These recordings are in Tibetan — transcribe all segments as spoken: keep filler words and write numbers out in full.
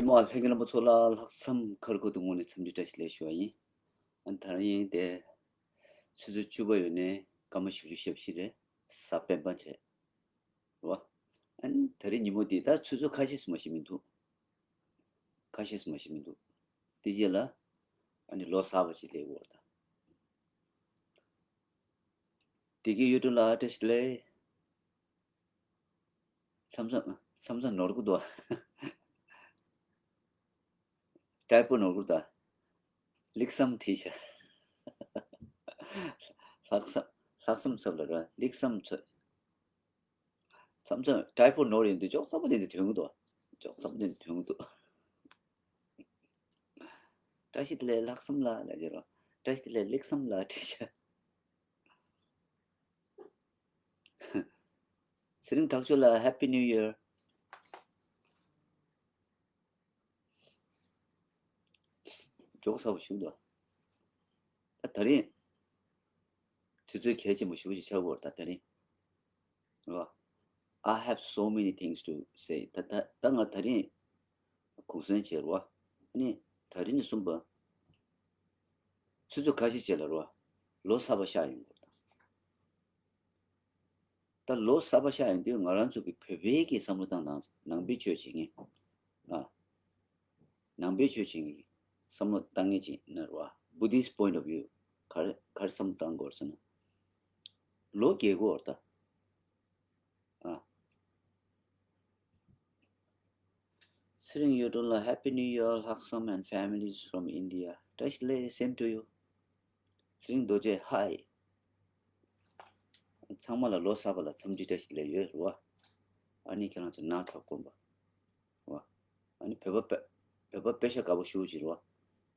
མ་ལྷན་རྒྱས་རྣམ་པ་ཚོ་ལ་ལྷག་བསམ་ཁ་རྒོད་དུ་ངོས་ནས་འཚམས་འདྲི་བཀྲ་ཤིས་བདེ་ལེགས་ཞུ་བ་ཡིན། ཨ་ད་རིང་དེ་ཆུ་ཚོད་བཅུ་པ་ཡོལ་ནས་སྐར་མ་བཞི་བཅུ་ཞེ་བཞི་རེད། གཟའ་སྤེན་པ་བྱས། རེད་བ། ཨ་ནི་ད་རིང་ཉིན་མོ་འདི་ད་ཆུ་ཚོད་ཁ་ཤས་སུ་མ་ཤེས་མི་འདུག་ཁ་ཤས་སུ་མ་ཤེས་མི་འདུག་དེ་རྗེས་ལ་ཨ་ནི་ལོ་གསར་པ་ཅིག་སླེབས་ཡོད་ད། བདེ་སྐྱིད་གཡུ་སྒྲོན་ལགས་བཀྲ་ཤིས་བདེ་ལེགས། མཚམས་མཚམས་མཚམས་མཚམས་ནོར་གི་འདུག་ཊའི་པོ་ནོར་གི་འདུག་ལེགས་བསམ་བྲིས་བྱ། ལྷག་བསམ་ལྷག་བསམ་ཚབ་ལ་ར་ལེགས་བསམ་ཚོད། མཚམས་མཚམས་ཊའི་པོ་ནོར་ཡོང་དུས་ཅོག་ཙམ་པོ་དེ་འདྲ་ཐོན་གི་འདུག་ཅོག་ཙམ་པོ་དེ་འདྲ་ཐོན་གི་འདུག་བཀྲ་ཤིས་བདེ་ལེགས་ལྷག་བསམ་ལགས་ལ་ཟེར་རོ། བཀྲ་ཤིས་བདེ་ལེགས་ལེགས་བསམ་ལགས་བྲིས་བྱ། ཚེ་རིང་ཐག་ཆོད་ལ་Happy New Year། མགྱོགས་ཚ་པོ་ཞིག་འདུག་ད་ད་རིང་དུས་ཚོད་གལ་ཆེན་པོ་ཞེ་པོ་ཞིག་ཆགས་ཀྱི་ཡོད་རེད་ད་ད་རིང་། རེད་བ། I have so many things to say. ད་ད་ད་ང་ད་རིང་གུང་སེང་བྱས་རེད་བ། ཨ་ནི་ད་རིང་ནས་གསུམ་པ་ཆུ་ཚོད་ཁ་ཤས་བྱས་ལ་རེད་བ། ལོ་གསར་པ་ཤར་ཡོང་གི་རེད་ད། ད་ལོ་གསར་པ་ཤར་ཡོང་དུས་ང་རང་ཚོ་གི་བོད་པའི་གི་བསམ་བློ་བཏང་དང་ནང་པའི་ཆོས་བྱེད་མཁན། ཨ། ནང་པའི་ཆོས་བྱེད་མཁན་གི་བསམ་བློ་བཏང་མཁན་ཅིག་ཡིན་ན་རེད་བ། Buddhist point of view ག་རེ་ག་རེ་བསམ་བློ་བཏང་དགོས་ཟེར་ན། ལོ་རྒས་གོ་བར་ད། ཨ། ཚེ་རིང་གཡུ་སྒྲོན་ལ་Happy New Year ལྷག་བསམ་and families from India. བཀྲ་ཤིས་བདེ་ལེགས། Same to you. ཚེ་རིང་རྡོ་རྗེ་ཧའི། ཚང་མ་ལ་ལོ་གསར་པ་ལ་འཚམས་འདྲི་བཀྲ་ཤིས་བདེ་ལེགས་ཡོད་རེད་བ། ཨ་ནི་ཁྱེད་རང་ཚོ་ནགས་ཚལ་དགོན་པ། རེད་བ། ཨ་ནི་བོད་པ་དཔེ་བོད་པ་དཔེ་ཤ་དགའ་པོ་ཞེ་པོ་ཅིག་རེད་བ།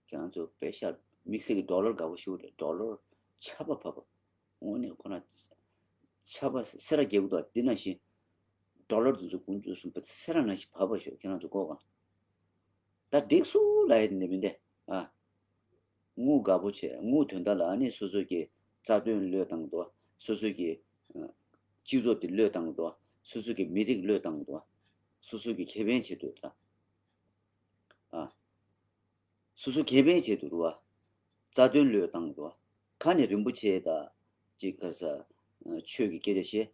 ཁྱེད་རང་ཚོ་དཔེ་ཤ་དམིགས་བསལ་གྱི་ཌོ་ལར་དགའ་པོ་ཞེ་པོ་རེད། ཌོ་ལར་ཆར་པ་བབས་པ། དངོས་གནས་ཁོ་ན་ཆར་པ་སེ་ར་རྒྱས་པོ་འདུག་འདི་ནང་བཞིན་ཌོ་ལར་དེ་ཚོ་དཀོན་མཆོག་གསུམ་པོ་སེ་ར་ནང་བཞིན་བབས་པ་ཞོག་ཁྱེད་རང་ཚོ་ལྐོག་གང་། ད་འགྲིག་སོང་ལབ་ཡ་དེ་འདྲ་མིན་ཏེ། ཨ། དངུལ་དགའ་པོ་བྱས། དངུལ་དོན་དག་ལ་ཨ་ནི་སོ་སོ་གི་རྩ་དོན་བློས་བཏང་གི་འདུག་སོ་སོ་གི་ཨ་སྤྱི་ཚོགས་དེ་བློས་བཏང་གི་འདུག་སོ་སོ་གི་མི་རིགས་བློས་བཏང་གི་འདུག་སོ་སོ་གི་ཁེ་ཕན་ཆེད་དུ་ད། ཨ། སོ་སོ་ཁེ་ཕན་ཆེད་དུ་རུ་བ། རྩ་དོན་བློས་བཏང་གི་འདུག་ཁ་ནས་རིན་པོ་ཆེ་དང་ཅིག་ག་ས་ཆོས་ཀྱི་སྐད་ཆ་བཤད།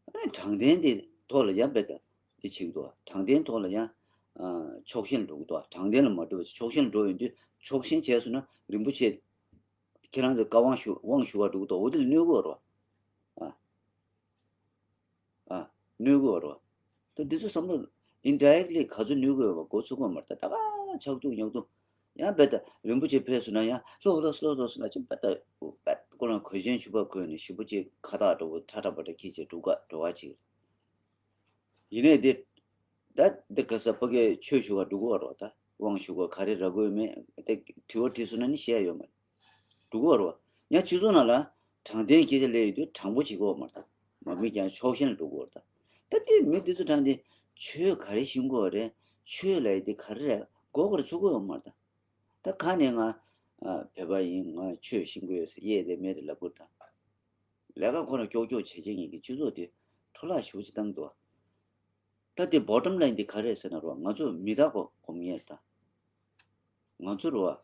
ཨ་ནི་དྲང་བདེན་དེ་ཐོག་ལ་ཡང་རྦད་དེ་འདི་བྱེད་ཀྱི་འདུག་དྲང་བདེན་ཐོག་ལ་ཡང་ཨ་ཕྱོགས་ཞེན་འགྲོ་གི་འདུག་དྲང་བདེན་ལ་མ་འགྲོ་བ་ཕྱོགས་ཞེན་འགྲོ་ཡོང་དུས་ཕྱོགས་ཞེན་བྱས་སོང་ན་རིན་པོ་ཆེ་ཁྱེད་རང་ཚོ་བཀའ་དབང་ཞུ་དབང་ཞུ་བར་འགྲོ་གི་འདུག་འོ་དེ་ལ་གནོད་གི་ཡོད་རེད་བ། ཨ། ཨ། གནོད་གི་ཡོད་རེད་བ། ད་འདི་ཚོ་བསམ་བློ་ཨིན་ཌའི་རེག་ལི་ག་ཚོད་གནོད་གི་ཡོད་པ་མགོ་ཚོད་གོ་མ་རེད། ད་ད་ག་ཆག་ཐུག་ཉག་ཐུག་ཡང་རྦད་དེ་རིན་པོ་ཆེ་ཕེབས་སོང་ན་ཡང་ལྷོ་ལྷོ་ལྷོ་ལྷོ་སོང་ན་ཅིག་རྦད་དེ་རྦད་ཁོ་རང་གོས་ཆེན་ཕྱུ་པ་གོན་ནས་ཞེ་པོ་ཅིག་ཁ་བཏགས་འདྲ་པོ་ཁྲ་ཁྲ་པ་འདྲ་འཁྱེར་བྱས་འགྲོ་ག་འགྲོ་བ་ཅིག་ཡིན་ནའི་དེ། ད་འདི་ག་ས་ཕ་གིའི་ཆོས་ཞུ་བར་འགྲོ་གི་ཡོད་རེད་བ། ད་དབང་ཞུ་དགོས་ག་རེ་རག་དགོས་མེད་དེ་དྲི་བ་དྲིས་སོང་ན་ནི་བཤད་ཡ་ཡོད་མ་རེད། འགྲོ་གི་ཡོད་རེད་བ། ཡང་སྤྱི་ཚོགས་ནང་ལ་དྲང་བདེན་སྐད་ཆ་སླེབས་ཡོང་དུས་དྲང་པོ་བྱེད་དགོས་མ་རེད་ད། མ་མི་ཀྱང་ཕྱོགས་ཞེན་ལ་འགྲོ་གི་ཡོད་རེད་ད། ད་དེ་མི་འདི་ཚོ་དྲང་བདེན་ཆོས་ག་རེ་ཤེས་དགོས་རེད། ཆོས་ལབ་ཡ་དེ་ག་རེ་རེད་མགོ་སྐོར་ཚུགས་གི་ཡོད་མ་རེད་ད། ད་ག་ནས་ང་ཨ་བོད་པ་ཡིན། ང་ཆོས་ཤེས་ཀྱི་ཡོད་ཟེར་ཡས་དེ་མེད་དེ་ལབ་དགོས་རེད་ད། ལས་ཀ་ཁོ་རང་ཀྱོག་ཀྱོག་བྱས་བྱས་ངེད་ཀྱི་སྤྱི་ཚོགས་དེ་འཕྲོ་བརླག་ཞེ་པོ་ཅིག་བཏང་འདུག་ད་དེ་བོ་ཊམ་ལའིན་དེ་ག་རེ་རེད་ཟེར་ན་རོ། ང་ཚོ་མི་རྟག་པ་སྒོམ་མཁན་རེད་ད། ང་ཚོ་རོ།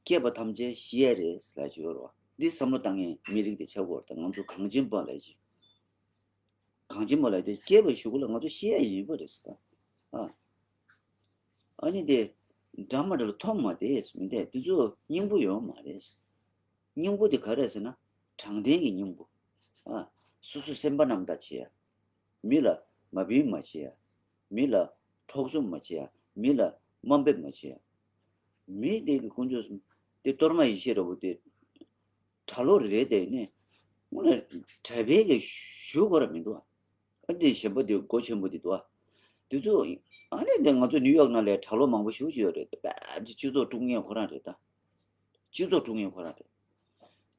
སྐྱེས་པ་ཐམས་ཅད་ཤི་ཡས་རེད་ལབ་ཀྱི་ཡོད་རོ། འདི་བསམ་བློ་བཏང་མཁན་མི་རིགས་དེ་ཆགས་ཀྱི་ཡོད་རེད་ད། ང་ཚོ་གངས་ཅན་པ་ལབ་ཀྱི། གངས་ཅན་པ་ལབ་དེ་སྐྱེས་པའི་གཞུག་གུ་ལ་ང་ཚོ་ཤི་ཡས་ཡིན་པ་རེད་ཟེར་ད། ཨ། ཨ་ནི་དེ་འདྲ་མ་འདྲ་ལ་མཐོང་མ་བསྡད་མི་འདུག་དེ་ཚོ་སྙིང་པོ་ཡོད་མ་རེད། སྙིང་པོ་དེ་ག་རེ་རེད་ཟེར་ན། དྲང་བདེན་གྱི་སྙིང་པོ། ཨ། སོ་སོའི་སེམས་པ་རྣམ་དག་བྱེད་ཡ། མི་ལ་མ་བིན་མ་བྱེད་ཡ། མི་ལ་འཕྲོག་བཅོམ་མ་བྱེད་ཡ། མི་ལ་དམའ་འབེབས་མ་བྱེད་ཡ། མི་དེ་གི་དཀོན་མཆོག་གསུམ་དེ་གཏོར་མ་ཡེ་ཤེས་འདྲ་པོ་དེ་གྲྭ་ལོག་རེད་དེ་ནི། དངོས་གནས་གྲྭ་པའི་གི་ཞུ་དགོས་ར་མི་འདུག་ཨ་འདི་ཞན་པོ་འདི་མགོ་ཆེན་པོ་འདི་འདུག་ཨ། འདི་ཚོ་ཨ་ནི་འདི་ང་ཚོ་ནིའུ་ཡོག་ནང་ལ་གྲྭ་ལོག་མང་པོ་ཞེ་པོ་ཅིག་ཡོད་རེད། དཔེ་སྤྱི་ཚོགས་དཀྲུག་མཁན་ཁོ་རང་རེད་ད། སྤྱི་ཚོགས་དཀྲུག་མཁན་ཁོ་རང་རེད།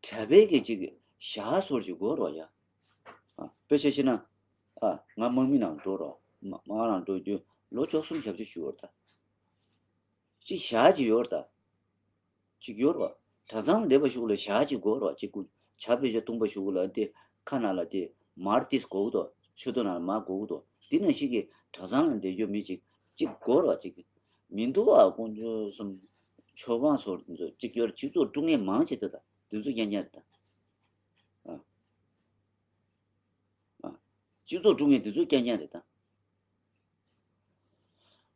གྲྭ་པའི་གི་ཅིག་ཞག་སོར་ཅིག་དགོས་རོགས་ཡ། ཨ་དཔེ་ཆ་བཞག་ན། ཨ་ང་དམག་མི་ནང་འགྲོ་རོགས། མ་དམག་ནང་འགྲོ་དུས་ལོ་བཅུ་གསུམ་ཞབས་ཕྱི་ཞུ་བར་ད། ཅིག་ཞག་ཅིག་ཡོད་རེད་ད། ཅིག་ཡོད་རེད་བ། གྲྭ་ཚང་བསྡད་པ་ཞུགས་ལ་ཞག་ཅིག་དགོས་རེད་བ། ཅིག་ཀུ་ཇ་ཕལ་ཆེར་འཐུང་པ་ཞུགས་ལ་དེ་ཁ་ནང་ལ་དེ་མར་ཏིས་དགོས་ཀྱི་འདུག་མཆོད་རྟེན་ནང་ལ་མར་དགོས་ཀྱི་འདུག་དེ་ནང་བཞིན་གྱི་གྲྭ་ཚང་ལ་བསྡད་རྒྱུ་མི་ཅིག་ཅིག་དགོས་རེད་བ། ཅིག་ མི་འདུག་ཨ། དཀོན་མཆོག་གསུམ། ཆོས་འབངས་སོགས་དེ་ཚོ་གཅིག་ཡོད་རེད། སྤྱི་ཚོགས་དཀྲུག་མཁན་མང་ཆེ་དེ་དང་དེ་ཚོ་རྐྱང་རྐྱང་རེད་ད། ཨ། ཨ། སྤྱི་ཚོགས་དཀྲུག་མཁན་དེ་ཚོ་རྐྱང་རྐྱང་རེད་ད།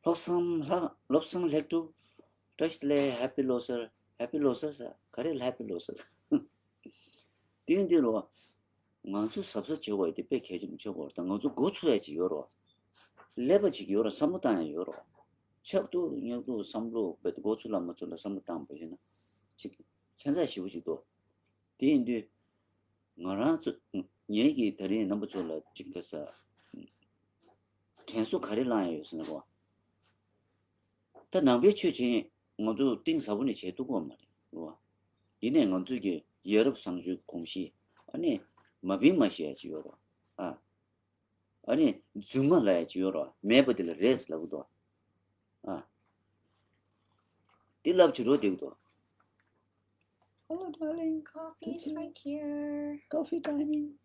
ལྷག་བསམ་ལྷག་བློ་བཟང་ལྷག་གྲུབ་བཀྲ་ཤིས་བདེ་ལེགས། Happy ལོ་གསར། Happy ལོ་གསར་ཟེར། ག་རེ་ལ་Happy ལོ་གསར། དེ་ཡིན་དུས་རོ། ང་ཚོ་གཟབ་གཟབ་བྱེད་དགོས་དེ་དཔེ་གལ་ཆེན་པོ་ཆགས་ཀྱི་ཡོད་རེད་ད། ང་ཚོ་འགོ་ཚུགས་ཡ་ཅིག་ཡོད་རོ། ཀླད་པ་ཅིག་ཡོད་རོ། བསམ་བློ་བཏང་ཡ་ཡོད་རོ། ཆགས་འདུག་ཉག་འདུག་བསམ་བློ་དཔེ་འགོ་ཚུགས་ལ་མ་ཚུགས་ལ་བསམ་བློ་བཏང་བ་ཡིན་ན། ཅིག་ཁྱད་མཚར་ཞེ་པོ་ཅིག་འདུག་དེ་ཡིན་དུས། ང་རང་ཚོ། ངེད་ཀྱིས་ད་རིང་རྣམ་པ་ཚོ་ལ་ཅིག་ག་ས། དྲན་གསོ་ག་རེ་བསླངས་ཡ་ཡོད་ཟེར་ན་རོ། ད་ནང་པའི་ཆོས་བྱེད་ང་ཚོ་གཏིང་ཟབ་པོ་ནས་བྱེད་ཐུབ་ཀྱི་ཡོད་མ་རེད་རོ། ཡིན་ནའི་ང་ཚོས་ཀྱི་ཡ་རབས་བཟང་སྤྱོད་གོམས་གཤིས། ཨ་ནི། མ་བིང་མ་ཤི་ཡ་ཅིག་ཡོད་རོ། ཨ། ཨ་ནི་རྫུན་མ་ལབ་ཡ་ཅིག་ཡོད་རོ། མེད་པ་དེ་ལ་རེད་ལབ་གི་འདུག་ཨ། དེ་ལབ་བྱེད་རོགས་བསྡད་གི་འདུག Hello, darling. Coffee is right here. Coffee timing.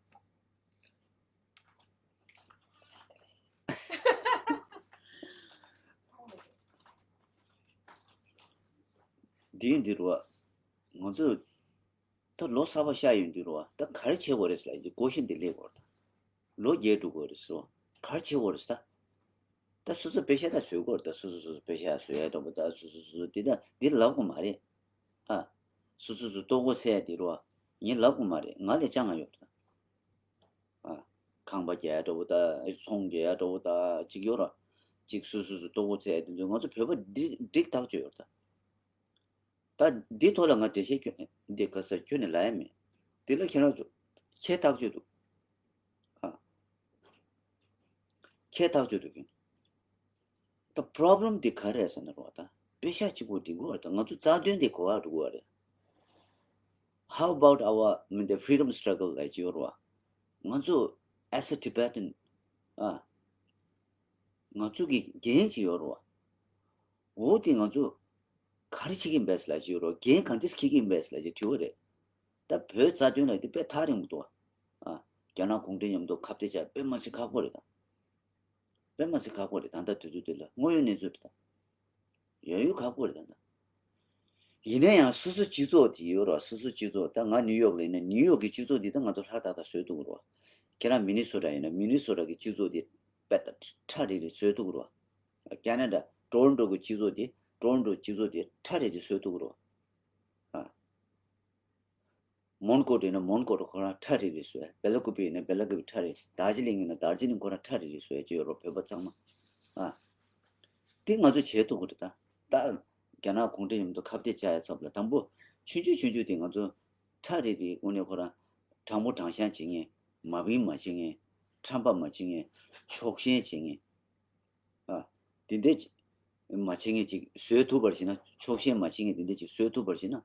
འདི་འདི་རུ་ང་ཚོ་ད་ལོ་གསར་པ་ཤར་ཡོང་དུས་རུ་ད་ག་རེ་བྱེད་དགོས་རེད་ལབ་ཀྱི་ཀོ་ཤན་དེ་སླེབས་དགོས་རེད། ད་ལོ་བརྒྱད་འགྲོ་དགོས་རེད་སོ། ག་རེ་བྱེད་དགོས་རེད་ད། ད་སོ་སོ་པེ་ཤ་ད་བཟོས་དགོས་རེད། ད་སོ་སོ་སོ་སོ་པེ་ཤ་བཟོས་ཡ་འདྲ་པོ། ད་སོ་སོ་སོ་སོ་འདི་ད་འདི་ལབ་དགོས་མ་རེད། ཨ། སོ་སོ་སོ་ལྟོ་གོས་འཚོལ་ཡ་འདི་རུ་ངས་ལབ་དགོས་མ་རེད། ང་ལས་ཅང་ང་ཡོད་རེད་ད། ཨ། ཁང་པ་རྒྱག་ཡ་འདྲ་པོ་ད། ཚོང་རྒྱག་ཡ་འདྲ་པོ་ད་ཅིག་ཡོད་ར། ཅིག་སོ་སོ་སོ་ལྟོ་གོས་འཚོལ་ཡ་འདི་ཚོ་ང་ཚོ་བོད་པ་འགྲིག་འགྲིག་ཐག་ཆོད་ཡོད་རེད་ད། ད་འདི་ཐོག་ལ་ང་འགྲེལ་བཤད་ཁྱོད་འདི་ག་ས་ཁྱོད་ནས་ལབ་ཡ་མེད། འདི་ལ་ཁྱེད་རང་ཚོ་ཁྱད་ཐག་ཆོད་འདུག་ཨ། ཁྱད་ཐག་ཆོད་འདུག་གི། ད་པོ་རོབ་ལེམ་འདི་ག་རེ་རེད་ཟེར་ན་རོ། ད་པེ་ཤག་གཅིག་པོ་འགྲིག་གི་རེད། ད་ང་ཚོ་རྩ་དོན་འདི་གོ་བ་འགྲོ་གི་རེད། How about our, I mean, the freedom struggle ལབ་ཀྱི་ཡོད་རེད་བ། ང་ཚོ་as a Tibetan ཨ། ང་ཚོ་གི་འགན་ཅིག་ཡོད་རེད་བ། འོ་དེ་ང་ཚོ་ག་རེ་བྱེད་ཀྱི་ཡིན་པས་ལབ་ཀྱི་ཡོད་རེད་བ། འགན་གང་ཅི་འཁྱེར་གྱི་ཡིན་པས་ལབ་ཀྱི་དྲི་བ་རེད། ད་བོད་རྩ་དོན་ལ་དེ་དཔེ་ཐག་རིང་པོ་འདུག་བ། ཨ། རྒྱ་ནག་གུང་ཁྲན་མཉམ་དུ་ཁ་གཏད་བཅག་དཔེ་མ་སྲིད་ཁག་པོ་རེད་ད། དཔེ་མ་སྲིད་ཁག་པོ་རེད། ད་ལྟ་དུས་ཚོད་འདི་ལ་དངོས་ཡོད་གནས་ཚུལ་རེད་ད། ཡོད་ཡོད་ཁག་པོ་རེད་ད་ལྟ། ཡིན་ན་ཡང་སོ་སོ་སྤྱི་ཚོགས་དེ་ཡོད་རེད་བ། སོ་སོ་སྤྱི་ཚོགས། ད་ང་ནིའུ་ཡོག་ལ་ཡིན་ན་ནིའུ་ཡོག་གི་སྤྱི་ཚོགས་འདི་ད་ང་ཚོ་ལྷ་ཏག་ཏག་བཟོས་ཐུབ་ཀྱི་རེད་བ། ཁྱེད་རང་མི་ནི་སོ་ཊ་ཡིན་ན་མི་ནི་སོ་ཊ་གི་སྤྱི་ཚོགས་འདི་དཔེ་ད་ཁྲ་རེ་རེ་བཟོས་ཐུབ་ཀྱི་རེད་བ། ཁ་ན་ཌ་ཊོ་རོན་ཊོ་གི་སྤྱི་ཚོགས་འདི་ཊོ་རོན་ཊོ་སྤྱི་ཚོགས་འདི་ཁྲ་རེ་རེ་བཟོས་ཐུབ་ཀྱི་རེད་བ། ཨ། མོན་གྷོ་ཡིན་ན་མོན་གྷོ་ཁོ་རང་ཁྲ་རེ་རེ་བཟོས། བེ་ལ་ཀུ་པི་ཡིན་ན་བེ་ལ་ཀུ་པི་ཁྲ་རེ། དར་ཇི་ལིང་ཡིན་ན་དར་ཇི་ལིང་ཁོ་རང་ཁྲ་རེ་རེ་བཟོས་ཀྱི་ཡོད་རེད་བོད་པ་ཚང་མ། ཨ། དེ་ང་ཚོ་བྱེད་ཐུབ་ཀྱི་རེད་ད། ད་རྒྱ་ནག་གུང་ཁྲན་མཉམ་དུ་ཁ་གཏད་བཅག་ཡ་ཚབ་ལ་དང་པོ་ཆུང་ཆུང་ཆུང་ཆུང་དེ་ང་ཚོ་ཁྲ་རེ་རེ་དངོས་གནས་ཁོ་རང་དྲང་པོ་དྲང་བཞག་བྱེད་མཁན། མ་བིང་མ་བྱེད་མཁན། ཁྲམ་པ་མ་བྱེད་མཁན། ཕྱོགས་ཞེན་བྱེད་མཁན། ཨ། དེ་འདྲ་ཅིག་མ་བྱེད་མཁན་ཅིག་བཟོས་ཐུབ་པར་བྱས་ན། ཕྱོགས་ཞེན་མ་བྱེད་མཁན་དེ་འདྲ་ཅིག་བཟོས་ཐུབ་པར་བྱས་ན།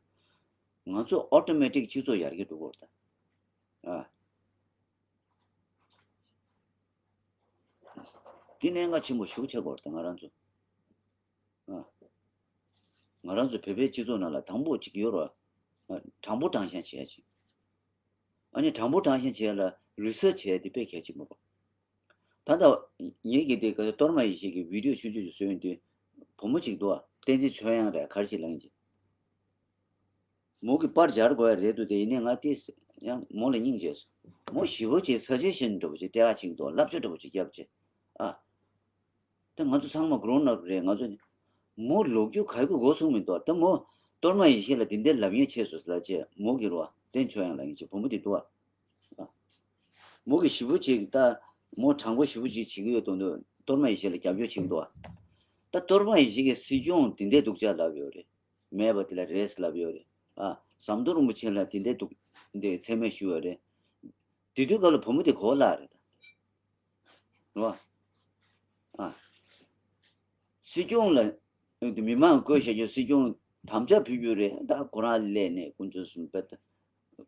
ང་ཚོ་ཨོ་ཊོ་མེ་ཊིག་སྤྱི་ཚོགས་ཡར་རྒྱས་འགྲོ་གི་རེད་ད། ཨ། འདི་གནད་འགག་ཆེན་པོ་ཞེ་པོ་ཆགས་ཀྱི་རེད་ད་ང་རང་ཚོ། ཨ། ང་རང་ཚོ་བོད་པའི་སྤྱི་ཚོགས་ནང་ལ་དང་པོ་ཅིག་ཡོད་རེད་བ། ཨ། དྲང་པོ་དྲང་བཞག་བྱེད་ཡ་ཅིག་ཨ་ནི་དྲང་པོ་དྲང་བཞག་བྱེད་ཡ་ལ་རི་སར་ཆི་བྱེད་ཡ་དེ་དཔེ་གལ་ཆེན་པོ་རེད། ད་ལྟ་ངེད་ཀྱིས་དེ་ག་གཏོར་མ་ཡེ་ཤེས་ཀྱི་བི་ཌིའོ་ཆུང་ཆུང་ཞིག་བཟོས་ཡོང་དུས། བུ་མོ་ཅིག་འདུག་བ། བསྟན་འཛིན་ཆོས་དབྱངས་རེད། ག་རེ་ཞིག་ལབ་ཡིན་གྱི། མོ་གིས་པར་སྦྱར་དགོས་ཡ་རེད་འདུག་དེ་ཡིན་ནའི་ང་དེ་ཡང་མོ་ལ་སྙིང་རྗེ་སོང་། མོ་ཞེ་པོ་ཅིག་སཱ་ཇེ་ཤན་འདྲ་པོ་ཅིག་སྟེར་ཡ་ཅིག་འདུག་བསླབ་བྱ་འདྲ་པོ་ཅིག་བརྒྱབ་བྱས། ཨ། ད་ང་ཚོ་ཚང་མ་གྷི་རོན་ཨབ་རེད། ང་ཚོ་མོ་ལོ་རྒྱུས་ག་གི་མགོ་ཚོས་མི་འདུག་ད་མོ་གཏོར་མ་ཡེ་ཤེས་ལ་དེ་འདྲའི་ལབ་ཉེས་ཆེ་སོང་ལབ་བྱས། མོ་གིས་རོ། བསྟན་ཆོས་དབྱངས་ལབ་མཁན་ཅིག་བུ་མོ་དེ་འདུག་བ། མོ་གིས་ཞེ་པོ་ཅིག་ད་མོ་དྲང་པོ་ཞེ་པོ་ཅིག་བྱེད་ཀྱི་ཡོད་དོན་དུ་གཏོར་མ་ཡེ་ཤེས་ལ་རྒྱབ་སྐྱོར་བྱེད་ཀྱི་འདུག་བ། ད་གཏོར་མ་ཡེ་ཤེས་ཀྱིས་སྲིད་སྐྱོང་དེ་འདྲའི་སྡུག་ཅག་ལབ་ཡོད་རེད། མེད་པ་དེ་ལ་རེད་ལབ་ཡོད་རེད། ཨ། ཟམ་གདོང་རིན་པོ་ཆེ་ལ་དེ་འདྲའི་སྡུག་འདི་མཚན་སྨད་ཞུས་ཡོད་རེད། དེ་དུས་སྐབས་ལ་བུ་མོ་དེ་གོ་ལ་རེད་ད། རེད་བ། ཨ། སྲིད་སྐྱོང་ལ་མི་མང་བསྐོས་བཞག་རྒྱུ། སྲིད་སྐྱོང་དམ་བཅའ་ཕུལ་རྒྱུ་རེད། ད་ཁོ་རང་སླེབས་ནས་དཀོན་མཆོག་གསུམ་པད།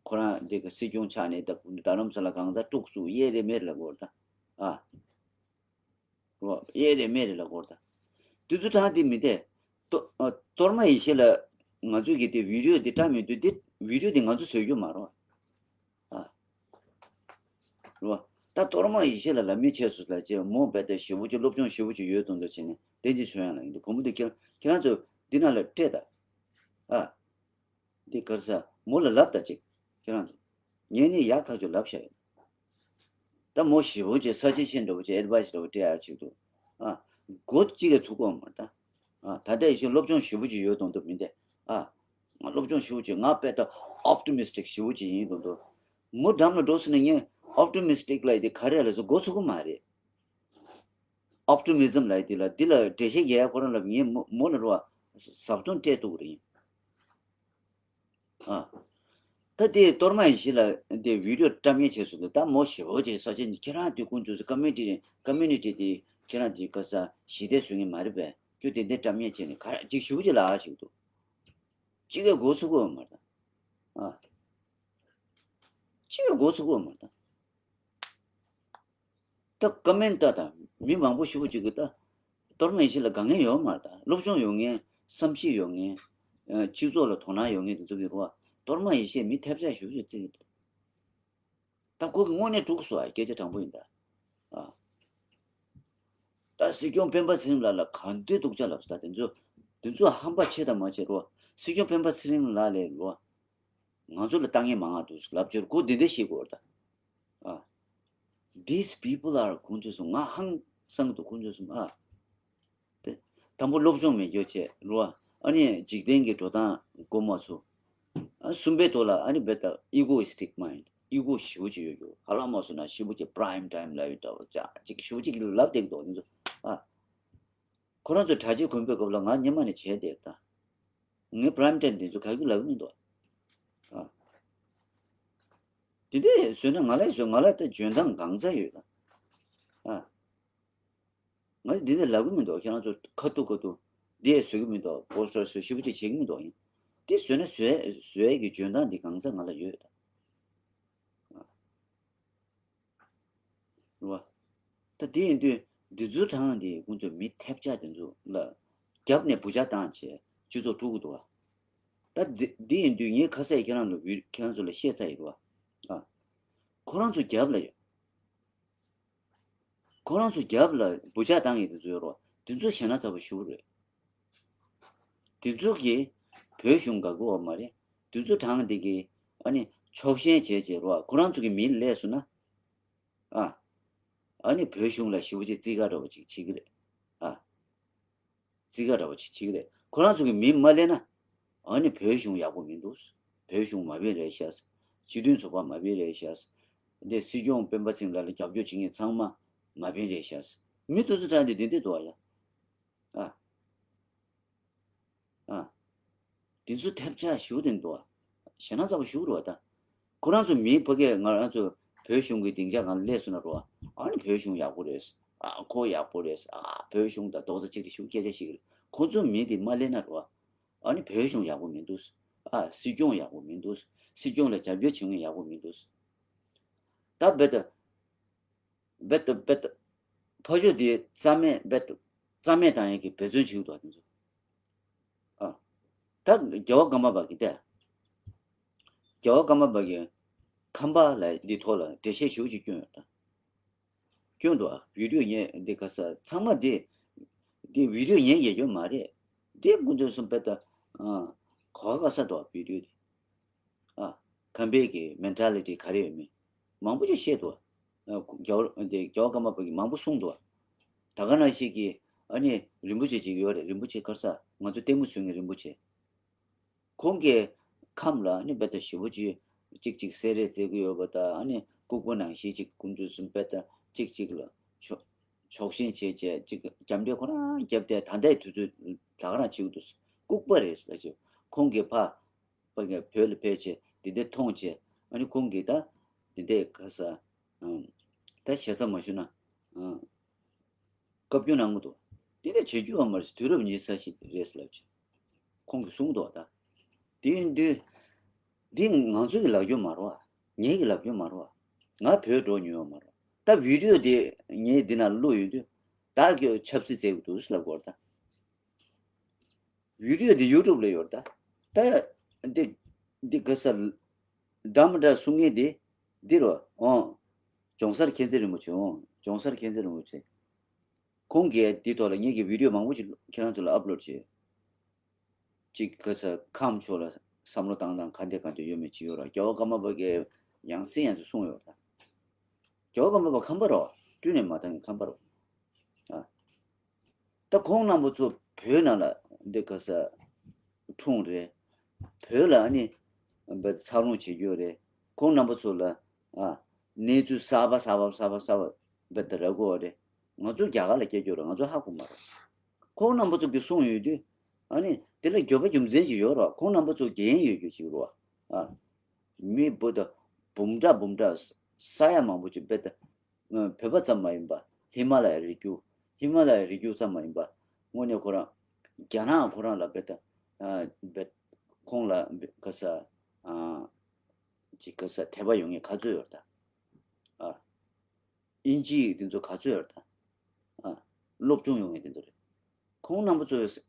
ཁོ་རང་འདི་ག་སྲིད་སྐྱོང་ཆགས་ནས་ད་རྡ་རམ་ས་ལ་གང་ཟག་དཀྲུགས་སུ་གཡས་རེ་མེ་རེ་ལ་གོ་རེད་ད། ཨ། རེད་བ། གཡས་རེ་མེ་རེ་ལ་གོ་རེད་ད། དུས་ཚོད་གྲངས་དེ་མི་བདེ། གཏོ་ཨ། གཏོར་མ་ཡེ་ཤེས་ལ་ང་ཚོས་ཀྱི་དེ་བི་ཌིའོ་དེ་བཀྲམ་ཡོད་དུས། དེ་བི་ཌིའོ་དེ་ང་ཚོ་བཟོས་རྒྱུ་མ་རེད་བ། ཨ། རེད་བ། ད་གཏོར་མ་ཡེ་ཤེས་ལ་ལབ་མི་ཆེ་སོང་ལབ་བྱས། མོ་རྦད་དེ་ཞེ་པོ་ཅིག་སློབ་སྦྱོང་ཞེ་པོ་ཅིག་ཡོད་དོན་དུ་བྱས་ནས་ བསྟན་འཛིན་ཆོས་དབྱངས་ལགས་ཡིན་འདུག་བུ་མོ་འདི་ཁྱེད་ཁྱེད་རང་ཚོ་འདི་ནང་ལ་སྤྲད་ད། ཨ། འདི་ག་རེ་ཟ། མོ་ལ་ལབ་ད་ཅིག་ཁྱེད་རང་ཚོ། ངས་ནི་ཡག་ཐག་ཆོད་ལབ་བཞག་ཡོད། ད་མོ་ཞེ་པོ་ཅིག་ས་ཆེན་ཆེན་འདྲ་པོ་ཅིག་ཨེ་ཌི་ཝའི་སི་འདྲ་པོ་སྤྲད་ཡག་ཅིག་འདུག་ཨ། མགོ་གཅིག་གིས་ཚུགས་ཀྱི་ཡོད་མ་རེད་ད། ཨ། ད་ལྟ་ཡིན་ཞིང་སློབ་སྦྱོང་ཞེ་པོ་ཅིག་ཡོད་མདོག་མདོག་མིན་ཏེ། ཨ། ང་སློབ་སྦྱོང་ཞེ་པོ་ཅིག་ང་དཔེ་ད་ཨོབ་ཊི་མི་སི་ཊིག་ཞེ་པོ་ཅིག་ཡིན་མདོག་མདོག་མོ་འགྲམ་ལ་འགྲོ་སོང་ན་ངས་ཨོབ་ཊི་མི་སི་ཊིག་ལབ་ཡས་དེ་ག་རེ་ལབ་སོང་མགོ་ཚུགས་ཀྱི་མ་རེད། ཨོབ་ཊི་མི་ཛམ་ལབ་ཡས་དེ་ལ་འདི་ལ་འགྲེལ་བཤད་རྒྱག་ཡ་ཁོ་རང་ལ་ངས་མོ་མོ་ལ་རོ་ཟབ་སྦྱོང་སྤྲད་ཐུབ་ཀྱི་རེད། ཨ། ད་དེ་གཏོར་མ་ཡེ་ཤེས་ལགས་དེ་བི་ཌི་ཡོ་བཀྲམ་ཡས་བྱས་སོང་དུས་ད་མོ་ཞེ་པོ་ཅིག་ས་ཆེན་ཁྱེད་རང་དེ་ཀུན་སྤྱོད་སུ་ཀོ་མི་ཊི་ཀོ་མི་ནི་ཊི་དེ་ཁྱེད་རང་དེ་ག་ས་ཞི་བདེ་བཟོ་མཁན་མ་རེད་པས། ཁྱོད་དེ་འདྲ་བཀྲམ་ཡས་བྱས་ནས་ག་རེ་ཅིག་ཞེ་པོ་ཅིག་ལབ་ཞིག་འདུག་གཅིག་གིས་མགོ་ཚུགས་ཀྱི་ཡོད་མ་རེད་ད། ཨ། གཅིག་གིས་མགོ་ཚུགས་ཀྱི་ཡོད་མ་རེད་ད། ད་ཀོ་མེན་ཊི་ལྟ་དང་མི་མང་པོ་ཞེ་པོ་ཅིག་གིས་ད་གཏོར་མ་ཡེ་ཤེས་ལ་དགའ་མཁན་ཡོད་མ་རེད་ད། སློབ་སྦྱོང་ཡོད་མཁན། བསམ་ཤེས་ཡོད་མཁན། ཨ། སྤྱི་ཚོགས་ལ་དོ་སྣང་ཡོད་མཁན་དེ་ཚོ་གིས་རོ། གཏོར་མ་ཡེ་ཤེས་མི་ཐེབས་ཆག་ཞེ་པོ་ཅིག་བརྩི་གི་འདུག་ད་ཁོ་གིས་དངོས་གནས་དཀྲུགས་སོང་ཨ། སྐད་ཆ་དྲང་པོ་ཡིན་ད། ཨ། ད་སྲིད་སྐྱོང་སྤེན་པ་ཚེ་རིང་ལགས་ལ་ག་འདྲའི་སྡུག་ཅག་ལབ་སོང་ད། དེ་ཚོ་དེ་ཚོ་ཧམ་པ་ཆེ་དང་མ་ཆེ་རོ། སྲིད་སྐྱོང་སྤེན་པ་ཚེ་རིང་ལགས་ལས་རོ། ང་ཚོ་ལ་ལྟ་ངན་མང་ང་འདུག་ལབ་རྒྱུར་ཁོ་འདི་འདྲ་བཤད་དགོས་རེད་ད། ཨ། These people are ཁོང་ཚོས་སོང་ང་ཧང་སང་འདུག་ཁོང་ཚོས་སོང་ཨ། དེ་དང་པོ་སློབ་སྦྱོང་མེད་རྒྱུ་བྱས་རོ། ཨ་ནི་འཇིག་རྟེན་གྱི་འགྲོ་སྟངས་གོ་མ་ཚུགས། ཨ། གསུམ་པའི་ཐོག་ལ་ཨ་ནི་བེ་ད་ཨི་གོ་ཨིས་ཊིག་མ་ཡིན་ཨི་གོ་ཞེ་པོ་ཅིག་ཡོད་རྒྱུ། ཧ་ལམ་མ་སོང་ན་ཞེ་པོ་ཅིག་པ་རའིམ་ཊའིམ་ལབ་ཡོད་འདྲ་བོ་ཅག་ཅིག་ཞེ་པོ་ཅིག་ལབ་བསྡད་འདུག་འདི་ཚོ་ཨ། ཁོ་རང་ཚོ་གྲྭ་ཆས་གོན་པའི་སྐབས་ལ་ང་སྔོན་མ་ནས་བྱས་བསྡད་ད། ངས་པ་རའིམ་ཊའིམ་དེ་ཚོ་ག་གི་ལབ་གི་མི་འདུག་ཨ། དེ་འདྲས་བཟོས་ན་ང་ལ་བཟོས་ང་ལ་ད་འཇོན་ཐང་གང་ཚ་ཡོད་ད། ཨ། ང་འདི་འདྲས་ལབ་གི་མི་འདུག་ཁྱེད་རང་ཚོ་ཁ་ཐུག་ཁ་ཐུག་འདི་བཟོ་གི་མི་འདུག་པོ་སི་ཊར་བཟོ་ཞེ་པོ་ཅིག་བྱེད་ཀྱི་མི་འདུག་ཡིན། དེ་བཟོས་ན་བཟོས་བཟོ་ཡས་ཀྱི་འཇོན་ཐང་འདི་གང་ཚ་ང་ལ་ཡོད་ད། ཨ། རེད་བ། ད་དེ་ཡིན་དུས་འདི་ཚོའི་གྲངས་འདི་ཁོང་ཚོས་མི་ཐེབས་ཆག་དེ་ཚོ་ལ་རྒྱབ་ནས་བུ་ཆ་བཏང་བྱས་སྤྱི་ཚོགས་དཀྲུག་གི་འདུག་བ། ད་འདི་འདི་ཡིན་དུས་ངས་ཁ་སང་ཁྱེད་རང་ལ་བི་ཁྱེད་རང་ཚོ་ལ་བཤད་ཚར་ཡོད་རེད་བ། ཨ། ཁོ་རང་ཚོ་རྒྱབ་ལ་ཡོད། ཁོ་རང་ཚོ་རྒྱབ་ལ་བུ་ཆ་བཏང་ཡོད་དེ་ཚོ་ཡོད་རེད་བ། དེ་ཚོ་ཞེ་ན་ཚ་པོ་ཞེ་པོ་རེད། དེ་ཚོ་གིས་བོད་གཞུང་དགའ་གི་ཡོད་མ་རེད། དེ་ཚོ་གྲངས་འདི་གིས་ཨ་ནི་ཕྱོགས་ཞེན་བྱས་བྱས་རོ། ཁོ་རང་ཚོ་གི་མི་སླེབས་སོང་ན། ཨ། ཨ་ནི་བོད་གཞུང་ལ་ཞེ་པོ་ཅིག་བརྩི་བཀུར་འདྲ་པོ་ཅིག་བྱེད་ཀྱི་རེད། ཨ། བརྩི་བཀུར་འདྲ་པོ་ཅིག་བྱེད་ཀྱི་རེད། ཁོ་རང་ཚོ་གི་མི་མ་སླེབས་ན། ཨ་ནི་བོད་གཞུང་ཡག་པོ་མི་འདུག་བོད་གཞུང་མ་ཕན་རེད་ཤག་སྤྱི་མཐུན་ཚོགས་པ་མ་ཕན་རེད་ཤག་འདི་སྲིད་སྐྱོང་སྤེན་པ་ཚེ་རིང་ལགས་ལ་རྒྱབ་སྐྱོར་བྱེད་མཁན་ཚང་མ་མ་ཕན་རེད་ཤག་མི་དེ་ཚོ་གྲངས་འདི་འདི་འདི་འདུག་ཨ་ཡ། ཨ། ཨ། དེ་ཚོ་ཐེབས་ཆག་ཞེ་པོ་དེ་འདུག་ཨ། ཞེ་ན་ཚ་པོ་ཞེ་པོ་རེད་བ་ད། ཁོ་རང་ཚོ་མི་ཕ་གིར་ང་རང་ཚོ་བོད་གཞུང་གི་སྡིངས་ཆ་སྒང་ལ་སླེབས་སོང་ན་རེད་བ། ཨ་ནི་བོད་གཞུང་ཡག་པོ་རེད། ཨ་ཁོ་ཡག་པོ་རེད། ཨ་བོད་གཞུང་དང་རྡོག་རྩ་གཅིག་སྒྲིལ་ཞེ་པོ་སྐད་ཆ་བཤད་ཀྱི་རེད། ཁོ་ཚོ་མི་དེ་མ་སླེབས་ན་རེད་བ། ཨ་ནི་བོད་གཞུང་ཡག་པོ་མི་འདུག་ཨ་སྲིད་སྐྱོང་ཡག་པོ་མི་འདུག་སྲིད་སྐྱོང་ལ་རྒྱབ་སྐྱོར་བྱེད་མཁན་ཡག་པོ་མི་འདུག་ད་རྦད་དེ། རྦད་དེ་རྦད་དེ། ཕ་ཤོ་དེ་རྩ་མེད་རྦད་དེ། རྩ་མེད་བཏང་ཡག་གི་འབད་བརྩོན་བྱེད་ཀྱི་འདུག་དེ་ཚོ། ཨ། ད་རྒྱལ་བ་ཀརྨ་པ་གིས་ད། རྒྱལ་བ་ཀརྨ་པ་གིས་ཁམས་པ་ལ་འདི་ཐོག་ལ་འགྲེལ་བཤད་ཞེ་པོ་ཅིག་བསྐྱོན་ཡོད་ད། སྐྱོན་འདུག་ཨ། བི་ཌིའོ་ཉན་འདི་ག་ས་ཚང་མ་འདི། འདི་བི་ཌིའོ་ཉན་ཡག་ཡོད་མ་རེད། འདི་ཀུན་ཚོད་གསུམ་པའི་ད། ཨ། གོ་ག་ས་འདུག་ཨ་བི་ཌིའོ་འདི། ཨ། ཁམས་པའི་གི་མེན་ཊ་ལི་ཊི་ག་རེ་ཡོད་མེད། མང་པོ་ཅིག་བཤད་འདུག་ཨ། རྒྱལ་བ་འདི་རྒྱལ་བ་ཀརྨ་པ་གིས་མང་པོ་གསུངས་འདུག་ཨ། ད་ག་ནང་བཞིན་གི་ཨ་ནི་རིན་པོ་ཆེ་ཅིག་ཡོད་རེད། རིན་པོ་ཆེ་ག་རེ་ཟ། ང་ཚོ་ལྟད་མོ་བཟོ་མཁན་རིན་པོ་ཆེ། ཁོང་གི་ཁམས་ལ་ནི་རྦད་དེ་ཞེ་པོ་ཅིག་ཅིག་ཅིག་སེ་ར་བརྩི་གི་ཡོད་པ་དང་ཨ་ནི་ལྐུགས་པ་ནང་བཞིན་ཅིག་ཀུན་སྤྱོད་གསུམ་རྦད་དེ་ཅིག་ཅིག་ལ་ཕྱོགས་ཕྱོགས་ཞེན་བྱས་བྱས་ཅིག་རྒྱབ་འདྲེ་ཁོ་རང་རྒྱབ་སྟེ་ད་ལྟའི་དུས་ཚོད་ད་ག་རང་བྱེད་ཀྱི་འདུག་ལྐུགས་པ་རེད་ཟེར་ཅིག་ཁོང་གི་ཕ་ཕ་གི་བོད་ལ་ཕེབས་བྱས་འདི་འདྲ་མཐོང་བྱས་ཨ་ནི་ཁོང་གིས་ད་འདི་འདྲ་ག་ས་ཨང་ད་ཞེ་ས་མ་ཞུ་ན་ཨང་། བཀའ་བཀྱོན་གནང་གི་འདུག་དེ་འདྲ་བྱེད་རྒྱུ་ཡོད་མ་རེད། དུས་རབས་ཉི་ཤུ་རྩ་གཅིག་རེད་ལབ་ཅིག་ཁོང་གིས་གསུངས་འདུག་ད། དེ་ཡིན་དུས། འདི་ང་ཚོ་གི་ལབ་རྒྱུ་མ་རེད་བ། ངེད་ཀྱི་ལབ་རྒྱུ་མ་རེད་བ། ང་བོད་འགྲོ་མྱོང་ཡོད་མ་རེད་བ། ད་བི་ཌིའོ་དེ་ངས་འདི་ན་བླུགས་ཡོང་དུས། བདག་གིས་ཆབ་སྲིད་བཙལ་གི་འདུག་ལབ་དགོས་རེད་ད། བི་ཌིའོ་འདི་ཡུ་ཊུབ་ལ་ཡོད་རེད་ད། ད་འདི་འདི་ག་ས་འདྲ་མི་འདྲ་གསུང་མཁན་འདི་འདི་རེད་བ། ཨོ། ལྗོངས་གསར་མཁྱེན་བརྩེ་རིན་པོ་ཆེ། ཨོ། ལྗོངས་གསར་མཁྱེན་བརྩེ་རིན་པོ་ཆེ། ཁོང་གིས་དེའི་ཐོག་ལ་ངེད་ཀྱིས་བི་ཌིའོ་མང་པོ་ཅིག་ཁྱེད་རང་ཚོ་ལ་ཨབ་ལོཌ་བྱས། ཅིག་ག་ས་ཁམས་ཕྱོགས་ལ་བསམ་བློ་བཏང་སྟངས་ག་འདྲ་ག་འདྲ་ཡོད་མེད་ཅིག་ཡོད་ར། རྒྱལ་བ་ཀརྨ་པ་གིས་ཡང་སེ་ཡང་སེ་གསུངས་ཡོད་ར། རྒྱལ་བ་ཀརྨ་པ་ཁམས་པ་རོ། སྤྲུལ་ནས་མ་བཏང་གི་ཁམས་པ་རོ། ཨ། ད་ཁོང་རྣམ་པ་ཚོ་བོད་ནང་ལ་འདི་ག་ས་འཁྲུངས་རེད། བོད་ལ་ཨ་ནི་འབད་འཚར་ལོངས་བྱེད་རྒྱུ་རེད། ཁོང་རྣམ་པ་ཚོ་ལ་ཨ་གནས་ཚུལ་གསར་པ་གསར་པ་གསར་པ་གསར་པ་འབད་དེ་རག་གི་ཡོད་རེད། ང་ཚོ་རྒྱ་གར་ལ་སྐྱེས་རྒྱུ་རེད། ང་ཚོ་ཧ་གོ་མ་རེད། ཁོང་རྣམ་པ་ཚོ་གིས་གསུངས་ཡོད་དུས་ཨ་ནི་དེ་ལ་རྒྱུ་མཚན་ཅིག་ཡོད་རེད། ཁོང་རྣམ་པ་ཚོ་འགན་ཡོད་རྒྱུ་ཅིག་རེད། ཨ་མི་བུ་དང་འབུམ་ཕྲག་འབུམ་ཕྲག་ས་ཡ་མང་པོ་ཅིག་འབད་དེ། བོད་པ་ཙམ་མ་ཡིན་པ། ཧི་མ་ལ་ཡའི་རི་རྒྱུད། ཧི་མ་ལ་ཡའི་རི་རྒྱུད་ཙམ་མ་ཡིན་པ། དངོས་གནས་ཁོ་རང་རྒྱ་ནག་ཁོ་རང་ལ་འབད་དེ་འབད་ཁོང་ལ་ག་ས་ཅིག་ག་ས་དད་པ་ཡོད་མཁན་ག་ཚོད་ཡོད་རེད་ད། ཨ་དབྱིན་ཇི་དེ་ཚོ་ག་ཚོད་ཡོད་རེད་ད། ཨ་སློབ་སྦྱོང་ཡོད་མཁན་དེ་ཚོ་རེད། ཁོང་རྣམ་པ་ཚོས་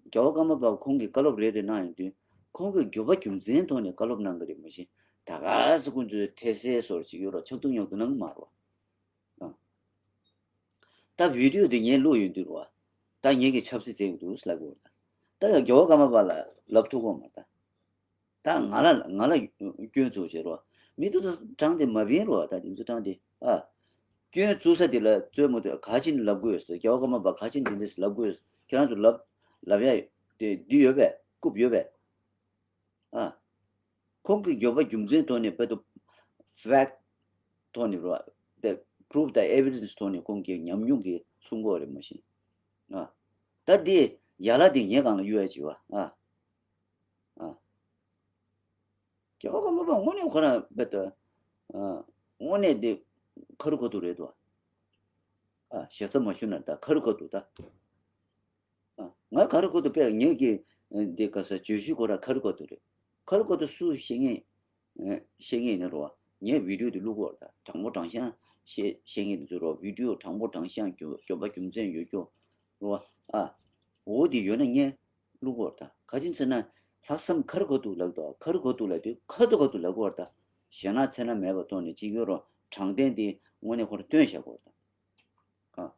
རྒྱལ་བ་ཀརྨ་པ་ཁོང་གིས་བཀའ་སློབ་རེ་རེ་གནང་ཡོང་དུས་ཁོང་གིས་རྒྱུ་མ་རྒྱུ་མཚན་ཐོག་ནས་བཀའ་སློབ་གནང་གི་རེད། མ་གཞི་ད་ག་ས་ཁོང་ཚོས་ཁྲེལ་ཟས་བཟོ་འདྲ་ཅིག་ཡོད་ར། ཆགས་སྡང་ཉམས་སྡང་གནང་གི་མ་རེད་བ། ཨ། ད་བི་ཌིའོ་དེ་ངས་བླུགས་ཡོང་དུས་རེད་བ། ད་ངེད་ཀྱིས་ཆབ་སྲིད་བཙལ་གི་འདུག་ལབ་གི་ཡོད་རེད། ད་ཡང་རྒྱལ་བ་ཀརྨ་པ་ལ་ལབ་ཐུབ་ཀྱི་ཡོད་མ་རེད་ད། ད་ང་ལ་ང་ལ་སྐྱོན་བཙུགས་བྱས་རོ། མི་དེ་ཚོ་དྲངས་ཏེ་མ་བིན་རོ། ད་དེ་ཚོ་དྲངས་ཏེ་ཨ། སྐྱོན་བཙུགས་ས་དེ་ལ་རྩོད་མོ་དེ་ག་ཅིན་ལབ་དགོས་ཡོད་ཟེར། རྒྱལ་བ་ཀརྨ་པ་ག་ཅིན་དེ་འདྲས་ལབ་དགོས་ཡོད་ཟེར། ཁྱེད་རང་ཚོ་ལབ་ལབ་ཡ་དེ་འདི་ཡོད་པས། རྐུབ་ཡོད་པས། ཨ། ཁོང་གི་རྒྱུ་མ་རྒྱུ་མཚན་ཐོག་ནས་དཔེ་དུ་ཕེག་ཐོག་ནས་རོ། དེ་པུ་རུབ་དང་ཨེ་བི་ཌེན་སི་ཐོག་ནས་ཁོང་གི་ཉམས་མྱོང་གིས་གསུང་གི་ཡོད་རེད་མ་གཞི། ཨ། ད་དེ་ཡ་ལ་དེ་ངའི་སྒང་ལ་གཡུག་ཡ་བྱེད་བ། ཨ། ཨ། རྒྱལ་བ་ཀརྨ་པ་དངོས་གནས་ཁོ་རང་རྦད་དེ། ཨ། དངོས་གནས་དེ་ཁ་རུ་ཁ་ཐུག་རེད་དོ། ཨ། ཞེ་ས་མ་ཞུ་ན་ད་ཁ་རུ་ཁ་ཐུག་ད། ཨ། ང་ཁ་རུ་ཁ་ཐུག་པས་ངེད་ཀྱི་འདི་ག་ས་བརྗོད་གཞི་ཁོ་རང་ཁ་རུ་ཁ་ཐུག་རེད། ཁ་རུ་ཁ་ཐུག་སུ་ཤེས་ངེས། ཨ། ཤེས་ངེས་ཡིན་ན་རོ། ངས་བི་ཌིའོ་དེ་བླུག་གོ་ར། ད་དྲང་པོ་དྲང་བཞག་ཤེས་ཤེས་ངེས་དེ་ཚོ་རོ། བི་ཌིའོ་དྲང་པོ་དྲང་བཞག་རྒྱུ་རྒྱུ་མ་རྒྱུ་མཚན་ཡོད་རྒྱུ་རོ། ཨ། འོ་དེ་ཡོད་ན་ངས་བླུག་གོ་ར། ད་ག་ཅིན་ཟེར་ན་ལྷག་བསམ་ཁ་རུ་ཁ་ཐུག་ལབ་དོ། ཁ་རུ་ཁ་ཐུག་ལབ་དུས་ཁ་ཐུག་ཁ་ཐུག་ལབ་གོ་ར། ད་ཞེ་ན་ཚེ་ན་མེད་པ་ཐོག་ནས་ཅིག་ཡོད་རོ། དྲང་བདེན་དེ་དངོས་གནས་ཁོ་རང་སྟོན་བཞག་གོ་ར། ད། ཨ།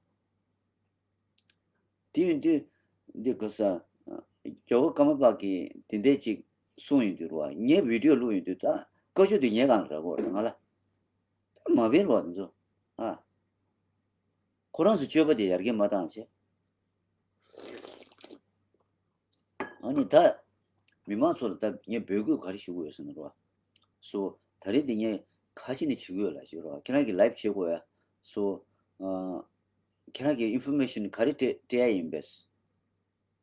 དེ་ཡིན་དུས་འདི་ག་ས། རྒྱལ་བ་ཀརྨ་པ་གིས་དེ་འདྲས་ཅིག་གསུངས་ཡོང་དུས་རོ། ངས་བི་ཌིའོ་བླུགས་ཡོང་དུས་ད་བཀའ་ཤོག་དེ་ངའི་སྒང་ལ་རག་གོ་ར། ང་ལ་མ་བིན་རོ་དེ་ཚོ། ཨ། ཁོ་རང་ཚོ་སྤྱོད་པ་དེ་ཡར་རྒྱས་མ་བཏང་བྱས། ཨ་ནི་ད་མི་མང་ཚོ་ལ་ད་ངས་འབོད་སྐུལ་ག་རེ་ཞུ་དགོས་ཡོད་ཟེར་ན་རོ། སོ་ད་རེས་འདི་ངས་ཁ་ཆེ་ནས་བྱེད་དགོས་ལ་ཞུ་རོ། ཁྱེད་རང་གིས་ལའིབ་བྱེད་དགོས་ཡ། སོ། ཨ། ཁྱེད་རང་གིས་ཨིན་ཕོར་མེ་ཤན་ག་རེ་སྤྲད་སྤྲད་ཡ་ཡིན་པས།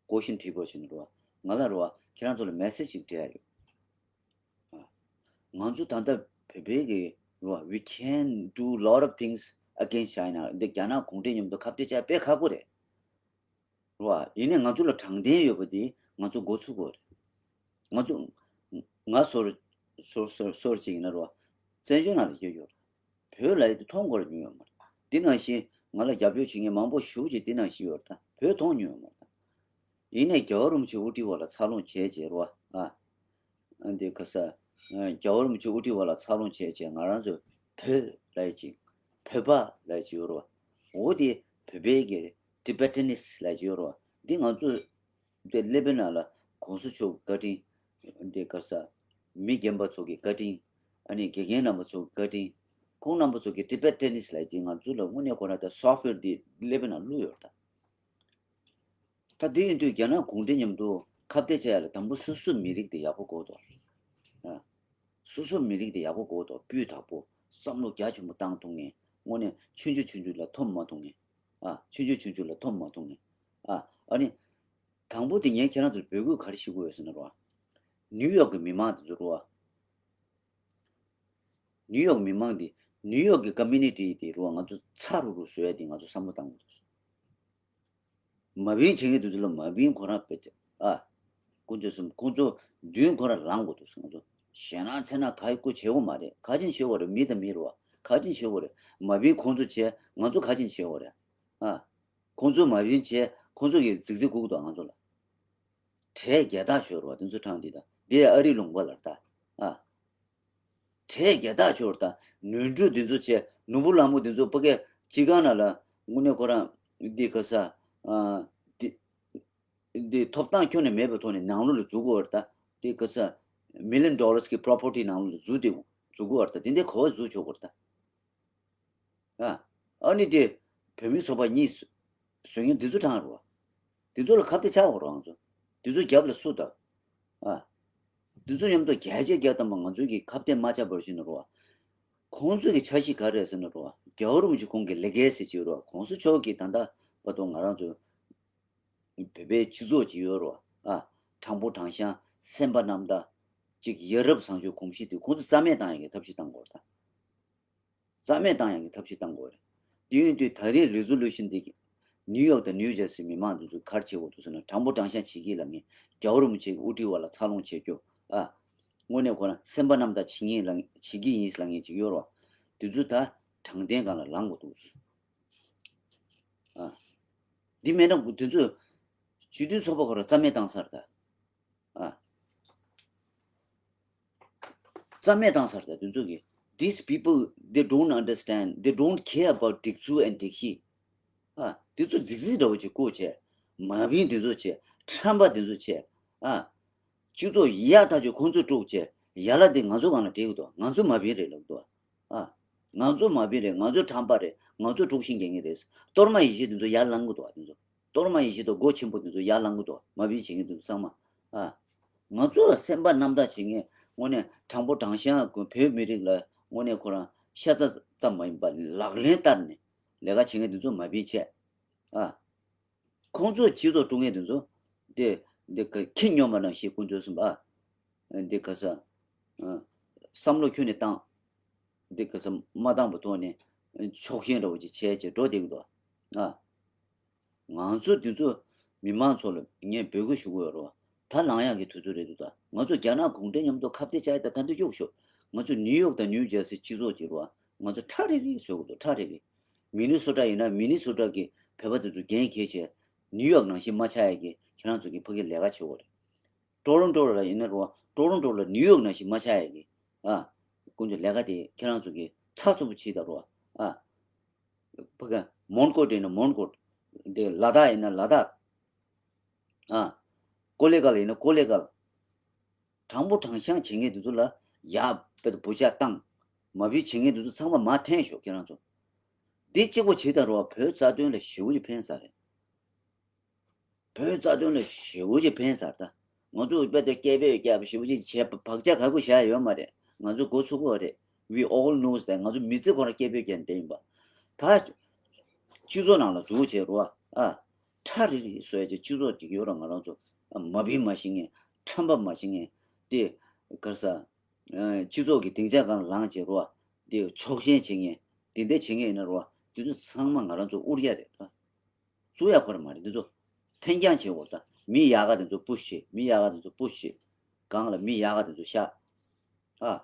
ཀོ་ཤན་དྲིས་པ་བྱས་ན་རོ། ང་ལ་རོ། ཁྱེད་རང་ཚོ་ལ་མེ་སེ་ཇི་ཞིག་སྤྲད་ཡ་ཡོད། ང་ཚོ་ད་ལྟ་བོད་པའི་གི་རོ། We can do lot of things against China. འདི་རྒྱ་ནག་གུང་ཁྲན་མཉམ་དུ་ཁ་གཏད་བཅག་དཔེ་ཁག་པོ་རེད། རོ། ཡིན་ནའི་ང་ཚོ་ལ་དྲང་བདེན་ཡོད་པ་འདི་ང་ཚོ་འགོ་ཚུགས་དགོས་རེད། ང་ཚོ་ང་སོར་སོར་སོར་སོར་ཅིག་ཡིན་ན་རོ། བཙན་བྱོལ་ནང་ལ་སྐྱེས་ཡོད་རེད། བོད་ལ་ཡིན་དུས་མཐོང་སྐོར་ཉོས་ཡོད་མ་རེད། འདི་ནང་བཞིན་ང་ལ་རྒྱབ་སྐྱོར་བྱེད་མཁན་མང་པོ་ཞེ་པོ་ཅིག་འདི་ནང་བཞིན་ཡོད་རེད། ད་བོད་མཐོང་མྱོང་ཡོད་མ་རེད། ད་ཡིན་ནའི་རྒྱལ་བ་རིན་པོ་ཆེ་དབུ་ཁྲིད་འོག་ལ་འཚར་ལོངས་བྱས་བྱས་རོ། ཨ། ཨ་འདི་ག་ས། རྒྱལ་བ་རིན་པོ་ཆེ་དབུ་ཁྲིད་འོག་ལ་འཚར་ལོངས་བྱས་བྱས་ང་རང་ཚོ་བོད་ལབ་ཡ་ཅིག་བོད་པ་ལབ་ཡ་ཅིག་ཡོད་རེད་བ། འོ་དེ་བོད་པའི་གི་ཊི་བེ་ཊན་ནི་སི་ལབ་ཡ་ཅིག་ཡོད་རེད་བ། འདི་ང་ཚོ་དེ་སླེ་པི་ནན་ལ་གོང་ས་མཆོག་གི་བཀའ་དྲིན། འདི་ག་ས། མི་རྒན་པ་ཚོ་གི་བཀའ་དྲིན། ཨ་ནི་དགེ་རྒན་རྣམ་པ་ཚོ་གི་བཀའ་དྲིན། ཁོང་རྣམ་པ་ཚོ་གི་ཊི་བེ་ཊན་ནི་སི་ལབ་ཡ་དེ་ང་ཚོ་ལ་དངོས་གནས་ཁོ་རང་ད་སོཕ་ཝེར་འདི་སླེ་པི་ནན་བླུགས་ཡོད་རེད་ད། ད་དེ་ཡིན་དུས་རྒྱ་ནག་གུང་ཁྲན་མཉམ་དུ་ཁ་གཏད་བཅག་ཡ་ལ་དང་པོ་སོ་སོའི་མི་རིགས་དེ་ཡག་པོ་དགོས་འདུག་ཨ། སོ་སོའི་མི་རིགས་དེ་ཡག་པོ་དགོས་འདུག་སྤུས་དག་པོ། བསམ་བློ་རྒྱ་ཆེན་པོ་བཏང་ཐུབ་མཁན། དངོས་གནས་ཆུང་ཆུང་ཆུང་ཆུང་ལ་འཐོམ་མ་ཐུབ་མཁན། ཨ། ཆུང་ཆུང་ཆུང་ཆུང་ལ་འཐོམ་མ་ཐུབ་མཁན། ཨ། ཨ་ནི། དང་པོ་དེ་ངས་ཁྱེད་རང་ཚོར་འབོད་སྐུལ་ག་རེ་ཞུ་དགོས་ཡོད་ཟེར་ན་རོ། ནིའུ་ཡོག་གི་མི་མང་དེ་ཚོ་རོ། ནིའུ་ཡོག་མི་མང་དེ། ནིའུ་ཡོག་གི་ཀོ་མུ་ནི་ཊི་དེ་རོ། ང་ཚོ་ཚ་རུག་རུག་བཟོ་ཡ་དེ་ང་ཚོ་བསམ་བློ་བཏང་དགོས་འདུག་མ་བིན་བྱེད་མཁན་དེ་ཚོ་ལ་མ་བིན་ཁོ་རང་དཔེ་ཆ། ཨ། དཀོན་མཆོག་གསུམ། ཁོང་ཚོ་མདུན་ཁོ་རང་ལངས་དགོས་འདུག་ང་ཚོ་ཞེད་སྣང་ཚ་ན་ག་ཡི་སྐུ་བྱེད་དགོས་མ་རེད། ག་ཅིན་བྱེད་དགོས་རེད། མི་དང་མི་རེད་བ། ག་ཅིན་བྱེད་དགོས་རེད། མ་བིན་ཁོང་ཚོ་བྱས་ང་ཚོ་ག་ཅིན་བྱེད་དགོས་རེད། ཨ། ཁོང་ཚོ་མ་བིན་བྱས་ཁོང་ཚོ་གིས་རྫིག་རྫིག་སྒུག་འདུག་ང་ཚོ་ལ། གྲས་རྒྱལ་དར་ཤོར་བ་དེ་ཚོ་དྲངས་དེ་ད་དེ་ཨ་རི་ལུང་པ་ལ་ད། ཨ། གྲས་རྒྱལ་དར་ཤོར་ད་ནོར་འཁྲུལ་དེ་ཚོ་བྱས། ནོར་བུ་གླང་པོ་དེ་ཚོ་ཕ་གི་སྤྱི་ཁང་ནང་ལ་དངོས་གནས་ཁོ་རང་ འདི་ག་ས། འདི་འདི་ཐོབ་ཐང་ཁྱོན་ནས་མེད་པའི་ཐོག་ནས་ནང་ལོགས་ལ་འཛུལ་དགོས་པ་རེད་ད། འདི་ག་ས། མི་ལི་ཡོན་ཌོ་ལར་གྱི་པོ་རོ་པར་ཊི་ནང་ལོགས་ལ་འཛུལ་དེ་འཛུལ་དགོས་པ་རེད་ད། དེ་འདྲའི་གོ་བ་འཛུལ་ཆོག་གི་རེད་ད། ཨ། ཨ་ནི་དེ། བོད་མི་ཚོགས་པ་གཉིས། བཟོ་མཁན་འདི་ཚོ་དྲང་རོགས། འདི་ཚོ་ལ་ཁ་གཏད་བཅག་དགོས་རོགས་ང་ཚོ། འདི་ཚོ་རྒྱབ་ལ་སུ་དང་། ཨ། འདི་ཚོ་མཉམ་དུ་རྒྱལ་གཅེས་རྒྱལ་དམ་པ་ང་ཚོའི་གི་ཁ་གཏད་མ་བཅག་པར་ཞུ་ན་རོགས། ཁོང་ཚོའི་གི་འཆར་གཞི་ག་རེ་རེད་ཟེར་ན་རོགས། རྒྱལ་བ་རིན་པོ་ཆེ་ཁོང་གི་ལེ་གེ་སི་ཅིག་ཡོད་རོགས། གོང་ས་མཆོག་གི་ད་ལྟ་བར་དུ་ང་རང་ཚོ་བོད་པའི་སྤྱི་ཚོགས་ཅིག་ཡོད་རོགས། ཨ། དྲང་པོ་དྲང་གཞག་སེམས་པ་རྣམ་དག་ཅིག་ཡ་རབས་བཟང་སྤྱོད་གོམས་གཤིས་དེ་ཁོང་ཚོ་རྩ་མེད་བཏང་ཡག་གི་ཐབས་ཤེས་བཏང་དགོས་རེད་ད། རྩ་མེད་བཏང་ཡག་གི་ཐབས་ཤེས་བཏང་དགོས་རེད། དེ་ཡིན་དུས་ད་རེས་རི་ཛོ་ལུ་ཤན་འདི་གི་ནིའུ་ཡོག་དང་ནིའུ་ཇར་སི་མི་མང་འདི་ཚོ་ག་རེ་བྱེད་དགོས་འདུག་ཟེར་ན། དྲང་པོ་དྲང་གཞག་བྱེད་ཀྱི་ལབ་མཁན། རྒྱལ་བ་རིན་པོ་ཆེ་གི་དབུ་ཁྲིད་འོག་ལ་འཚར་ལོངས་བྱེད་རྒྱུ། ཨ། དངོས་གནས་ཁོ་རང་སེམས་པ་རྣམ་དག་བྱེད་ངེས་ལ་བྱེད་ཀྱི་ཡིན་ལབ་མཁན་ཅིག་ཡོད་རེད་བ། འདི་ཚོ་ད་དྲང་བདེན་སྒང་ལ་ལངས་དགོས་འདུག། ཨ། འདི་མེད་ན་འདི་ཚོ་སྤྱི་མཐུན་ཚོགས་པ་ཁོ་རང་རྩ་མེད་བཏང་ཚར་ད། ཨ། རྩ་མེད་བཏང་ཚར་ད་དེ་ཚོ་གིས། These people, they don't understand, they don't care about སྒྲིག་འཛུགས་and སྒྲིག་གཞི། ཨ། དེ་ཚོ་རྫིག་རྫིག་འདྲ་བོ་ཅིག་བཀོད་བྱས། མ་བིན་དེ་ཚོ་བྱས། ཁྲམ་པ་དེ་ཚོ་བྱས། ཨ། སྤྱི་ཚོགས་ཡག་ཐག་ཆོད་ཁོང་ཚོས་དཀྲུགས་བྱས། ཡ་ལ་དེ་ང་ཚོ་སྒང་ལ་སྤྲད་ཀྱི་འདུག། ང་ཚོ་མ་བིན་རེད་ལབ་འདུག། ཨ། ང་ཚོ་མ་བིན་རེད། ང་ཚོ་ཁྲམ་པ་རེད། ང་ཚོ་དཀྲུག་ཤིང་རྒྱག་མཁན་རེད། གཏོར་མ་ཡེ་ཤེས་དེ་ཚོ་ཡར་ལངས་ཀྱི་འདུག་བ། དེ་ཚོ། གཏོར་མ་ཡེ་ཤེས་དང་སྒོ་ཆེན་པོ་དེ་ཚོ་ཡར་ལངས་ཀྱི་འདུག། མ་བིན་བྱེད་མཁན་དེ་ཚོ་ཚང་མ། ཨ། ང་ཚོ་སེམས་པ་རྣམ་དག་བྱེད་མཁན་དངོས་གནས་དྲང་པོ་དྲང་གཞག་བོད་མི་རིགས་ལ་དངོས་གནས་ཁོ་རང་ཤ་ཚ་ཙམ་མ་ཡིན་པ་ལག་ལེན་བསྟར་ནས་ལས་ཀ་བྱེད་མཁན་དེ་ཚོ་མ་བིན་བྱས། ཨ། ཁོང་ཚོས་སྤྱི་ཚོགས་དཀྲུག་མཁན་དེ་ཚོ། དེ་དེ་ག་ཁྱི་སྨྱོན་པ་ནང་བཞིན་དཀོན་མཆོག་གསུམ་པ། ཨ། དེ་ག་ས། ཨ། བསམ་བློ་ཁྱོན་ནས་བཏང་། འདི་ག་ས་མ་བཏང་པའི་ཐོག་ནས་ཕྱོགས་ཞེན་འདྲ་བོ་ཅིག་བྱས་བྱས་འགྲོ་བསྡད་ཀྱི་འདུག། ཨ། ང་ཚོ་འདི་ཚོ་མི་མང་ཚོ་ལ་ངས་འབོད་སྐུལ་ཞུ་གི་ཡོད་རེད་བ། ད་ལངས་ཡག་གི་དུས་ཚོད་རེད་འདུག། ད་ང་ཚོ་རྒྱ་ནག་གུང་ཁྲན་མཉམ་དུ་ཁ་གཏད་བཅག་ཡ་ད་ད་འདི་གཡུག་ཤོག། ང་ཚོ་ནིའུ་ཡོག་དང་ནིའུ་ཇར་སི་སྤྱི་ཚོགས་ཀྱི་རེད་བ། ང་ཚོ་ཁྲ་རིག་རིག་བཟོ་དགོས་འདུག། ཁྲ་རིག་རིག། མི་ནི་སོ་ཊ་ཡིན་ན་མི་ནི་སོ་ཊ་གི་བོད་པ་དེ་ཚོ་འགན་འཁྱེར་བྱས། ནིའུ་ཡོག་ནང་བཞིན་མ་ཆགས་ཡ་གི་ཁྱེད་རང་ཚོ་གི་ཕ་གི་ལས་ཀ་བྱེད་དགོས་རེད། ཊོ་རོན་ཊོ་ལ་ཡིན་ན་རོ། ཊོ་རོན་ཊོ་ལ་ནིའུ་ཡོག་ནང་བཞིན་མ་ཆགས་ཡ་གི། ཨ། ཀུན་སྤྱོད་ལས་ཀ་དེ་ཁྱེད་རང་ཚོ་གི་ཚགས་ཚུད་པོ་བྱེད་ད་རོ། ཨ། ཕ་གི་མོན་གྷོ་དེ་ན་མོན་གྷོ། དེ་ལ་དྭགས་ཡིན་ན་ལ་དྭགས། ཨ། ཀོ་ལེ་གལ་ཡིན་ན་ཀོ་ལེ་གལ། དྲང་པོ་དྲང་གཞག་བྱེད་མཁན་དེ་ཚོ་ལ་ཡག་པོ་བུ་ཆ་བཏང་། མ་བུ་བྱེད་མཁན་དེ་ཚོ་ཚང་མ་མར་འཐེན་ཤོག་ཁྱེད་རང་ཚོ། འདི་གཅིག་པོ་བྱེད་ད་རོ། བོད་རྩ་དོན་ལ་ཞེ་པོ་ཅིག་ཕན་ས་རེད། བོད་རྩ་དོན་ལ་ཞེ་པོ་ཅིག་ཕན་ས་རེད་ད། ང་ཚོ་དཔེ་དེ་སྐད་འབོད་རྒྱབ་ཞེ་པོ་ཅིག་བྱས་བག་ཆགས་ག་གུ་བཞག་ཡོད་མ་རེད། ང་ཚོ་འགོ་ཚུགས་ཀྱི་རེད། We all knows that. ང་ཚོ་མི་ཚེ་ཁོ་རང་སྐད་འབོད་རྒྱབ་བསྡད་ཡིན་པ། ད་སྤྱི་ཚོགས་ནང་ལ་འཛུལ་བྱས་རོ། ཨ། ཁྲ་རིག་རིག་བཟོ་ཡ་ཅིག་སྤྱི་ཚོགས་ཅིག་ཡོད་ར། ང་རང་ཚོ་མ་བིན་མ་ཤེས་མཁན། ཁྲམ་པ་མ་ཤེས་མཁན་དེ་ག་རེ་ཟ། སྤྱི་ཚོགས་ཀྱི་སྡིངས་ཆ་སྒང་ལངས་བྱས་རོ། དེ་ཕྱོགས་ཞེན་བྱེད་མཁན་དེ་འདྲ་བྱེད་མཁན་ཡིན་ན་རོ། དེ་ཚོ་ཚང་མ་ང་རང་ཚོ་དབུར་ཡ་རེད་ད། བཙུགས་ཡ་ཁོ་ར་མ་རེད། འདི་ཚོ་འཐེན་རྐྱང་བྱེད་འོ་ད། མི་ཡག་ག་དེ་ཚོ་པུ་ཤི་བྱེད། མི་ཡག་ག་དེ་ཚོ་པུ་ཤི་བྱེད། སྒང་ལ་མི་ཡག་ག་དེ་ཚོ་བཞག། ཨ།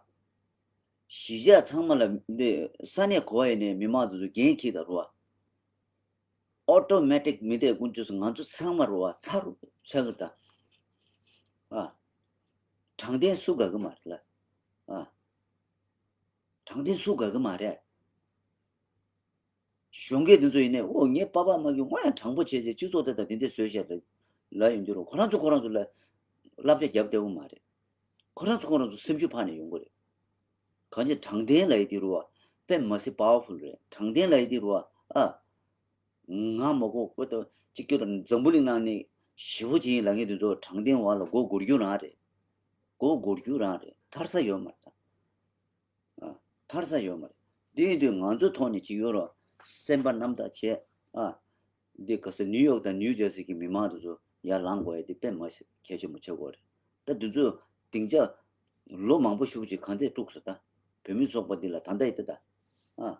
གཞིས་ཆགས་ཚང་མ་ལ་འདི་ས་གནས་ག་པར་ཡིན་ནའི་མི་མང་དེ་ཚོ་འགན་འཁྱེར་ད་རོ། ཨོ་ཊོ་མེ་ཊིག་མི་དེ་ཀུན་སྤྱོད་སུ་ང་ཚོ་ཚང་མ་རོ་བ་ཚ་རུ་ཆགས་གི་ད། ཨ། དྲང་བདེན་སུ་དགའ་གི་མ་རེད་ལ། ཨ། དྲང་བདེན་སུ་དགའ་གི་མ་རེད། གཞོན་སྐྱེས་དེ་ཚོ་ཡིན་ནའི་ཨོ་ངའི་པ་ཕ་མ་གིས་དངོས་ཡང་དྲང་པོ་བྱས་བྱས་སྤྱི་ཚོགས་དེ་དང་དེ་འདྲས་བཟོས་བཞག་ལ་ཡོང་དུས་རུ་ཁོ་རང་ཚོ་ཁོ་རང་ཚོ་ལ་བསླབ་བྱ་རྒྱབ་བསྡད་ཡོད་མ་རེད། ཁོ་རང་ཚོ་ཁོ་རང་ཚོ་སེམས་ཤུགས་འཕར་ནས་ཡོང་གི་རེད། གང་ཅི་དྲང་བདེན་ལབ་ཡི་དེ་རུ་བ་དཔེ་མ་སྲིད་པ་ཝར་ཕུལ་རེད། དྲང་བདེན་ལབ་ཡི་དེ་རུ་བ་ཨ། ང་མ་གོ་བོ་ད་གཅིག་གྱུར་འཛམ་བུ་གླིང་ནང་ནས་ཞེ་པོ་ཅིག་ཡིན་ལབ་མཁན་དེ་ཚོ་དྲང་བདེན་འོག་ལ་མགོ་སྒུར་རྒྱུ་རང་རེད། མགོ་སྒུར་རྒྱུ་རང་རེད། ཐར་ས་ཡོད་མ་རེད་ད། ཨ། ཐར་ས་ཡོད་མ་རེད། དེ་ཡིན་དུས་ང་ཚོ་ཐོག་ནས་ཅིག་ཡོད་རོགས། སེམས་པ་རྣམ་དག་བྱས། ཨ། འདི་ག་ས་ནིའུ་ཡོག་དང་ནིའུ་ཇར་སི་གི་མི་མང་དེ་ཚོ་ཡར་ལངས་དགོས་ཡ་དེ་དཔེ་མ་སྲིད་གལ་ཆེན་པོ་ཆགས་ཀྱི་ཡོད་རེད། ད་དེ་ཚོ་སྡིངས་ཆ་ལོ་མང་པོ་ཞེ་པོ་ཅིག་གང་ཚད་དཀྲུགས་སོང་ད། བོད་མི་ཚོགས་པ་འདི་ལ་ད་ལྟ་ཡིན་ད་ད། ཨ།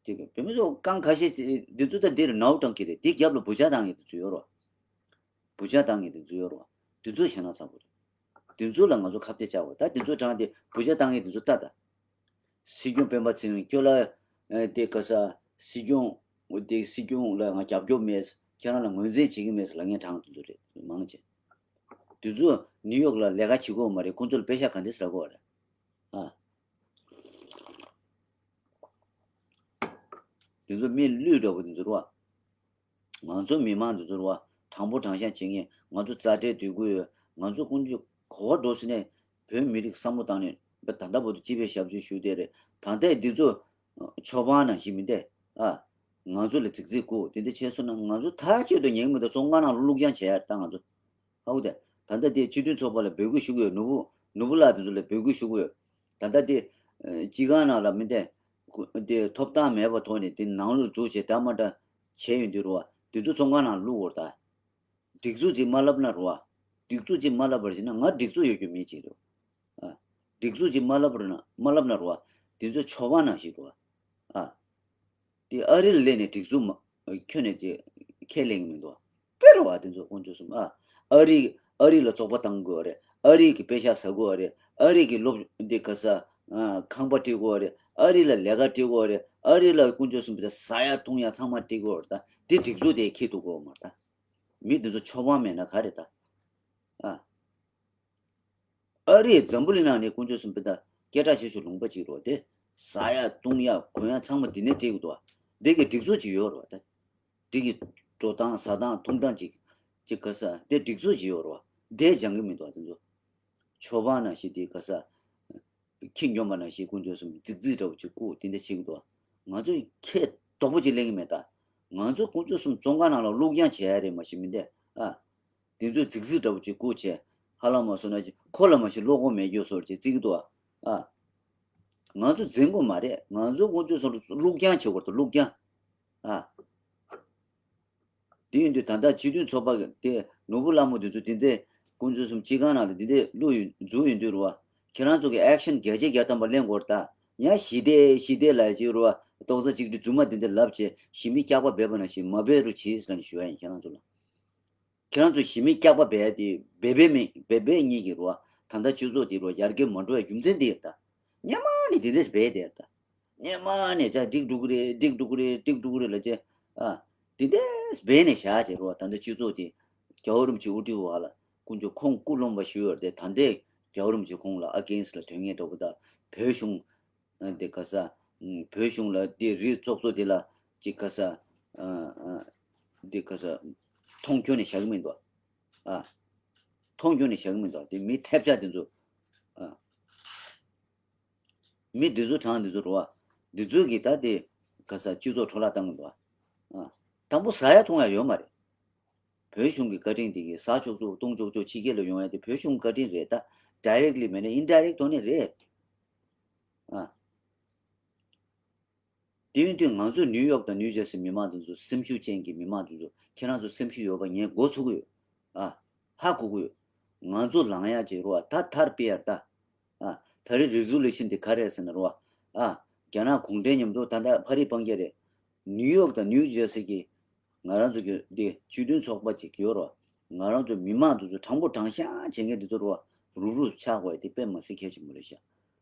དེ་ག་བོད་མི་ཚོ་རྐང་ཁ་ཤས་ཅིག་འདི་ཚོ་ད་འདིར་ནའུ་བཏང་གི་རེད། འདི་རྒྱབ་ལ་བུ་ཆ་བཏང་གི་འདི་ཚོ་ཡོད་རོགས། བུ་ཆ་བཏང་གི་འདི་ཚོ་ཡོད་རོགས། འདི་ཚོ་ཞེད་སྣང་ཚ་པོ་རེད། འདི་ཚོ་ལ་ང་ཚོ་ཁ་གཏད་བཅག་དགོས། ད་འདི་ཚོ་དྲངས་ཏེ་བུ་ཆ་བཏང་གི་འདི་ཚོ་ལྟ་ད། སྲིད་སྐྱོང་སྤེན་པ་ཚེ་རིང་ཁྱོད་ལ་ཨ་དེ་ག་ས་སྲིད་སྐྱོང་དེ་སྲིད་སྐྱོང་ལ་ང་རྒྱབ་སྐྱོར་མེད། ཁྱེད་རང་ལ་ངོས་འཛིན་བྱེད་ཀྱི་མེད་ལབ་མཁན་དྲངས་འདི་ཚོ་རེད་མང་ཆེ། འདི་ཚོ་ནིའུ་ཡོག་ལ་ལས་ཀ་བྱེད་དགོས་མ་རེད། ཁོང་ཚོ་ལ་པེ་ཤ་ག་འདྲས་ཟ་དགོས་རེད། ཨ། དེ་ཚོ་མི་ལུས་འདྲ་པོ་དེ་ཚོ་རེད་བ། ང་ཚོ་མི་མང་འདི་ཚོ་རེད་བ། དྲང་པོ་དྲང་བཞག་བྱེད་མཁན། ང་ཚོ་རྩ་ཁྲལ་སྡུད་དགོས་ཡོད། ང་ཚོ་ཀུན་སྤྱོད་ག་པར་འགྲོ་ཟེར་ནས་བོད་མི་རིགས་བསམ་བློ་བཏང་ནས་ད་ལྟ་བར་དུ་སྤྱི་པའི་ཞབས་ཞུ་ཞུས་བསྡད་རེད། ད་ལྟའི་འདི་ཚོ་ཆོས་པ་ནང་བཞིན་མི་འདུག་ཨ། ང་ཚོ་ལ་རྫིག་རྫིག་སྐུ་དེ་འདྲ་བྱས་སོང་ན་ང་ཚོ་ཐག་ཆོད་དུ་ཉན་གི་མི་འདུག་བཙོན་ཁང་ནང་བླུག་རྐྱང་བྱེད་ཡ་རེད་ད་ང་ཚོ། ཧ་གོ་དེ། ད་ལྟ་དེ་སྤྱི་མཐུན་ཚོགས་པ་ལ་འབོད་སྐུལ་ཞུ་གི་ཡོད། ནོར་བུ་ནོར་བུ་ལགས་དེ་ཚོ་ལ་འབོད་སྐུལ་ཞུ་གི་ཡོད། ད་ལྟ་དེ་སྤྱི་ཁང་ནང་ལ་མི་འདུག་དེ་ཐོབ་ཐང་མེད་པ་ཐོག་ནས་དེ་ནང་ལོགས་འཛུལ་བྱས་ད་མ་འདྲ་བྱས་ཡོང་དུས་རེད་བ། དེ་ཚོ་བཙོན་ཁང་ནང་བླུག་དགོས་རེད་ད། སྒྲིག་འཛུགས་ཅིག་མ་ལབ་ན་རེད་བ། སྒྲིག་འཛུགས་ཅིག་མ་ལབ་པར་བྱས་ན་ང་སྒྲིག་འཛུགས་ཡོད་རྒྱུ་མེད་ཅིག་རེད། ཨ། སྒྲིག་འཛུགས་ཅིག་མ་ལབ་པར་ན་མ་ལབ་ན་རེད་བ། དེ་ཚོ་ཆོས་པ་ནང་བཞིན་རེད་བ། ཨ། དེ་ཨ་རི་ལ་སླེབས་ནས་སྒྲིག་འཛུགས་མ་ཁྱོན་ནས་ཅིག་ཁས་ལེན་གི་མི་འདུག་བ། དཔེ་རེད་བ་དེ་ཚོ་དཀོན་མཆོག་གསུམ་ཨ། ཨ་རི་ཨ་རི་ལ་བཙོག་པ་བཏང་དགོས་རེད། ཨ་རི་གི་པེ་ཤག་ཟ་དགོས་རེད། ཨ་རི་གི་སློབ་འདི་ག་ས་ཨ་ཁང་པ་སྤྲད་དགོས་རེད། ཨ་རི་ལ་ལས་ཀ་སྤྲད་དགོས་རེད། ཨ་རི་ལ་དཀོན་མཆོག་གསུམ་པོ་ད་ཟ་ཡ་འཐུང་ཡ་ཚང་མ་སྤྲད་དགོས་རེད། ད་དེ་སྒྲིག་འཛུགས་དེ་ཁྱེར་ཐུབ་དགོས་མ་རེད་ད། མི་འདི་ཚོ་ཆོས་པ་མེད་ན་ག་རེད་ད། ཨ། ཨ་རིའི་འཛམ་བུ་གླིང་ནང་ནས་དཀོན་མཆོག་གསུམ་པོ་ད་སྐད་གྲགས་ཆེ་ཤོས་ལུང་པ་གཅིག་རེད་དེ། ཟ་ཡ་བཏུང་ཡ་གོན་ཡ་ཚང་མ་འདི་ནས་སྤྲད་ཀྱི་འདུག་བ། འདི་གི་སྒྲིག་འཛུགས་གཅིག་ཡོད་རེད་བ་ད། འདི་གི་འགྲོ་སྟངས་ཟ་སྟངས་འཐུང་སྟངས་གཅིག་གཅིག་ག་ས་དེ་སྒྲིག་འཛུགས་གཅིག་ཡོད་རེད་བ། དེ་སྦྱང་གི་མི་འདུག་བ་དེ་ཚོ། ཆོས་པ་ནང་བཞིན་དེ་ག་ས། ཁྱི་འཇོམས་པ་ནང་བཞིན་དཀོན་མཆོག་གསུམ་རྫིག་རྫིག་འདྲ་བོ་ཅིག་བཀུག་དེ་འདྲ་བྱེད་ཀྱི་འདུག་ང་ཚོས་ཁྱེད་དོག་པོ་ཅིག་གླེང་གི་མེད་ད། ང་ཚོ་དཀོན་མཆོག་གསུམ་བཙོན་ཁང་ནང་ལ་བླུག་རྐྱང་བྱེད་ཡ་རེད་མ་གཞི་མི་འདུག་ཨ། དེ་ཚོས་རྫིག་རྫིག་འདྲ་བོ་ཅིག་བཀུག་བྱས་ཧ་ལམ་མ་སོང་ན་ཅིག་ཁོ་ལ་མ་གཞི་བློ་ཁོག་མེད་རྒྱུ་བཟོ་འདྲ་ཅིག་བརྩི་གི་འདུག་ཨ། ང་ཚོ་འཛིན་དགོས་མ་རེད། ང་ཚོ་དཀོན་མཆོག་གསུམ་ལ་བླུག་རྐྱང་བྱེད་དགོས་རེད་བླུག་རྐྱང་ཨ། དེ་ཡིན་དུས་ད་ལྟ་སྤྱི་མཐུན་ཚོགས་པ་དེ་ནོར་བུ་ལྷ་མོ་དེ་ཚོ་དེ་འདྲའི་དཀོན་མཆོག་གསུམ་སྤྱི་ཁང་ནང་ལ་དེ་འདྲའི་བླུག་ཡོད་འཛུལ་ཡོད་དུས་རེད་བ། ཁྱེད་རང་ཚོ་གི་ཨེག་ཤན་བརྒྱ་ཆ་བརྒྱ་ཐམ་པ་ལེན་དགོས་རེད་ད། ཡང་ཞི་བདེ་ཞི་བདེ་ལབ་ཀྱི་རེད་བ། ཏོག་ཙམ་གཅིག་སྒྲིལ་རྫུན་མ་དེ་འདྲ་ལབ་བྱས་ཞི་མི་སྐྱག་པ་འབེབས་པ་ནང་བཞིན་མ་འབེབས་རོགས་གྱིས་ཟེར་ནས་ཞུ་ཡ་ཡིན་ཁྱེད་རང་ཚོ་ལ། ཁྱེད་རང་ཚོ་ཞི་མི་སྐྱག་པ་འབེབས་དེ་འབེབས་འབེབས་མེད་འབེབས་འབེབས་གཉིས་ཀྱི་རེད་བ། ད་ལྟ་སྤྱི་ཚོགས་དེ་རེད་བ་ཡར་རྒྱས་མ་འགྲོ་བའི་རྒྱུ་མཚན་དེ་ཡོད་ད། སྔོན་མ་ནས་དེ་འདྲས་འབད་དེར་ད། སྔོན་མ་ནས་ཅག་འགྲིག་འགྲོ་གི་རེད་འགྲིག་འགྲོ་གི་རེད་འགྲིག་འགྲོ་གི་རེད་ལ་ཅེ། ཨ། དེ་འདྲས་འབད་ནས་བཞག་བྱས་རོ། ད་ལྟ་སྤྱི་ཚོགས་དེ་རྒྱལ་བ་རིན་པོ་ཆེ་དབུ་ཁྲིད་འོག་ལ་དཀོན་མཆོག་ཁོང་སྐུ་སློང་པ་ཞུ་ཡོད་རེད་དེ། ད་ལྟའི་རྒྱལ་བ་རིན་པོ་ཆེ་ཁོང་ལ་ཨ་གེན་སི་ལ་དོན་གཉེར་འདྲ་པོ་དང་བོད་གཞུང་དེ་ག་ས་བོད་གཞུང་ལ་དེ་རིགས་ཚོགས་གཙོ་དེ་ལ་ཅིག་ག་ས་དེ་ག་ས་མཐོང་ཁྱོན་ནས་བཞག་གི་མི་འདུག་ཨ། མཐོང་ཁྱོན་ནས་བཞག་གི་མི་འདུག་དེ་མི་ཐེབས་ཆག་དེ་ཚོ། ཨ། མི་འདི་ཚོ་གྲངས་འདི་ཚོ་རེད་བ། འདི་ཚོ་གིས་ད་དེ་ག་ས་སྤྱི་ཚོགས་འཕྲོ་བརླག་བཏང་གི་འདུག་བ། ཨ། དང་པོ་ཟ་ཡ་འཐུང་ཡ་ཡོད་མ་རེད། བོད་གཞུང་གི་བཀའ་དྲིན་དེ་གིས་ཟ་ཆོག་ཆོག་འཐུང་ཆོག་ཆོག་ཕྱི་རྒྱལ་ལ་ཡོང་ཡ་དེ་བོད་གཞུང་གི་བཀའ་དྲིན་རེད་ད། ཌའི་རེག་ལི་མེད་ན་ཨིན་ཌའི་རེག་ཐོག་ནས་རེད། ཨ། དེ་ཡིན་དུས་ང་ཚོ་ནིའུ་ཡོག་དང་ནིའུ་ཇར་སི་མི་མང་དེ་ཚོ་སེམས་ཤུགས་ཅན་གྱི་མི་མང་དེ་ཚོ་ཁྱེད་རང་ཚོ་སེམས་ཤུགས་ཡོད་པ་ངས་མགོ་ཚོད་ཀྱི་ཡོད། ཨ། ཧ་གོ་གི་ཡོད། ང་ཚོ་ལངས་ཡ་ཅིག་རོ་ཨ་ད་མཐར་དཔེ་ཡར་ལྟ། ཨ། ད་རེས་རི་ཛོ་ལུ་ཤན་དེ་ག་རེ་རེད་ཟེར་ན་རོ་ཨ། ཨ། རྒྱ་ནག་གུང་ཁྲན་མཉམ་དུ་ད་ལྟ་ཕ་རི་སྤང་རྒྱ་རེད། ནིའུ་ཡོག་དང་ནིའུ་ཇར་སི་གི་ང་རང་ཚོ་གི་འདི་སྤྱི་མཐུན་ཚོགས་པ་ཅིག་ཡོད་རོ། ང་རང་ཚོ་མི་མང་དེ་ཚོ་དྲང་པོ་དྲང་བཞག་བྱེད་མཁན་དེ་ཚོ་རོ་ཨ་རུག་རུག་ཆགས་དགོས་དེ་དཔེ་མ་སྲིད་གལ་ཆེན་པོ་རེད་ཤག་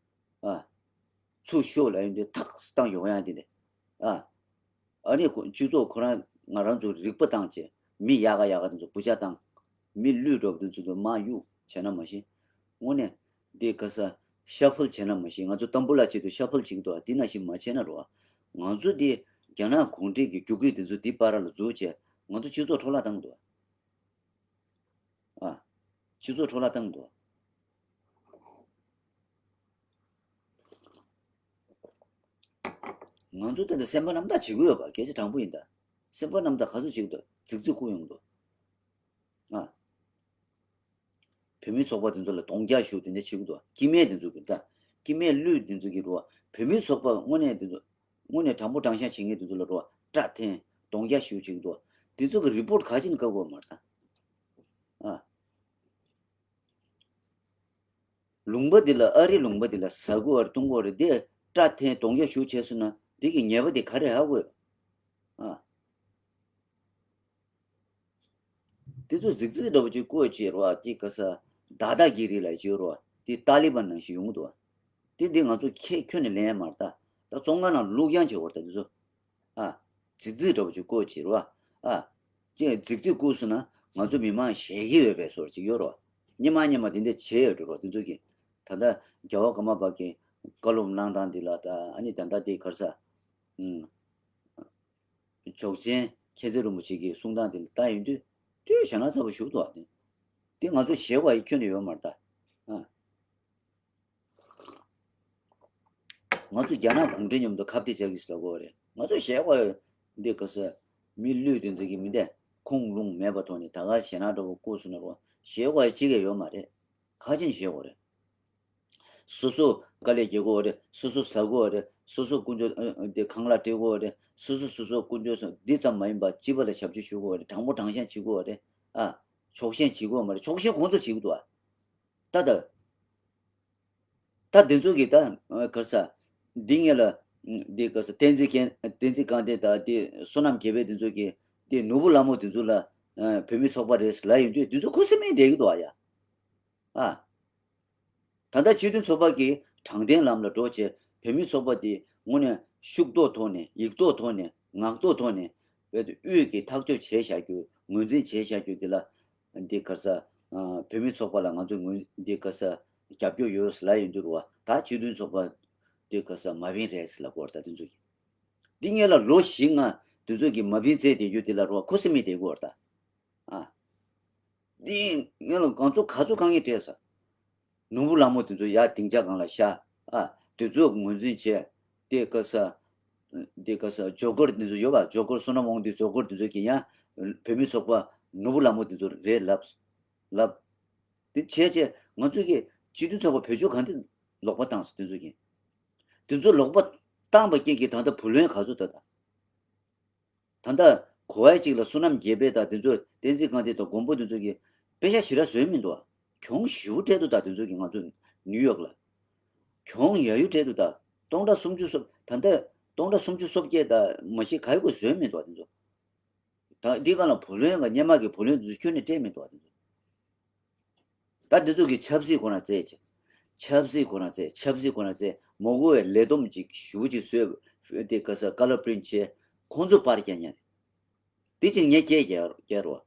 ཨ། ཚུར་ཤོག་ལབ་ཡོང་དུས་ཐག་བཏང་ཡོང་ཡ་དེ་འདྲ། ཨ། ཨ་ནི་ཁོ་སྤྱི་ཚོགས་ཁོ་རང་ང་རང་ཚོ་རིག་པ་བཏང་བྱས་མི་ཡག་ག་ཡག་ག་དེ་ཚོ་བུ་ཆ་བཏང་། མི་ལུས་འགྲོ་བ་དེ་ཚོ་དུ་མ་གཡུག་བྱས་ན་མ་གཞི། དངོས་གནས་འདི་ག་ས་ཤ་ཕུལ་བྱས་ན་མ་གཞི་ང་ཚོ་ཏམ་བུ་ལ་ཆེད་དུ་ཤ་ཕུལ་བྱེད་ཀྱི་འདུག་བ། འདི་ནང་བཞིན་མ་བྱས་ན་རོ། ང་ཚོ་འདི་རྒྱ་ནག་གུང་ཁྲན་གྱི་རྒྱུག་ཁྱི་དེ་ཚོ་འདི་བར་ལ་འཛུལ་བྱས་ང་ཚོ་སྤྱི་ཚོགས་འཕྲོ་བརླག་བཏང་གི་འདུག་བ། ཨ། སྤྱི་ཚོགས་འཕྲོ་བརླག་བཏང་འདུག་ང་ཚོ་ད་ལྟ་སེམས་པ་རྣམ་དག་བྱེད་ཀྱི་ཡོད་པ་སྐད་ཆ་དྲང་པོ་ཡིན་ད། སེམས་པ་རྣམ་དག་ག་ཚོད་བྱེད་ཀྱི་འདུག་རྫིག་རྫིག་བཀུག་ཡོང་གི་འདུག་ཨ། བོད་མི་ཚོགས་པ་དེ་ཚོ་ལ་གདོང་རྒྱག་ཞུ་དེ་འདྲ་བྱེད་ཀྱི་འདུག་སྐྱེ་དམན་དེ་ཚོ་གི་ད། སྐྱེ་དམན་ལུད་དེ་ཚོ་གི་རུ་བ་བོད་མི་ཚོགས་པ་དངོས་གནས་དེ་ཚོ་དངོས་གནས་དྲང་པོ་དྲང་བཞག་བྱེད་མཁན་དེ་ཚོ་ལ་རུ་བ་སྐྲག་འཐེན་གདོང་རྒྱག་ཞུ་བྱེད་ཀྱི་འདུག་དེ་ཚོ་གི་རི་པོར་ག་ཅིག་ནས་བཀག་དགོས་མ་རེད་ད། ཨ། ལུང་པ་འདི་ལ་ཨ་རི་ལུང་པ་འདི་ལ་ཟ་དགོས་རེད་བཏུང་དགོས་རེད་དེ་སྐྲག་འཐེན་གདོང་རྒྱག་ཞུ་བྱས་སོང་ན་འདི་གི་ཉེས་པ་དེ་ག་རེ་ཧ་གོ། ཨ། དེ་ཚོ་རྫིག་རྫིག་འདྲ་པོ་ཅིག་བཀོད་བྱས་རོ་ཨ་ཅིག་ག་ས་དག་དག་གི་རི་ལ་བྱས་རོ་ཨ་དེ་ཏཱ་ལི་བན་ནང་བཞིན་ཡོང་གི་འདུག་ཨ། དེ་འདི་ང་ཚོ་ཁྱེད་ཁྱོན་ནས་ལེན་མ་རེད་ད། ད་བཙོན་ཁང་ནང་བླུག་ཡང་བྱེད་དགོས་རེད་ད་དེ་ཚོ། ཨ། རྫིག་རྫིག་འདྲ་པོ་ཅིག་བཀོད་བྱས་རོ་ཨ། ཨ། ཅིག་རྫིག་རྫིག་བཀོད་སོང་ན་ང་ཚོ་མི་མང་ཞེད་ཀྱི་ཡོད་པའི་བཟོ་ཅིག་ཡོད་རོ། སྙེ་མ་སྙེ་མ་དེ་འདྲ་བྱས་ཡོད་འགྲོ་རོ་དེ་ཚོ་གི། ད་ལྟ་རྒྱལ་བ་ཀརྨ་པ་གི་བཀའ་སློབ་གནང་སྟངས་འདི་ལ་ད་ཨ་ནི་ད་ལྟ་དེ་ག་རེ་ཟ། ཨུམ། ཇོག་ཆེན་ མཁྱེན་བརྩེ་རིན་པོ་ཆེ་གི་གསུང་སྟངས་དེ་ལ་ལྟ་ཡོང་དུས་དེ་ཞེད་སྣང་ཚ་པོ་ཞིག་འདུག་ཨ། དེ་དེ་ང་ཚོ་ཞེད་དགོས་ཡ་ཁྱོན་ནས་ཡོད་མ་རེད་ད། ཨ། ང་ཚོ་རྒྱ་ནག་གུང་ཁྲན་མཉམ་དུ་ཁ་གཏད་བཅག་གི་ཟེར་ལབ་དགོས་རེད། ང་ཚོ་ཞེད་དགོས་ཡ་འདི་ག་ས་མི་ལུས་དེ་ཚོ་གི་མི་འདས་ཁུངས་ལུང་མེད་པ་ཐོག་ནས་ད་ག་ཞེད་སྣང་འདྲ་པོ་སྐུ་སུ་ནོར་བ་ཞེད་དགོས་ཡ་གཅིག་ཀྱང་ཡོད་མ་རེད། ག་ཅིན་ཞེད་དགོས་རེད། སོ་སོ་དཀའ་ལས་རྒྱག་དགོས་རེད། སོ་སོ་ཟ་དགོས་རེད། སོ་སོ་དཀོན་མཆོག་ཨ་ཨ་དེ་ཁང་གླ་སྤྲད་དགོས་རེད། སོ་སོ་སོ་སོ་དཀོན་མཆོག་འདི་ཙམ་མ་ཡིན་པ་སྤྱི་པ་ལ་ཞབས་ཕྱི་ཞུ་དགོས་རེད། དྲང་པོ་དྲང་བཞག་བྱེད་དགོས་རེད། ཨ། ཕྱོགས་ཞེན་བྱེད་དགོས་མ་རེད། ཕྱོགས་ཞེན་ཁོང་ཚོ་བྱེད་ཀྱི་འདུག་ཨ། ད་ད། ད་འདི་ཚོ་གི་ད་ག་ས་འདི་ངེད་ལ་འདི་ག་ས་བསྟན་འཛིན་མཁན་བསྟན་འཛིན་དཀར་ལྡན་དང་འདི་བསོད་ནམས་རྒྱལ་པོ་འདི་ཚོ་གི་འདི་ནོར་བུ་ལྷ་མོ་འདི་ཚོ་ལ་བོད་མི་ཚོགས་པ་རེད་ལབ་ཡོང་དུས་འདི་ཚོ་ཁུ་སིམ་མེར་བསྡད་ཀྱི་འདུག་ཨ་ཡ། ཨ། ད་ལྟ་སྤྱི་མཐུན་ཚོགས་པ་གིས་དྲང་བདེན་ལམ་ལ་འགྲོ་བྱས་བོད་མི་ཚོགས་པ་འདི་དངོས་གནས་ཤུགས་རྡོག་ཐོག་ནས་ཡིག་ཐོག་ཐོག་ནས་ངག་ཐོག་ཐོག་ནས་བོད་དབུས་ཀྱི་ཐག་གཅོད་བྱས་བཞག་རྒྱུ་ངོས་འཛིན་བྱས་བཞག་རྒྱུ་འདི་ལ་འདི་ག་ས་བོད་མི་ཚོགས་པ་ལ་ང་ཚོས་ངོས་འདི་ག་ས་རྒྱབ་སྐྱོར་ཡོད་ལབ་ཡོང་དུས་རུ་བ་ད་སྤྱི་མཐུན་ཚོགས་པ་འདི་ག་ས་མ་བིན་རེད་ལབ་གོ་ད་འདི་ཚོ་གི་འདི་ངེད་ལ་ལོ་བཞི་ལྔ་འདི་ཚོ་གི་མ་བིན་བཙལ་བསྡད་རྒྱུ་འདི་ལ་རུ་བ་ཁུ་སིམ་མེར་བསྡད་གོ་ད། ཨ། འདི་ངེད་ལ་གང་ཚོ་ག་ཚོད་དཀའ་ངལ་སྤྲད་ས། ནོར་བུ་ལྷ་མོ་དེ་ཚོ་ཡར་སྡིངས་ཆ་སྒང་ལ་བཞག་ཨ། དེ་ཚོ་ངོས་འཛིན་བྱས། དེ་ག་ས། དེ་ག་ས་ཇོ་ཀར་དེ་ཚོ་ཡོད་པ། ཇོ་ཀར་བསོད་ནམས་དབང་འདུས་ཇོ་ཀར་དེ་ཚོ་གིས་ཡང་བོད་མི་ཚོགས་པ་ནོར་བུ་ལྷ་མོ་དེ་ཚོ་རེད་ལབ། ལབ། དེ་བྱས་བྱས་ང་ཚོ་གིས་སྤྱི་མཐུན་ཚོགས་པ་བེད་སྤྱོད་གང་དེ་ལོག་པ་བཏང་སོང་དེ་ཚོ་གིས། དེ་ཚོ་ལོག་པ་བཏང་པ་རྐྱེན་གྱིས་ད་ལྟ་བུ་ལོན་ག་ཚོད་ད་ད། ད་ལྟ་གོ་བ་གཅིག་ལ་བསོད་ནམས་རྒྱལ་པོ་དང་དེ་ཚོ་བསྟན་འཛིན་དཀར་ལྡན་དང་མགོན་པོ་དེ་ཚོ་གིས་པེ་ཤག་ཞེ་དྲག་བཟོས་མི་འདུག་ཨ། གྱོང་ཞེ་པོ་སྤྲད་འདུག་ད་དེ་ཚོ་གིས་ང་ཚོ་ནིའུ་ཡོག་ལ། གྱོང་ཡ་ཡུ་སྤྲད་འདུག་ད་སྟོང་ཕྲག་སུམ་ཅུ་སོ་ད་ལྟ་སྟོང་ཕྲག་སུམ་ཅུ་སོ་བརྒྱད་ད་མ་གཞི་ག་ཡོད་གོ་བཟོས་མི་འདུག་ཨ་དེ་ཚོ། ད་འདི་ག་ལ་བུ་ལོན་ག་སྔོན་མ་གི་བུ་ལོན་དེ་ཚོ་ཁྱོན་ནས་སྤྲད་མི་འདུག་ཨ་དེ་ཚོ། ད་འདི་ཚོ་གིས་ཆབ་སྲིད་ཁོ་ན་རྩེད་བྱེད། ཆབ་སྲིད་ཁོ་ན་རྩེད། ཆབ་སྲིད་ཁོ་ན་རྩེད། མ་གོ་བའི་ལས་བསྡོམས་ཅིག་ཞུ་ཅིག་བཟོས། དེ་ག་ས་ཀ་ལར་པི་རིན་ཊི་བྱས། ཁོང་ཚོ་པར་རྒྱག་ཉན། དེ་ཅིག་ངས་སྐད་རྒྱག་རྒྱག་རོ།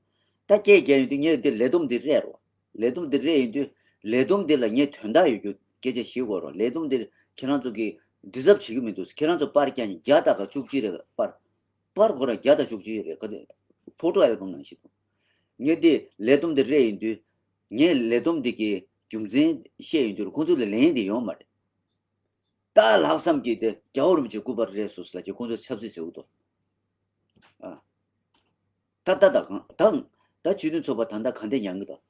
ད་སྐད་རྒྱག་ཡོང་དུས་ངས་དེ་ལས་བསྡོམས་འདི་རེད་རོ། ལས་བསྡོམས་འདི་རེད་ཡོང་དུས་ལས་བསྡོམས་འདི་ལ་ངས་དོན་དག་ཡོད་རྒྱུ་སྐད་ཆ་ཞིག་གོ་རོ། ལས་བསྡོམས་འདི་ཁྱེད་རང་ཚོ་གིས་འདི་ཚབ་བྱེད་ཀྱི་མི་འདུག་ཁྱེད་རང་ཚོ་པར་རྒྱག་ཉན་བརྒྱ་དང་བཅུ་གཅིག་རེད་པར། པར་ཁོ་རང་བརྒྱ་དང་བཅུ་གཅིག་རེད་ག་དེ། ཕོ་ཊོ་ཨལ་བམ་ནང་བཞིན་དུ། ངས་དེ་ལས་བསྡོམས་དེ་རེད་ཡིན་དུས། ངས་ལས་བསྡོམས་དེ་གི་རྒྱུ་མཚན་བཤད་ཡིན་དུས་ཁོང་ཚོ་ལ་ལན་དེ་ཡོང་མ་རེད། ད་ལྷག་བསམ་གྱིས་དེ་རྒྱལ་བ་རིན་པོ་ཆེ་སྐུ་པར་རེད་སོ་སོ་ལ་ཅེས་ཁོང་ཚོ་ཆབ་སྲིད་བཟོས་འདུག་ཨ། ད་ད་ད་གང་ད་ད་སྤྱི་མཐུན་ཚོགས་པ་ད་ད་ག་འདྲ་ཉན་གི་འདུག་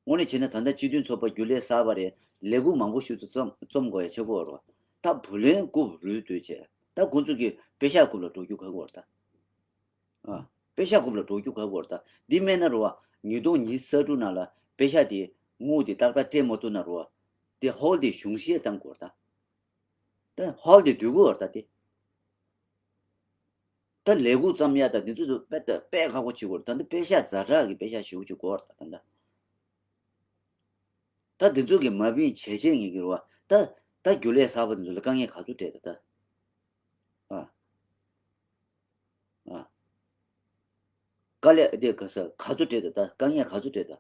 དངོས་གནས་བྱས་ན་ད་ལྟ་སྤྱི་མཐུན་ཚོགས་པ་རྒྱུན་ལས་གསར་པ་རེད། ལས་ཁུངས་མང་པོ་ཞིག་ཏུ་རྩོམ་རྩོམ་དགོས་ཡ་ཆེ་གོ་རོ། ད་བུ་ལོན་རྐུབ་རུལ་སྡོད་བྱས་ད་ཁོང་ཚོ་གི་པེ་ཤག་རྐུབ་ལ་འགྲོ་རྒྱུ་ག་གོ་ར་ད། ཨ། པེ་ཤག་རྐུབ་ལ་འགྲོ་རྒྱུ་ག་གོ་ར་ད། འདི་མེད་ན་རོ་བ་ཉིས་སྟོང་ཉི་ཤུ་རྩ་དྲུག་ནང་ལ་པེ་ཤག་དེ་དངུལ་དེ་ཏག་ཏག་སྤྲད་མ་ཐུབ་ན་རོ་བ། དེ་ཧོལ་དེ་གཞུང་བཞེས་བཏང་དགོས་ར་ད། ད་ཧོལ་དེ་བསྡུ་དགོས་ར་ད་དེ། ད་ལས་འགུལ་བརྩམས་ཡ་ད་འདི་ཚོ་དཔེ་ད་དཔེ་ཁག་པོ་བྱེད་དགོས་རེད། ད་འདི་པེ་ཤག་ཛ་དྲག་གི་པེ་ཤག་ཞེ་པོ་ཅིག་དགོས་རེད་ད་ད་འདི། ད་འདི་ཚོ་གི་མ་བིན་བྱས་བྱས་ངེས་ཀྱི་རེད་བ། ད་ད་རྒྱུན་ལས་གསར་པ་འདི་ཚོ་ལ་དཀའ་ངལ་ག་ཚོད་འཕྲད་ད་ད། ཨ། ཨ། དཀའ་ལས་དེ་ག་ས་ག་ཚོད་སྤྲད་ད་ད་དཀའ་ངལ་ག་ཚོད་སྤྲད་ད།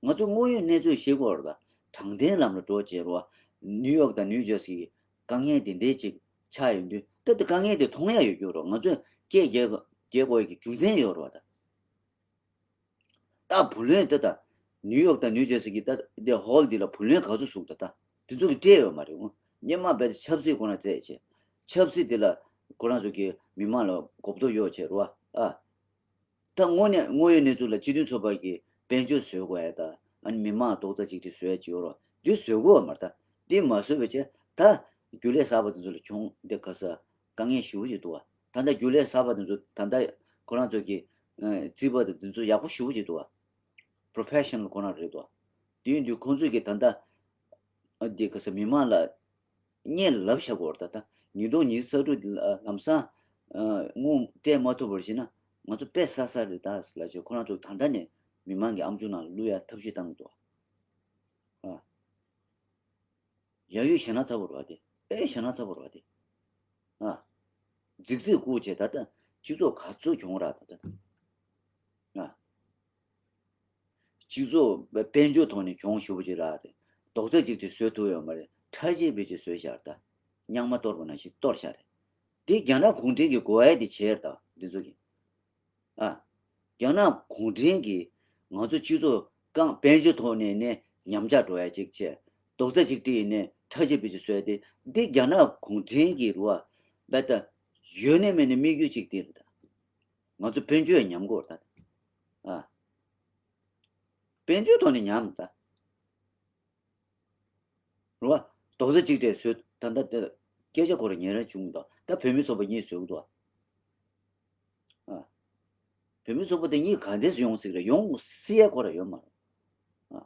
ང་ཚོ་དངོས་ཡོད་གནས་ཚུལ་ཤེས་དགོས་རེད་ད། དྲང་བདེན་ལམ་ལ་འགྲོ་བྱེད་རོགས། ནིའུ་ཡོག་དང་ནིའུ་ཇར་སི་གི་དཀའ་ངལ་དེ་འདྲས་ཅིག་ཆགས་ཡོང་དུས་ད་དེ་དཀའ་ངལ་དེ་མཐོང་ཡ་ཡོད་རྒྱུ་རོགས། ང་ཚོས་སྐད་རྒྱག་རྒྱག་དགོས་ཡ་གི་རྒྱུ་མཚན་ཡོད་རོགས་ད། ད་བུ་ལོན་དེ་ད་ནིའུ་ཡོག་དང་ནིའུ་ཇར་སི་གི་ད་དེ་ཧོལ་འདི་ལ་བུ་ལོན་ག་ཚོད་བཟུང་ད་ད་དེ་ཚོ་གི་སྤྲད་ཡོད་མ་རེད་འོ། སྔོན་མ་བས་ཆབ་སྲིད་ཁོ་ན་རྩེད་བྱེད། ཆབ་སྲིད་དེ་ལ་ཁོ་རང་ཚོ་གི་མི་མང་ལ་གོ་རྟོགས་ཡོད་བྱེད་རོགས་ཨ། ད་དངོས་གནས་དངོས་ཡོད་གནས་ཚུལ་ལ་སྤྱི་མཐུན་ཚོགས་པ་གིས་དཔལ་འབྱོར་བཟོ་དགོས་ཡ་ད་ཨ་ནི་མི་མང་རྡོག་རྩ་གཅིག་སྒྲིལ་བཟོ་ཡ་ཅིག་ཡོད་རོགས་འདི་བཟོ་དགོས་བ་མ་རེད་ད། འདི་མ་བཟོས་པ་བྱས་ད་རྒྱུན་ལས་གསར་པ་དེ་ཚོ་ལ་གྱོང་འདི་ག་ས་དཀའ་ངལ་ཞེ་པོ་ཅིག་འདུག་བ། ད་ལྟ་རྒྱུན་ལས་གསར་པ་དེ་ཚོ་ད་ལྟ་ཁོ་རང་ཚོ་གི་རྩིས་པ་དང་དེ་ཚོ་ཡག་པོ་ཞེ་པོ་ཅིག་འདུག་བ། པོ་རོ་ཕེ་ཤ་ནལ་ཁོ་རང་རེད་འདུག་བ། དེ་ཡིན་དུས་ཁོང་ཚོས་གི་ད་ལྟ་འདི་ག་ས་མི་མང་ལ་བརྙས་ལབ་བཞག་གོ་ར་ད་ད་ཉིས་སྟོང་ཉི་ཤུ་རྩ་དྲུག་ལམ་སང་དངུལ་སྤྲད་མ་ཐུབ་པར་བྱས་ན་ང་ཚོ་དཔེ་བསགས་ས་རེད་ད་ལབ་བྱས་ཁོ་རང་ཚོ་ད་ལྟ་ནས་མི་མང་གི་ཨམ་ཅོག་ནང་ལ་བླུག་ཡ་ཐབས་ཤེས་བཏང་གི་འདུག་བ། ཡ་ཡོད་ཞེད་སྣང་ཚ་པོ་རེད་བ་དེ། དཔེ་ཞེད་སྣང་ཚ་པོ་རེད་བ་དེ། ཨ། རྫིག་རྫིག་སྐུ་བྱས་ད་ལྟ་སྤྱི་ཚོགས་ག་ཚོད་གྱོང་རག་ད་ལྟ། ཨ། སྤྱི་ཚོགས་དཔལ་འབྱོར་ཐོག་ནས་གྱོང་ཞེ་པོ་ཅིག་རག་རེད། རྡོག་རྩ་གཅིག་ཏུ་བཟོ་ཐུབ་ཡོད་མ་རེད། ཁྲལ་ཆེ་བེད་ཅིག་བཟོས་བཞག་རེད་ད། རྙང་མ་གཏོར་བ་ནང་བཞིན་གཏོར་བཞག་རེད། དེ་རྒྱ་ནག་གུང་ཁྲན་གྱི་གོ་བ་དེ་བྱས་རེད་ད་འདི་ཚོ་གིས། ཨ། རྒྱ་ནག་གུང་ཁྲན་གྱིས་ང་ཚོ་སྤྱི་ཚོགས་རྐང་དཔལ་འབྱོར་ཐོག་ནས་ནས་ཉམས་ཆག་འགྲོ་ཡ་ཅིག་བྱས། རྡོག་རྩ་གཅིག་སྒྲིལ་ནས་ཁྲག་ཤེད་བེད་སྤྱོད་བཟོས་ཏེ། འདི་རྒྱ་ནག་གུང་ཁྲན་གྱི་རུ་བ་བེ་ད་ཡོད་ནས་མེད་ནས་དམིགས་ཡུལ་གཅིག་དེ་རེད་ད། ང་ཚོ་དཔལ་འབྱོར་ཉམས་དགོས་རེད་ད། ཨ། དཔལ་འབྱོར་ཐོག་ནས་ཉམས་ད། རེད་བ། རྡོག་རྩ་གཅིག་སྒྲིལ་བཟོས་ད་ལྟ་དེ་སྐད་ཆ་ཁོ་རང་ཉན་རང་བྱུང་འདུག་ད་བོད་མི་ཚོགས་པ་གཉིས་བཟོས་འདུག་ཨ། བོད་མི་ཚོགས་པ་དེ་གཉིས་ག་འདྲས་ཡོང་སྲིད་རེད། ཡོང་སྲིད་ཡ་ཁོ་རང་ཡོད་མ་རེད། ཨ།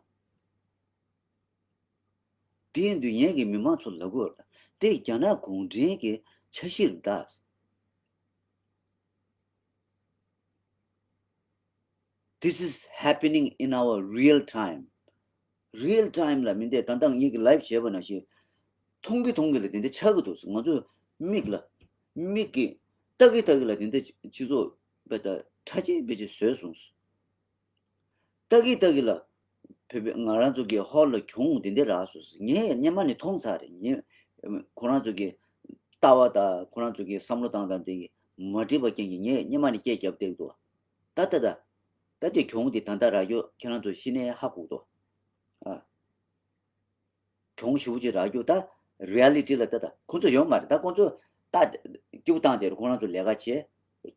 དེ་ཡིན་དུས་ངས་ཀྱི་མི་མང་ཚོ་ལབ་དགོས་རེད། དེ་རྒྱ་ནག་གུང་ཁྲན་གྱི་འཆར་གཞི་རེད་ད། This is happening in our real time. Real time ལ་མི་འདས་ད་ལྟ་ངེད་ཀྱི་live བྱས་པ་ནང་བཞིན། མཐོང་གི་མཐོང་གི་ལ་དེ་འདྲ་ཆགས་ཀྱི་འདུག་ང་ཚོ་མིག་ལ། མིག་གིས་ལྟ་གི་ལྟ་གི་ལ་དེ་འདྲ་སྤྱི་ཚོགས་བེ་ད་ཁྲ་ཆེ་བེ་ཆེ་བཟོས་སོང་། ལྟ་གི་ལྟ་གི་ལ། བོད་པའི་ང་རང་ཚོ་གི་ཧོལ་ལ་གྱོང་དེ་འདྲ་རག་སོང་། ངས་སྔོན་མ་ནས་མཐོང་ཚར་རེད། ངས་ཁོ་རང་ཚོ་གི་ལྟ་བ་དང་ཁོ་རང་ཚོ་གི་བསམ་བློ་བཏང་སྟངས་དེ་གི་མ་འགྲིག་པ་རྐྱེན་གྱིས་ངས་སྔོན་མ་ནས་སྐད་རྒྱབ་བསྡད་འདུག་ད་ད་ད། ད་དེ་གྱོང་དེ་ད་ལྟ་རག་རྒྱུ་ཁྱེད་རང་ཚོ་ཤི་ནས་ཧ་གོ་འདུག་ཨ། གྱོང་ཞེ་པོ་ཅིག་རག་རྒྱུ་ད་reality ལ་ད་ད་ཁོ་ཚོ་ཡོད་མ་རེད། ད་ཁོ་ཚོ་ད་སྐྱིད་པོ་བཏང་དེར་ཁོ་རང་ཚོ་ལས་ཀ་བྱེད།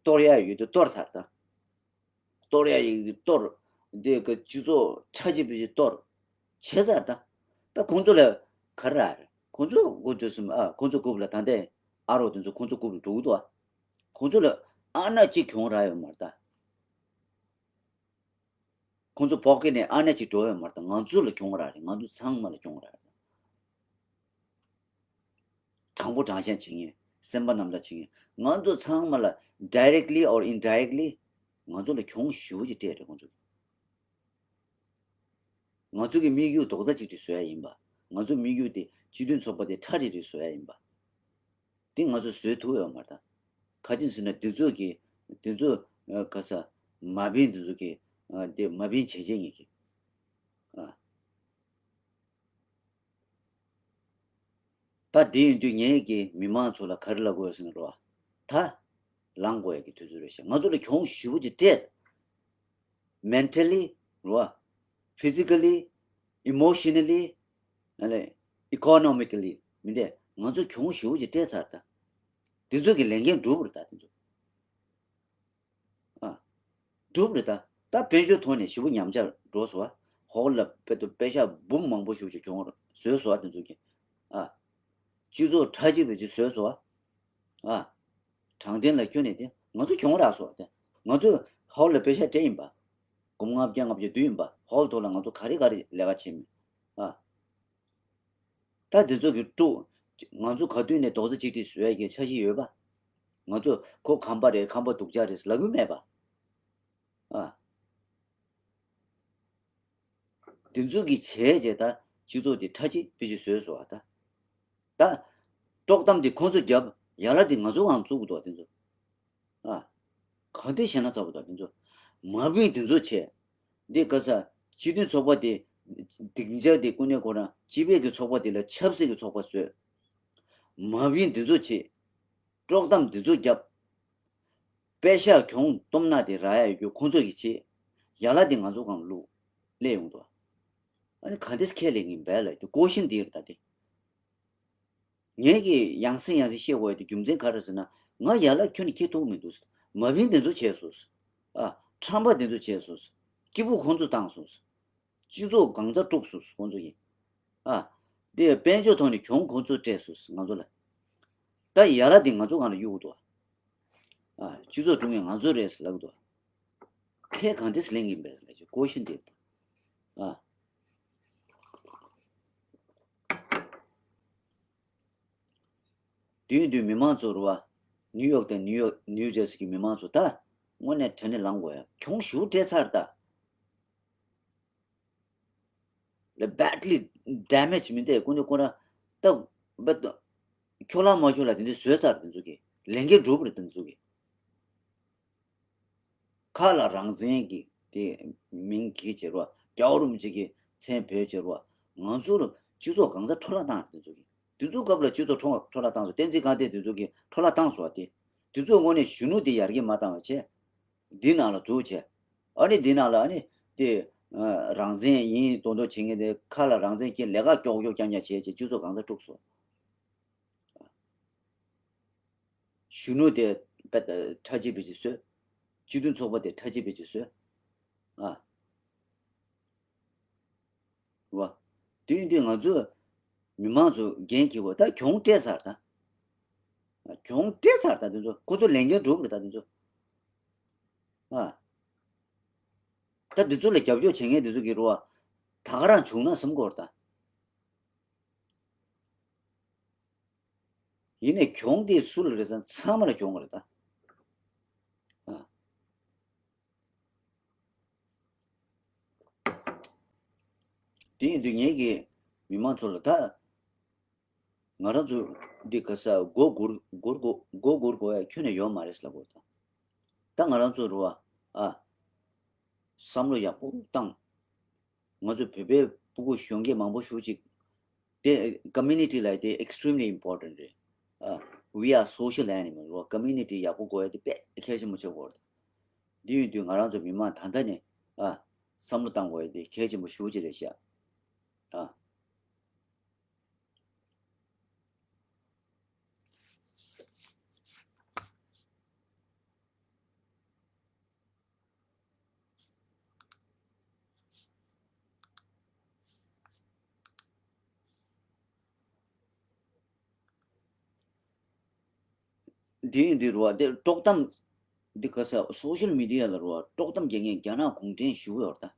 གཏོར་ཡ་ཡོད་དུས་གཏོར་ཚར་ད། གཏོར་ཡ་ཡོད་དུས་གཏོར། འདི་གི་སྤྱི་ཚོགས་ཁྲ་ཆེ་བེ་ཆེ་གཏོར། བྱས་ཚར་ད། ད་ཁོ་ཚོ་ལ་ག་རེ་རག་རེད། ཁོ་ཚོ་དགུ་བཅུ་གསུམ་ཨ་ཁོ་ཚོ་རྐུབ་ལ་ད་ལྟའི་ཨ་རོགས་དེ་ཚོ་ཁོ་ཚོ་རྐུབ་ལ་འདུག་འདུག་ཁོ་ཚོ་ལ་ཨ་ན་གཅིག་གྱོང་རག་ཡོད་མ་རེད་ད། ཁོང་ཚོ་ཕོ་ཁེ་ནས་ཨ་ནེ་གཅིག་འགྲོ་ཡོད་མ་རེད། ང་ཚོ་ལ་གྱོང་རག་རེད། ང་ཚོ་ཚང་མ་ལ་གྱོང་རག་རེད། དྲང་པོ་དྲང་བཞག་བྱེད་མཁན། སེམས་པ་རྣམ་དག་བྱེད་མཁན། ང་ཚོ་ཚང་མ་ལ་directly or indirectly ང་ཚོ་ལ་གྱོང་ཞེ་པོ་ཅིག་སྤྲད་རེད་ཁོང་ཚོ། ང་ཚོ་གི་དམིགས་ཡུལ་རྡོག་རྩ་གཅིག་སྒྲིལ་བཟོ་ཡ་ཡིན་པ། ང་ཚོ་དམིགས་ཡུལ་དེ་སྤྱི་མཐུན་ཚོགས་པ་དེ་ཁྲ་རིལ་རིལ་བཟོ་ཡ་ཡིན་པ། དེ་ང་ཚོས་བཟོས་ཐུབ་ཡོད་མ་རེད། ག་དེ་ཟེར་ན་འདི་ཚོ་གི་འདི་ཚོ་ག་ས་མ་བིན་འདི་ཚོ་གི་དེ་མ་བིན་བྱས་བྱས་ངེས་ཀྱི། ད་དེ་ཡིན་དུས་ངས་ཀྱི་མི་མང་ཚོ་ལ་ག་རེ་ལབ་དགོས་ཟེར་ན་རོ། ད་ལངས་དགོས་ཡ་གི་དུས་ཚོད་རེད་ཤག་ང་ཚོ་ལ་གྱོང་ཞེ་པོ་ཅིག་སྤྲད། mentally རོ། physically, emotionally, ཨ་ལས་economically མི་འདས་ང་ཚོ་གྱོང་ཞེ་པོ་ཅིག་སྤྲད་ཚར་ད། འདི་ཚོ་གི་ལས་འགན་འགྲུབ་རེད་ད་འདི་ཚོ། ཨ། འགྲུབ་རེད་ད། ད་དཔལ་འབྱོར་ཐོག་ནས་ཞེ་པོ་ཉམས་ཆག་འགྲོ་སོང་བ། ཧོག་ལ་དཔེ་ཏོ་པེ་ཤ་འབུམ་མང་པོ་ཞེ་པོ་ཅིག་གྱོང་བཟོས་སོང་བ་དེ་ཚོ་གི། ཨ། སྤྱི་ཚོགས་ཁྲག་ཤེད་བེད་སྤྱོད་བཟོས་སོང་བ། ཨ། དྲང་བདེན་ལ་བསྐྱོན་ནས་དེ་ང་ཚོ་གྱོང་རག་སོང་བ་དེ། ང་ཚོས་ཧོག་ལ་པེ་ཤ་སྤྲད་ཡིན་པ། སྒོར་ལྔ་བརྒྱ་ལྔ་བརྒྱ་བསྡུས་ཡིན་པ། ཧོག་ཐོག་ལ་ང་ཚོ་ག་རེ་ག་རེ་ལས་ཀ་བྱེད་མིན། ཨ། ད་འདི་ཚོ་གི་དཀྲུག་ང་ཚོ་ག་དུས་ནས་རྡོག་རྩ་གཅིག་སྒྲིལ་བཟོ་ཡ་གི་འཆར་གཞི་ཡོད་པ། ང་ཚོ་ཁོ་ཁམས་པ་རེད་ཁམས་པ་སྡུག་ཅག་རེད་ལབ་གི་མེད་པ། ཨ། འདི་ཚོ་གི་བྱས་རྗེས་ད་སྤྱི་ཚོགས་འདི་ཁྲ་ཆིལ་ཕི་ཆིལ་བཟོས་སོང་བ་ད། ད། དཀྲོག་གཏམ་འདི་ཁོང་ཚོ་རྒྱབ་ཡ་ལ་འདི་ང་ཚོ་གང་བཙུགས་འདུག་འདི་ཚོ། ཨ། ག་འདྲ་བྱས་ན་ཚ་པོ་དང་འདི་ཚོ། མ་བིན་འདི་ཚོ་བྱས། འདི་ག་ས་སྤྱི་མཐུན་ཚོགས་པ་དེ་སྡིངས་ཆ་དེ་ཀུན་ནས་ཁོ་རང་སྤྱི་པའི་གི་ཚོགས་པ་དེ་ལ་ཆབ་སྲིད་ཀྱི་ཚོགས་པ་བཟོས། མ་བིན་འདི་ཚོ་བྱས། དཀྲོག་གཏམ་འདི་ཚོ་བརྒྱབ། པེ་ཤག་གྱོང་སྟོབས་ན་དེ་རག་ཡ་ཡོད་རྒྱུ་ཁོང་ཚོ་གིས་བྱས། ཡ་ལ་དེ་ང་ཚོ་གང་བླུགས་སླེབས་ཡོང་འདུག་ཨ་ནི་ག་འདྲས་ཁས་ལེན་གིན་པས་ལ་དེ་ཀོ་ཤིན་འདི་རེད་ད་དེ། ངས་ཀྱི་ཡང་སེ་ཡང་སེ་བཤད་དགོས་ཡ་དེ་རྒྱུ་མཚན་ག་རེ་ཟེར་ན། ང་ཡ་ལ་ཁྱོན་ནས་ཁྱེར་ཐུབ་མི་འདུག་མ་བིན་དེ་ཚོ་བྱས་སོང་། ཨ། ཁྲམ་པ་དེ་ཚོ་བྱས་སོང་། སྐྱིད་པོ་ཁོང་ཚོ་བཏང་སོང་། སྤྱི་ཚོགས་གང་ཚ་དཀྲུགས་སོང་ཁོང་ཚོ་ཡིན། ཨ། དེ་དཔལ་འབྱོར་ཐོག་ནས་གྱོང་ཁོང་ཚོ་སྤྲད་སོང་ང་ཚོ་ལ། ད་ཡ་ལ་དེ་ང་ཚོ་གང་ལ་གཡུག་འདུག་ཨ། སྤྱི་ཚོགས་དཀྲུག་མཁན་ང་ཚོ་རེད་ལབ་འདུག་ཁས་གང་དེ་ལེན་གིན་པས་ལ་ཅིག་ཀོ་ཤིན་དེ། ཨ། དུས་དུས་མི་མང་ཚོ་རུ་བ། ནིའུ་ཡོག་དང་ནིའུ་ཡོག་ནིའུ་ཇར་སི་གི་མི་མང་ཚོ་ད། དངོས་གནས་དྲན་ནས་ལངས་དགོས་ཡ་གྱོང་ཞུ་སྤྲད་ཚར་ད། ལ་badly damage མི་འདས་ཀུན་ནས་ཀུན་ར། ད། བད། ཁྱོད་ལ་མ་ཁྱོད་ལ་དེ་འདྲ་བཟོས་ཚར་དེ་ཚོ་གི། ལས་འགན་འགྲུབ་རེད་དེ་ཚོ་གི། ཁ་ལ་རང་བཙན་གྱི་དེ་མིང་གི་བྱེད་རོགས་རྒྱལ་བ་རིན་པོ་ཆེ་གི་མཚན་བོས་བྱེད་རོགས། ང་ཚོ་ལ་སྤྱི་ཚོགས་གང་ས་འཕྲོ་བརླག་བཏང་དེ་ཚོ་གི། དེ་ཚོ་སྐབས་ལ་སྤྱི་ཚོགས་འཕྲོ་འཕྲོ་བརླག་བཏང་སོང་བསྟན་འཛིན་དགའ་ལྡན་དེ་ཚོ་གི་འཕྲོ་བརླག་བཏང་སོང་བ་དེ། དེ་ཚོ་དངོས་གནས་གཞོན་ནུ་དེ་ཡར་རྒྱས་མ་བཏང་བ་བྱས། འདི་ནང་ལ་འཛུལ་བྱས། ཨ་ནི་འདི་ནང་ལ་ཨ་ནི་དེ་རང་བཙན་ཡིན་མདོག་མདོག་བྱེད་མཁན་དེ་ཁ་ལ་རང་བཙན་སྐྱེ་ལས་ཀ་ཀྱོག་ཀྱོག་རྐྱང་རྐྱང་བྱས་བྱས་སྤྱི་ཚོགས་གང་ས་དཀྲུགས་སོང་། གཞོན་ནུ་དེ་ཁྲ་ཆིལ་བེ་ཆིལ་བཟོས། སྤྱི་མཐུན་ཚོགས་པ་དེ་ཁྲ་ཆིལ་བེ་ཆིལ་བཟོས། ཨ། རེད་བ། དེ་ཡིན་དུས་ང་ཚོ་མི་མང་ཚོ་འགན་འཁྱེར་དགོས། ད་གྱོང་སྤྲད་ཚར་ད། གྱོང་སྤྲད་ཚར་ད་དེ་ཚོ། ཁོ་ཚོ་ལས་འགན་སྒྲུབ་རེད་ད་དེ་ཚོ། ཨ། ད་དེ་ཚོ་ལ་རྒྱབ་སྐྱོར་བྱེད་མཁན་དེ་ཚོ་གི་རེད་བ། ད་ག་རང་བྱུང་ན་བསམ་གྱི་ཡོད་རེད་ད། ཡིན་ནའི་གྱོང་དེ་སུ་ལ་རེད་ཟེར་ན་ཚང་མ་ལ་གྱོང་རེད་ད། ཨ། དེ་ཡིན་དུས་ངེད་ཀྱིས་མི་མང་ཚོ་ལ་ད། ང་རང་ཚོ་འདི་ག་ས་མགོ་སྒུར་སྒུར་དགོས་མགོ་སྒུར་དགོས་ཡ་ཁྱོན་ནས་ཡོད་མ་རེད་ལབ་དགོས་ད། ད་ང་རང་ཚོ་རུ་བ། ཨ། བསམ་བློ་ཡག་པོ་བཏང་། ང་ཚོ་བོད་པའི་སྤུ་གུ་གཞོན་སྐྱེས་མང་པོ་ཞེ་པོ་ཅིག་དེ་community ལབ་དེ་extremely important རེད། ཨ། We are social animal རོ། community ཡག་པོ་དགོས་ཡ་དེ་དཔེ་གལ་ཆེན་པོ་ཆགས་ཀྱི་ཡོད་རེད། འདི་ཡིན་དུས་ང་རང་ཚོ་མི་མང་ད་ལྟ་ནས། ཨ། བསམ་བློ་བཏང་དགོས་ཡ་དེ་གལ་ཆེན་པོ་ཞེ་པོ་ཅིག་རེད་ཤག་ཨ། འདི་ཡིན་དུས་རུ་བ་དེ་དཀྲོག་གཏམ། འདི་ག་ས་social media ལ་རུ་བ་དཀྲོག་གཏམ་རྒྱག་མཁན་རྒྱ་ནག་གུང་ཁྲན་ཞེ་པོ་ཡོད་རེད་ད།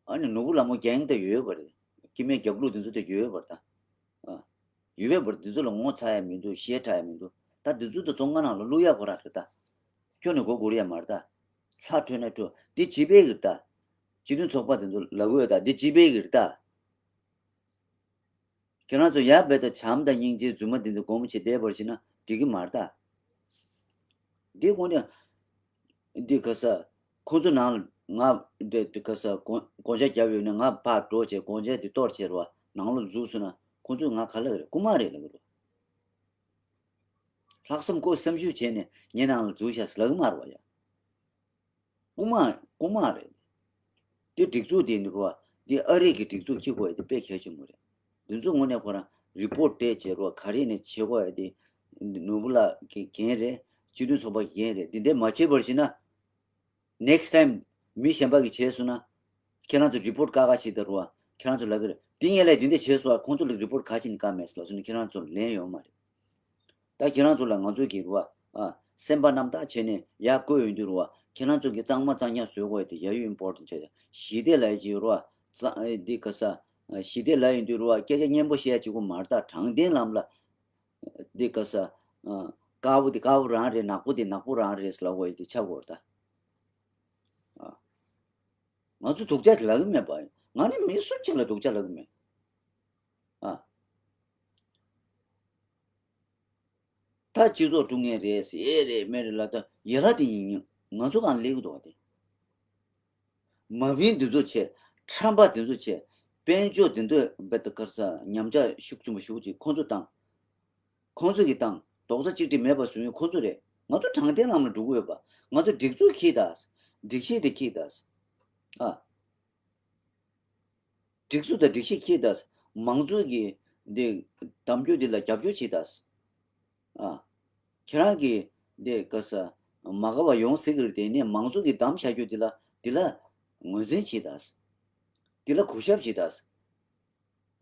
ཨ་ནི་ནོར་བུ་ལྷ་མོ་རྒྱ་ཡིག་ད་ཡོད་པ་རེད། སྐྱེ་དམན་རྒྱབ་ལོགས་འདི་ཚོ་ད་ཡོད་པ་རེད་ད། ཨ། ཡོད་པ་རེད། འདི་ཚོ་ལ་ངོ་ཚ་ཡ་མི་འདུག་བཤད་གྲགས་ཡ་མི་འདུག་ད་འདི་ཚོ་ད་བཙོན་ཁང་ནང་ལ་བླུག་ཡ་ཁོ་རང་རེད་ད། ཁྱོན་ནས་མགོ་སྒུར་ཡ་མ་རེད་ད། ལྷ་ཁྲོས་ན་ཁྲོས། འདི་བྱིས་པའི་གི་རེད་ད། སྤྱི་མཐུན་ཚོགས་པ་འདི་ཚོ་ལབ་ཀྱི་ཡོད་ད། འདི་བྱིས་པའི་གི་རེད་ད། ཁྱེད་རང་ཚོ་ཡར་རྦད་དེ་བྱམས་དང་སྙིང་རྗེའི་རྫུན་མ་འདི་ཚོ་སྒོམ་བྱེད་བསྡད་པར་བྱས་ན་འགྲིག་གི་མ་རེད་ད། འདི་དངོས་གནས། འདི་ག་ས། ཁོ་ཚོ་ནང་ལ་ང་འདི་འདི་ག་ས་སྒོ་སྒོ་ལྕགས་བརྒྱབ་ཡོད་ན་ང་ཕར་འགྲོ་བྱས་སྒོ་ལྕགས་འདི་གཏོར་བྱས་རོ། ནང་ལོགས་འཛུལ་སོང་ན་ཁོ་ཚོས་ང་ག་ལབ་རེད། རྐུ་མ་རེད་ལབ་ཀྱི་རེད། ལྷག་བསམ་ཁོ་སེམས་ཤུགས་བྱས་ནས་ངའི་ནང་ལ་འཛུལ་ཤག་ཟེར་ལབ་ཀྱི་མ་རེད་བ་ཡ། རྐུ་མ་རྐུ་མ་རེད། དེ་སྒྲིག་འཛུགས་དེ་འདུག་བ། འདི་ཨ་རི་གི་སྒྲིག་འཛུགས་འཁྱེར་དགོས་ཡ་དེ་དཔེ་གལ་ཆེན་པོ་རེད། འདི་ཚོ་དངོས་གནས་ཁོ་རང་རི་པོར་ཊི་སྤྲད་བྱས་རོགས། ག་རེ་ནས་བྱེད་དགོས་ཡ་དེ། ནོར་བུ་ལགས་ཀྱི་འགན་རེད། སྤྱི་མཐུན་ཚོགས་པ་གི་འགན་རེད། འདི་འདྲས་མ་བྱེད་པར་བྱས་ན། next time མི་གཞན་པ་གིས་བྱས་སོང་ན། ཁྱེད་རང་ཚོ་རི་པོར་ཊི་བཀག་བཀག་བྱེད་ད་རུ་བ། ཁྱེད་རང་ཚོ་ལབ་ཀྱི་རེད། འདི་ངས་ལས་འདི་འདྲས་བྱས་སོང་བ། ཁོང་ཚོ་ལ་རི་པོར་ཊི་ག་བྱས་ནས་བཀག་མེད་ཟེར་ལབ་སོང་ན་ཁྱེད་རང་ཚོ་ལ་ལན་ཡོད་མ་རེད། ད་ཁྱེད་རང་ཚོ་ལ་ང་ཚོ་གིས་རུ་བ། ཨ། སེམས་པ་རྣམ་དག་བྱས་ནས་ཡར་བཀོད་ཡོང་དུས་རུ་བ། ཁྱེད་རང་ཚོ་གིས་གཙང་མ་གཙང་རྐྱང་བཟོ་དགོས་ཡ་དེ་ཡ་ཡོད་ཨིམ་པོར་ཊེན་ཊི་བྱས། ཞི་བདེ་ལབ་ཡ་ཅིག་རུ་བ། གཙང་ཨེ་འདི་ག་ས། ཞི་བདེ་ལབ་ཡོང་དུས་རུ་བ་སྐད་ཆ་སྙན་པོ་བཤད་ཡ་གཅིག་པོ་མ་རེད་ད། དྲང་བདེན་ལམ་ལ། འདི་ག་ས། ཨ། དཀར་པོ་འདི་དཀར་པོ་རང་རེད། ནག་པོ་འདི་ནག་པོ་རང་རེད་ལབ་དགོས་ཡ་དེ་ཆགས་དགོས་རེད་ད། ཨ། ང་ཚོ་སྡུག་ཅག་ལབ་ཀྱི་མེད་པ། ང་ནི་མི་སུ་གཅིག་ལ་སྡུག་ཅག་ལབ་ཀྱི་མེད། ཨ། ད་སྤྱི་ཚོགས་དཀྲུག་མཁན་རེད་ཟེར་ཨེ་རེད་མེད་རེད་ལབ་ད་ཡ་རབས་དེ་ཡིན། ང་ཚོ་གང་སླེབས་ཀྱི་འདུག་བ་དེ། མ་བིན་འདི་ཚོ་བྱས། ཁྲམ་པ་འདི་ཚོ་བྱས། དཔལ་འབྱོར་འདི་ཚོ་རྦད་དེ་ག་རེ་ཟ། ཉམས་ཆག་ཤུགས་ཆེན་པོ་ཞེ་པོ་ཅིག་ཁོང་ཚོ་བཏང་། ཁོང་ཚོ་གིས་བཏང་། རྡོག་རྩ་གཅིག་སྒྲིལ་མེད་པ་བཟོ་མཁན་ཁོང་ཚོ་རེད། ང་ཚོ་དྲང་བདེན་ལམ་ལ་འགྲོ་གི་ཡོད་པ། ང་ཚོ་སྒྲིག་འཛུགས་འཁྱེར་དང་། སྒྲིག་གཞི་དེ་འཁྱེར་དང་། ཨ། སྒྲིག་འཛུགས་དང་སྒྲིག་གཞི་འཁྱེར་དང་། མང་གཙོ་གི་འདི་གདམ་རྒྱུ་འདི་ལ་རྒྱབ་སྐྱོར་བྱེད་དང་། ཨ། ཁྱེད་རང་གིས་འདི་ག་ས་མ་དགའ་བ་ཡོང་སྲིད་ཀྱི་རེད། དེ་ནས་མང་གཙོ་གི་གདམ་བྱ་རྒྱུ་འདི་ལ་འདི་ལ་ངོས་འཛིན་བྱེད་དང་། འདི་ལ་གུས་ཞབས་བྱེད་དང་།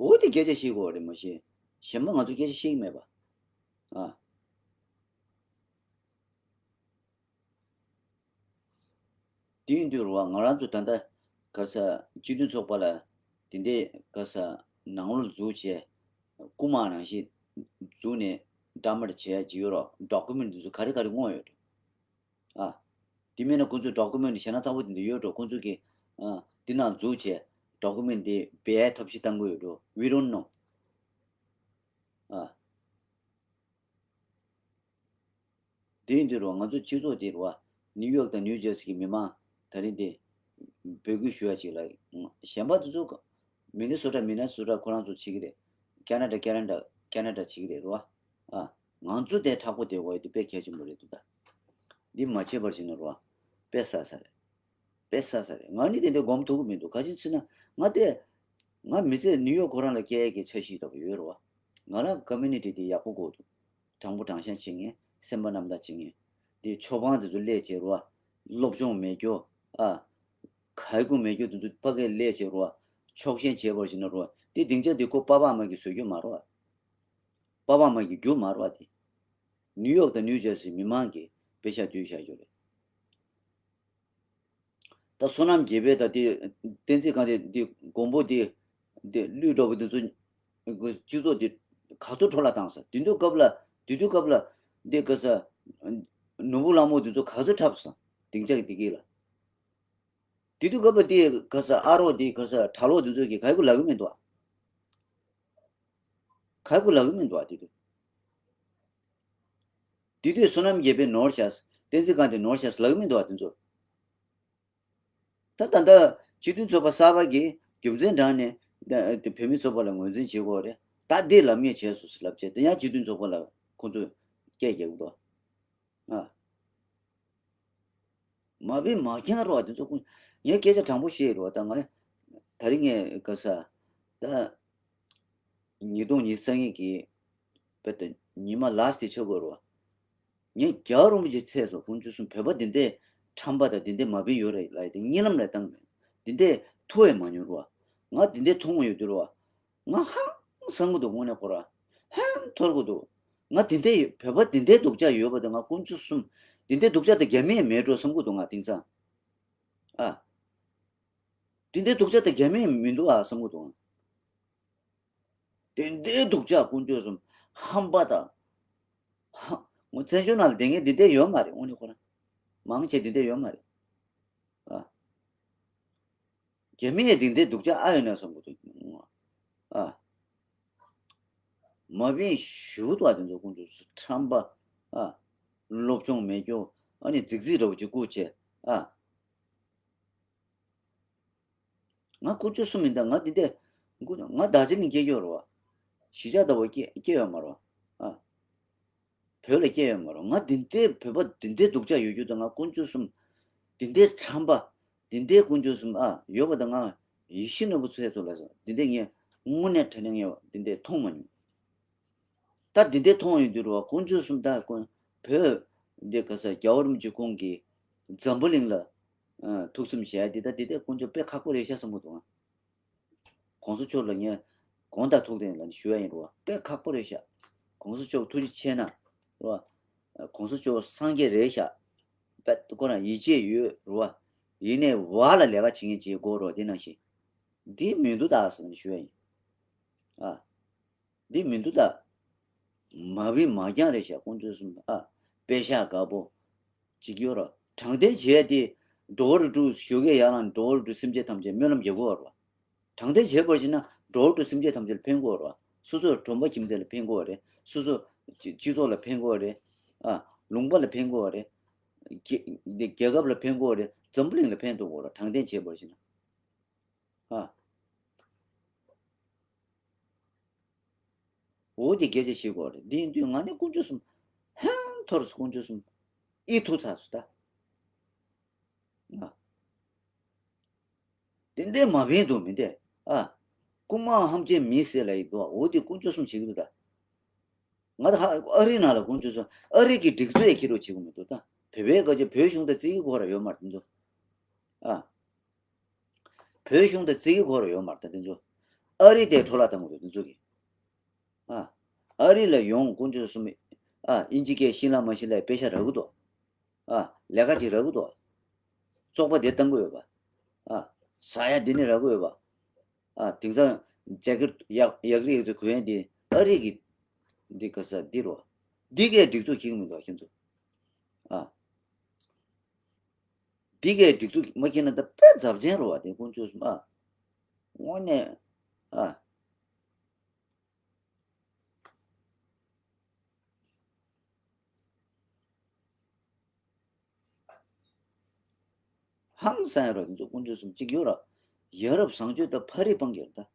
འོ་དེ་སྐད་ཆ་བཤད་དགོས་རེད་མ་གཞི། གཞན་པ་ང་ཚོ་སྐད་ཆ་བཤད་ཀྱི་མེད་པ། ཨ། དེ་ཡིན་དུས་རུ་བ་ང་རང་ཚོ་ད་ལྟ་ག་ས་སྤྱི་མཐུན་ཚོགས་པ་ལ་དེ་འདྲའི་ག་ས་ནང་ལོགས་འཛུལ་བྱས། རྐུ་མ་ནང་བཞིན་འཛུལ་ནས་འདྲ་མར་བྱས་ཡ་ཅིག་ཡོད་རོགས། ཌོ་ཀུ་མེན་ཊི་འདི་ཚོ་ག་རེ་ག་རེ་བསྔོགས་ཡོད་རེད། ཨ། དེ་མིན་ན་ཁོ་ཚོས་ཌོ་ཀུ་མེན་ཊི་གཞན་ན་གཙང་པོ་དེ་འདྲ་ཡོད་འགྲོ། ཁོ་ཚོ་གིས། ཨ། དེ་ནང་འཛུལ་བྱས་ཌོ་ཀུ་མེན་ཊི་དེ་སྦས་ཐབས་ཤེས་བཏང་གི་ཡོད་འགྲོ། We don't know། ཨ། དེ་ཡིན་དུས་རུ་ང་ཚོ་སྤྱི་ཚོགས་དེ་རུ་བ་ནིའུ་ཡོག་དང་ནིའུ་ཇར་སི་གི་མི་མང་ད་རིང་དེ་འབོད་སྐུལ་ཞུ་ཡ་ཅིག་ལ། གཞན་པ་དེ་ཚོ་མི་ནི་སོ་ཊ་མི་ནི་སོ་ཊ་ཁོ་རང་ཚོ་བྱེད་ཀྱི་རེད། ཁེ་ན་ཌ་ཁེ་ན་ཌ་ཁེ་ན་ཌ་བྱེད་ཀྱི་རེད་རུ་བ། ཨ། ང་ཚོ་དེ་མཁྲེགས་པོ་བསྡད་དགོས་ཡ་དེ་དཔེ་གལ་ཆེན་པོ་རེད་འདུག་ད། འདི་མ་བྱས་པར་བྱས་ན་རོ། དཔེ་བསགས་ས་རེད། དཔེ་བསགས་ས་རེད། ང་ནི་དེ་འདྲའི་སྒོམ་ཐུབ་ཀྱི་མི་འདུག་ག་ཅི་ཟེར་ན་ང་དེ། ང་མི་ཚེ་ནིའུ་ཡོག་ཁོ་རང་ལ་སྐྱེལ་ཡས་ཀྱི་འཆར་གཞི་འདྲ་པོ་ཡོད་རེད་བ། ང་རང་ཀོ་མུ་ནི་ཊི་དེ་ཡག་པོ་དགོས་འདུག་དྲང་པོ་དྲང་བཞག་བྱེད་མཁན། སེམས་པ་རྣམ་དག་བྱེད་མཁན། དེ་ཆོས་པ་དེ་ཚོ་སླེབས་བྱས་རེད་བ། སློབ་སྦྱོང་མེད་རྒྱུ། ཨ། ག་ཡི་གུ་མེད་རྒྱུ་དེ་ཚོ་ཕ་གིར་སླེབས་བྱས་རེད་བ། ཕྱོགས་ཞེན་བྱས་པར་བྱས་ན་རེད་བ། དེ་སྡིངས་ཆ་དེ་ཁོ་པ་ཕ་མ་གིས་བཟོ་རྒྱུ་མ་རེད་བ། པ་ཕ་མ་གིས་རྒྱུ་མ་རེད་བ་དེ། ནིའུ་ཡོག་དང་ནིའུ་ཇར་སི་མི་མང་གིས་པེ་ཤག་བསྡུས་བཞག་རྒྱུ་རེད། ད་བསོད་ནམས་རྒྱས་པའི་ད་དེ་བསྟན་འཛིན་སྒང་དེ་དེ་མགོན་པོ་དེ་དེ་གླུད་འགྲོ་བ་དེ་ཚོ་སྤྱི་ཚོགས་དེ་ག་ཚོད་འཕྲོ་བརླག་བཏང་ས། དེ་དུས་སྐབས་ལ་དེ་དུས་སྐབས་ལ་དེ་ག་ས་ནོར་བུ་གླང་མ་དེ་ཚོ་ག་ཚོད་འཁྲབ་ས། སྡིངས་ཆ་གི་དེ་གི་ལ། དེ་དུས་སྐབས་ལ་དེ་ག་ས་ཨ་རོགས་དེ་ག་ས་གྲྭ་ལོག་དེ་ཚོ་གི་ག་ཡི་གུ་ལབ་གི་མི་འདུག་ཨ། ག་ཡི་གུ་ལབ་གི་མི་འདུག་ཨ། དེ་དུས། དེ་དུས་བསོད་ནམས་རྒྱས་པའི་ནོར་བཞག་བསྟན་འཛིན་སྒང་དེ་ནོར་བཞག་ལབ་གི་མི་འདུག་ཨ། དེ་ཚོ། ད་ད་ལྟ་སྤྱི་མཐུན་ཚོགས་པ་གསར་པ་གིས་རྒྱུ་མཚན་དྲངས་ནས་ད་དེ་བོད་མི་ཚོགས་པ་ལ་ངོས་འཛིན་བྱེད་དགོས་རེད། ད་འདི་ལབ་མཁན་བྱས་སོང་ཟེར་ལབ་བྱས་དེ་ཡང་སྤྱི་མཐུན་ཚོགས་པ་ལ་ཁོང་ཚོས་སྐད་རྒྱག་གི་འདུག་ཨ། མ་བིན་མ་འཁྱང་རོགས་དེ་ཚོ་ཀུན། ངས་སྐད་ཆ་དྲང་པོ་བཤད་རོགས་ད་ང་། ད་རིང་ངས་ག་ས། ད། ཉིས་སྟོང་ཉི་ཤུ་རྩ་གཉིས་ཀྱི། བེ་ད་ཉི་མ་ལ་སི་ཊི་ཆགས་དགོས་རོགས། ངས་རྒྱལ་བ་རིན་པོ་ཆེ་ཚད་སོ་དཀོན་མཆོག་གསུམ་བོད་པ་འདི་འདྲའི་ཁྲམ་པ་དང་འདི་འདྲའི་མ་བིན་ཡོད་རེད་ལབ་ཡ་དེ་གཉིད་ལམ་ལས་བཏང་མེད། འདི་འདྲའི་ཐུག་ཡང་མ་མྱོང་རོགས། ང་འདི་འདྲའི་མཐོང་ཡོད་དུས་རོགས། ང་ཧང་སང་གི་འདུག་དངོས་གནས་ཁོ་ར། ཧང་འཐོར་གི་འདུག་ང་དེ་འདྲའི་བོད་པ་དེ་འདྲའི་སྡུག་ཅག་ཡོད་པ་དང་ང་དཀོན་མཆོག་གསུམ། དེ་འདྲའི་སྡུག་ཅག་དང་རྒྱ་མི་ཡང་མེད་འགྲོ་བསམ་གི་འདུག་ང་དེང་སང་། ཨ། དེ་འདྲའི་སྡུག་ཅག་དང་རྒྱ་མི་ཡང་མི་འདུག་ཨ་བསམ་གི་འདུག་ང་། དེ་འདྲའི་སྡུག་ཅག་དཀོན་མཆོག་གསུམ་ཧམ་པ་དང་། ཧ། ངོ་བཙན་བྱོལ་ནང་ལ་བསྡད་མཁན་དེ་འདྲ་ཡོད་མ་རེད་དངོས་གནས་ཁོ་རང་། མང་ཆེ་དེ་འདྲ་ཡོད་མ་རེད། ཨ། རྒྱ་མི་ཡང་དེ་འདྲའི་སྡུག་ཅག་ཨ་ཡོད་ན་བསམ་གི་འདུག་ཨ། མ་བིན་ཞུ་འདུག་ཨ་དེ་ཚོ་དཀོན་མཆོག་ཁྲམ་པ། ཨ། སློབ་སྦྱོང་མེད་རྒྱུ། ཨ་ནི་རྫིག་རྫིག་འདྲ་བོ་ཅིག་བཀུར་བྱས། ཨ། ང་དཀོན་མཆོག་གསུམ་མིན་ད་ང་འདི་འདྲ། ང་བདག་འཛིན་ནི་སྐྱེ་རྒྱུ་རེད་བ། གཞིས་ཆགས་ལྟ་བུ་སྐྱེ་སྐྱེ་ཡོད་མ་རེད་བ། ཨ། བོད་ལ་སྐྱེས་ཡོད་མ་རེད། ང་འདི་འདྲའི་བོད་པ་འདི་འདྲའི་སྡུག་ཅག་ཡོད་རྒྱུ་དང་ང་དཀོན་མཆོག་གསུམ་འདི་འདྲའི་ཁྲམ་པ་འདི་འདྲའི་དཀོན་མཆོག་གསུམ་ཨ་ཡོད་པ་དང་ང་ཡིད་བཞིན་ནོར་བུ་ཚོའི་ཚོ་ལ་སོང་འདི་འདྲའི་ངས་དངོས་གནས་དྲང་གནས་ངས་འདི་འདྲའི་མཐོང་མ་མྱོང་། ད་འདི་འདྲའི་མཐོང་ཡོང་དུས་རེད་བ་དཀོན་མཆོག་གསུམ་ད་དཀོན་བོད་འདི་ག་ས་རྒྱལ་བ་རིན་པོ་ཆེ་ཁོང་གིས་འཛམ་བུ་གླིང་ལ་ཨ་ཐུགས་བསམ་བཞེས་ཡ་འདི་ད་འདི་འདྲའི་དཀོན་མཆོག་དཔེ་ཁག་པོ་རེད་ཤག་བསམ་གི་འདུག་ཨ། གོང་ས་མཆོག་ལ་ངས་དགོངས་དག་ཐུགས་རྗེ་ལ་ཞུ་ཡ་ཡིན་རོ། དཔེ་ཁག་པོ་རེད་ཤག་གོང་ས་མཆོག་ཐུགས་རྗེ་ཆེ་ན་རོ། གོང་ས་མཆོག་སངས་རྒྱས་རེད་ཤག་དཔེ་ཁོ་རང་ཡིད་ཆེས་ཡོད་རོ། ཡིན་ནའི་བ་ལ་ལས་ཀ་བྱེད་མཁན་ཅིག་དགོས་རོ་དེ་ནང་བཞིན། འདི་མི་འདུག་ད་ཟེར་ནས་ཞུ་ཡ་ཡིན། ཨ། འདི་མི་འདུག་ད། མ་བིན་མ་རྐྱང་རེད་ཤག་དཀོན་མཆོག་གསུམ་ཨ། དཔེ་ཤག་དཀར་པོ། ཅིག་ཡོད་ར། དྲང་བདེན་བྱས་ཏེ། འགྲོ་བ་རིགས་དྲུག་ཞོགས་ཀས་ཡར་ལངས་འགྲོ་བ་རིགས་དྲུག་སེམས་ཅན་ཐམས་ཅད་སྨོན་ལམ་རྒྱག་དགོས་ར། དྲང་བདེན་བྱས་པར་བྱས་ན་འགྲོ་བ་རིགས་དྲུག་སེམས་ཅན་ཐམས་ཅད་ལ་ཕན་དགོས་ར། སོ་སོ་གྲོང་པ་ཁྱིམ་མཚེས་ལ་ཕན་དགོས་རེད། སོ་སོ་སྤྱི་སྤྱི་ཚོགས་ལ་ཕན་དགོས་རེད། ཨ། ལུང་པ་ལ་ཕན་དགོས་རེད། རྒྱལ་རྒྱལ་ཁབ་ལ་ཕན་དགོས་རེད། འཛམ་བུ་གླིང་ལ་ཕན་ཐོགས་དགོས་ར་དྲང་བདེན་བྱས་པར་བྱས་ན། ཨ། འོ་དེ་སྐད་ཆ་བཤད་དགོས་རེད། འདི་ཡིན་དུས་ང་ནི་དཀོན་མཆོག་གསུམ། ཧན་ཐོར་སོང་དཀོན་མཆོག་གསུམ། ཨི་ཐུག་ཚར་སོང་ད། ཨ། དེ་འདྲའི་མ་བིན་འདུག་མི་འདྲ། ཨ། རྐུན་མ་ཧམ་ཅན་མི་ཟེར་ལ་ཡི་འདུག་འོ་དེ་དཀོན་མཆོག་གསུམ་བྱེད་ཀྱི་འདུག་ད། ང་ད་ཧ་ཨ་རིའི་ནང་ལ་དཀོན་མཆོག་གསུམ་ཨ་རི་གི་སྒྲིག་འཛུགས་ཡ་ཁྱེར་རོགས་བྱེད་ཀྱི་མི་འདུག་ད། བོད་པའི་སྐད་ཆ་བོད་གཞུང་དང་བརྩི་གི་ཁོ་ར་ཡོད་མ་རེད་འདུག་ཨ། བོད་གཞུང་དང་བརྩི་གི་ཁོ་ར་ཡོད་མ་རེད་ད་དེ་ཚོ། ཨ་རི་དེ་འཕྲོ་བརླག་བཏང་གི་འདུག་དེ་ཚོ་གི། ཨ། ཨ་རི་ལ་ཡོང་དཀོན་མཆོག་གསུམ། ཨ། ཨིན་ཇི་སྐད་ཤེས་ལ་མ་ཤེས་ལ་དཔེ་ཤ་རག་གི་འདུག་ཨ། ལས་ཀ་ཅིག་རག་གི་འདུག་བཙོག་པ་དེ་བཏང་གི་ཡོད་པ། ཨ། ཟ་ཡ་དེ་ནི་རག་གི་ཡོད་པ། ཨ། དེང་སང་ཇེ་ཀེ་ཊི་ཡག་ཡག་རིགས་ཡག་ཚོ་གོན་ཡ་དེ་ཨ་རི་གི། འདི་ག་ས་འདི་རོ། འདི་གའི་སྒྲིག་འཛུགས་ཁྱེར་གི་མི་འདུག་ཁྱེད་ཚོ། ཨ། འདི་གའི་སྒྲིག་འཛུགས་མ་ཁྱེར་ན་ད་དཔེ་འཛབ་ཆེན་རོ་བ་དེ་དཀོན་མཆོག་གསུམ་ཨ། དངོས་གནས། ཨ། ཧང་སང་ཡ་རོ་དེ་ཚོ་དཀོན་མཆོག་གསུམ་གཅིག་ཡོད་ར། ཡ་རབས་བཟང་སྤྱོད་དང་ཕ་རི་སྤང་གི་ར་ད།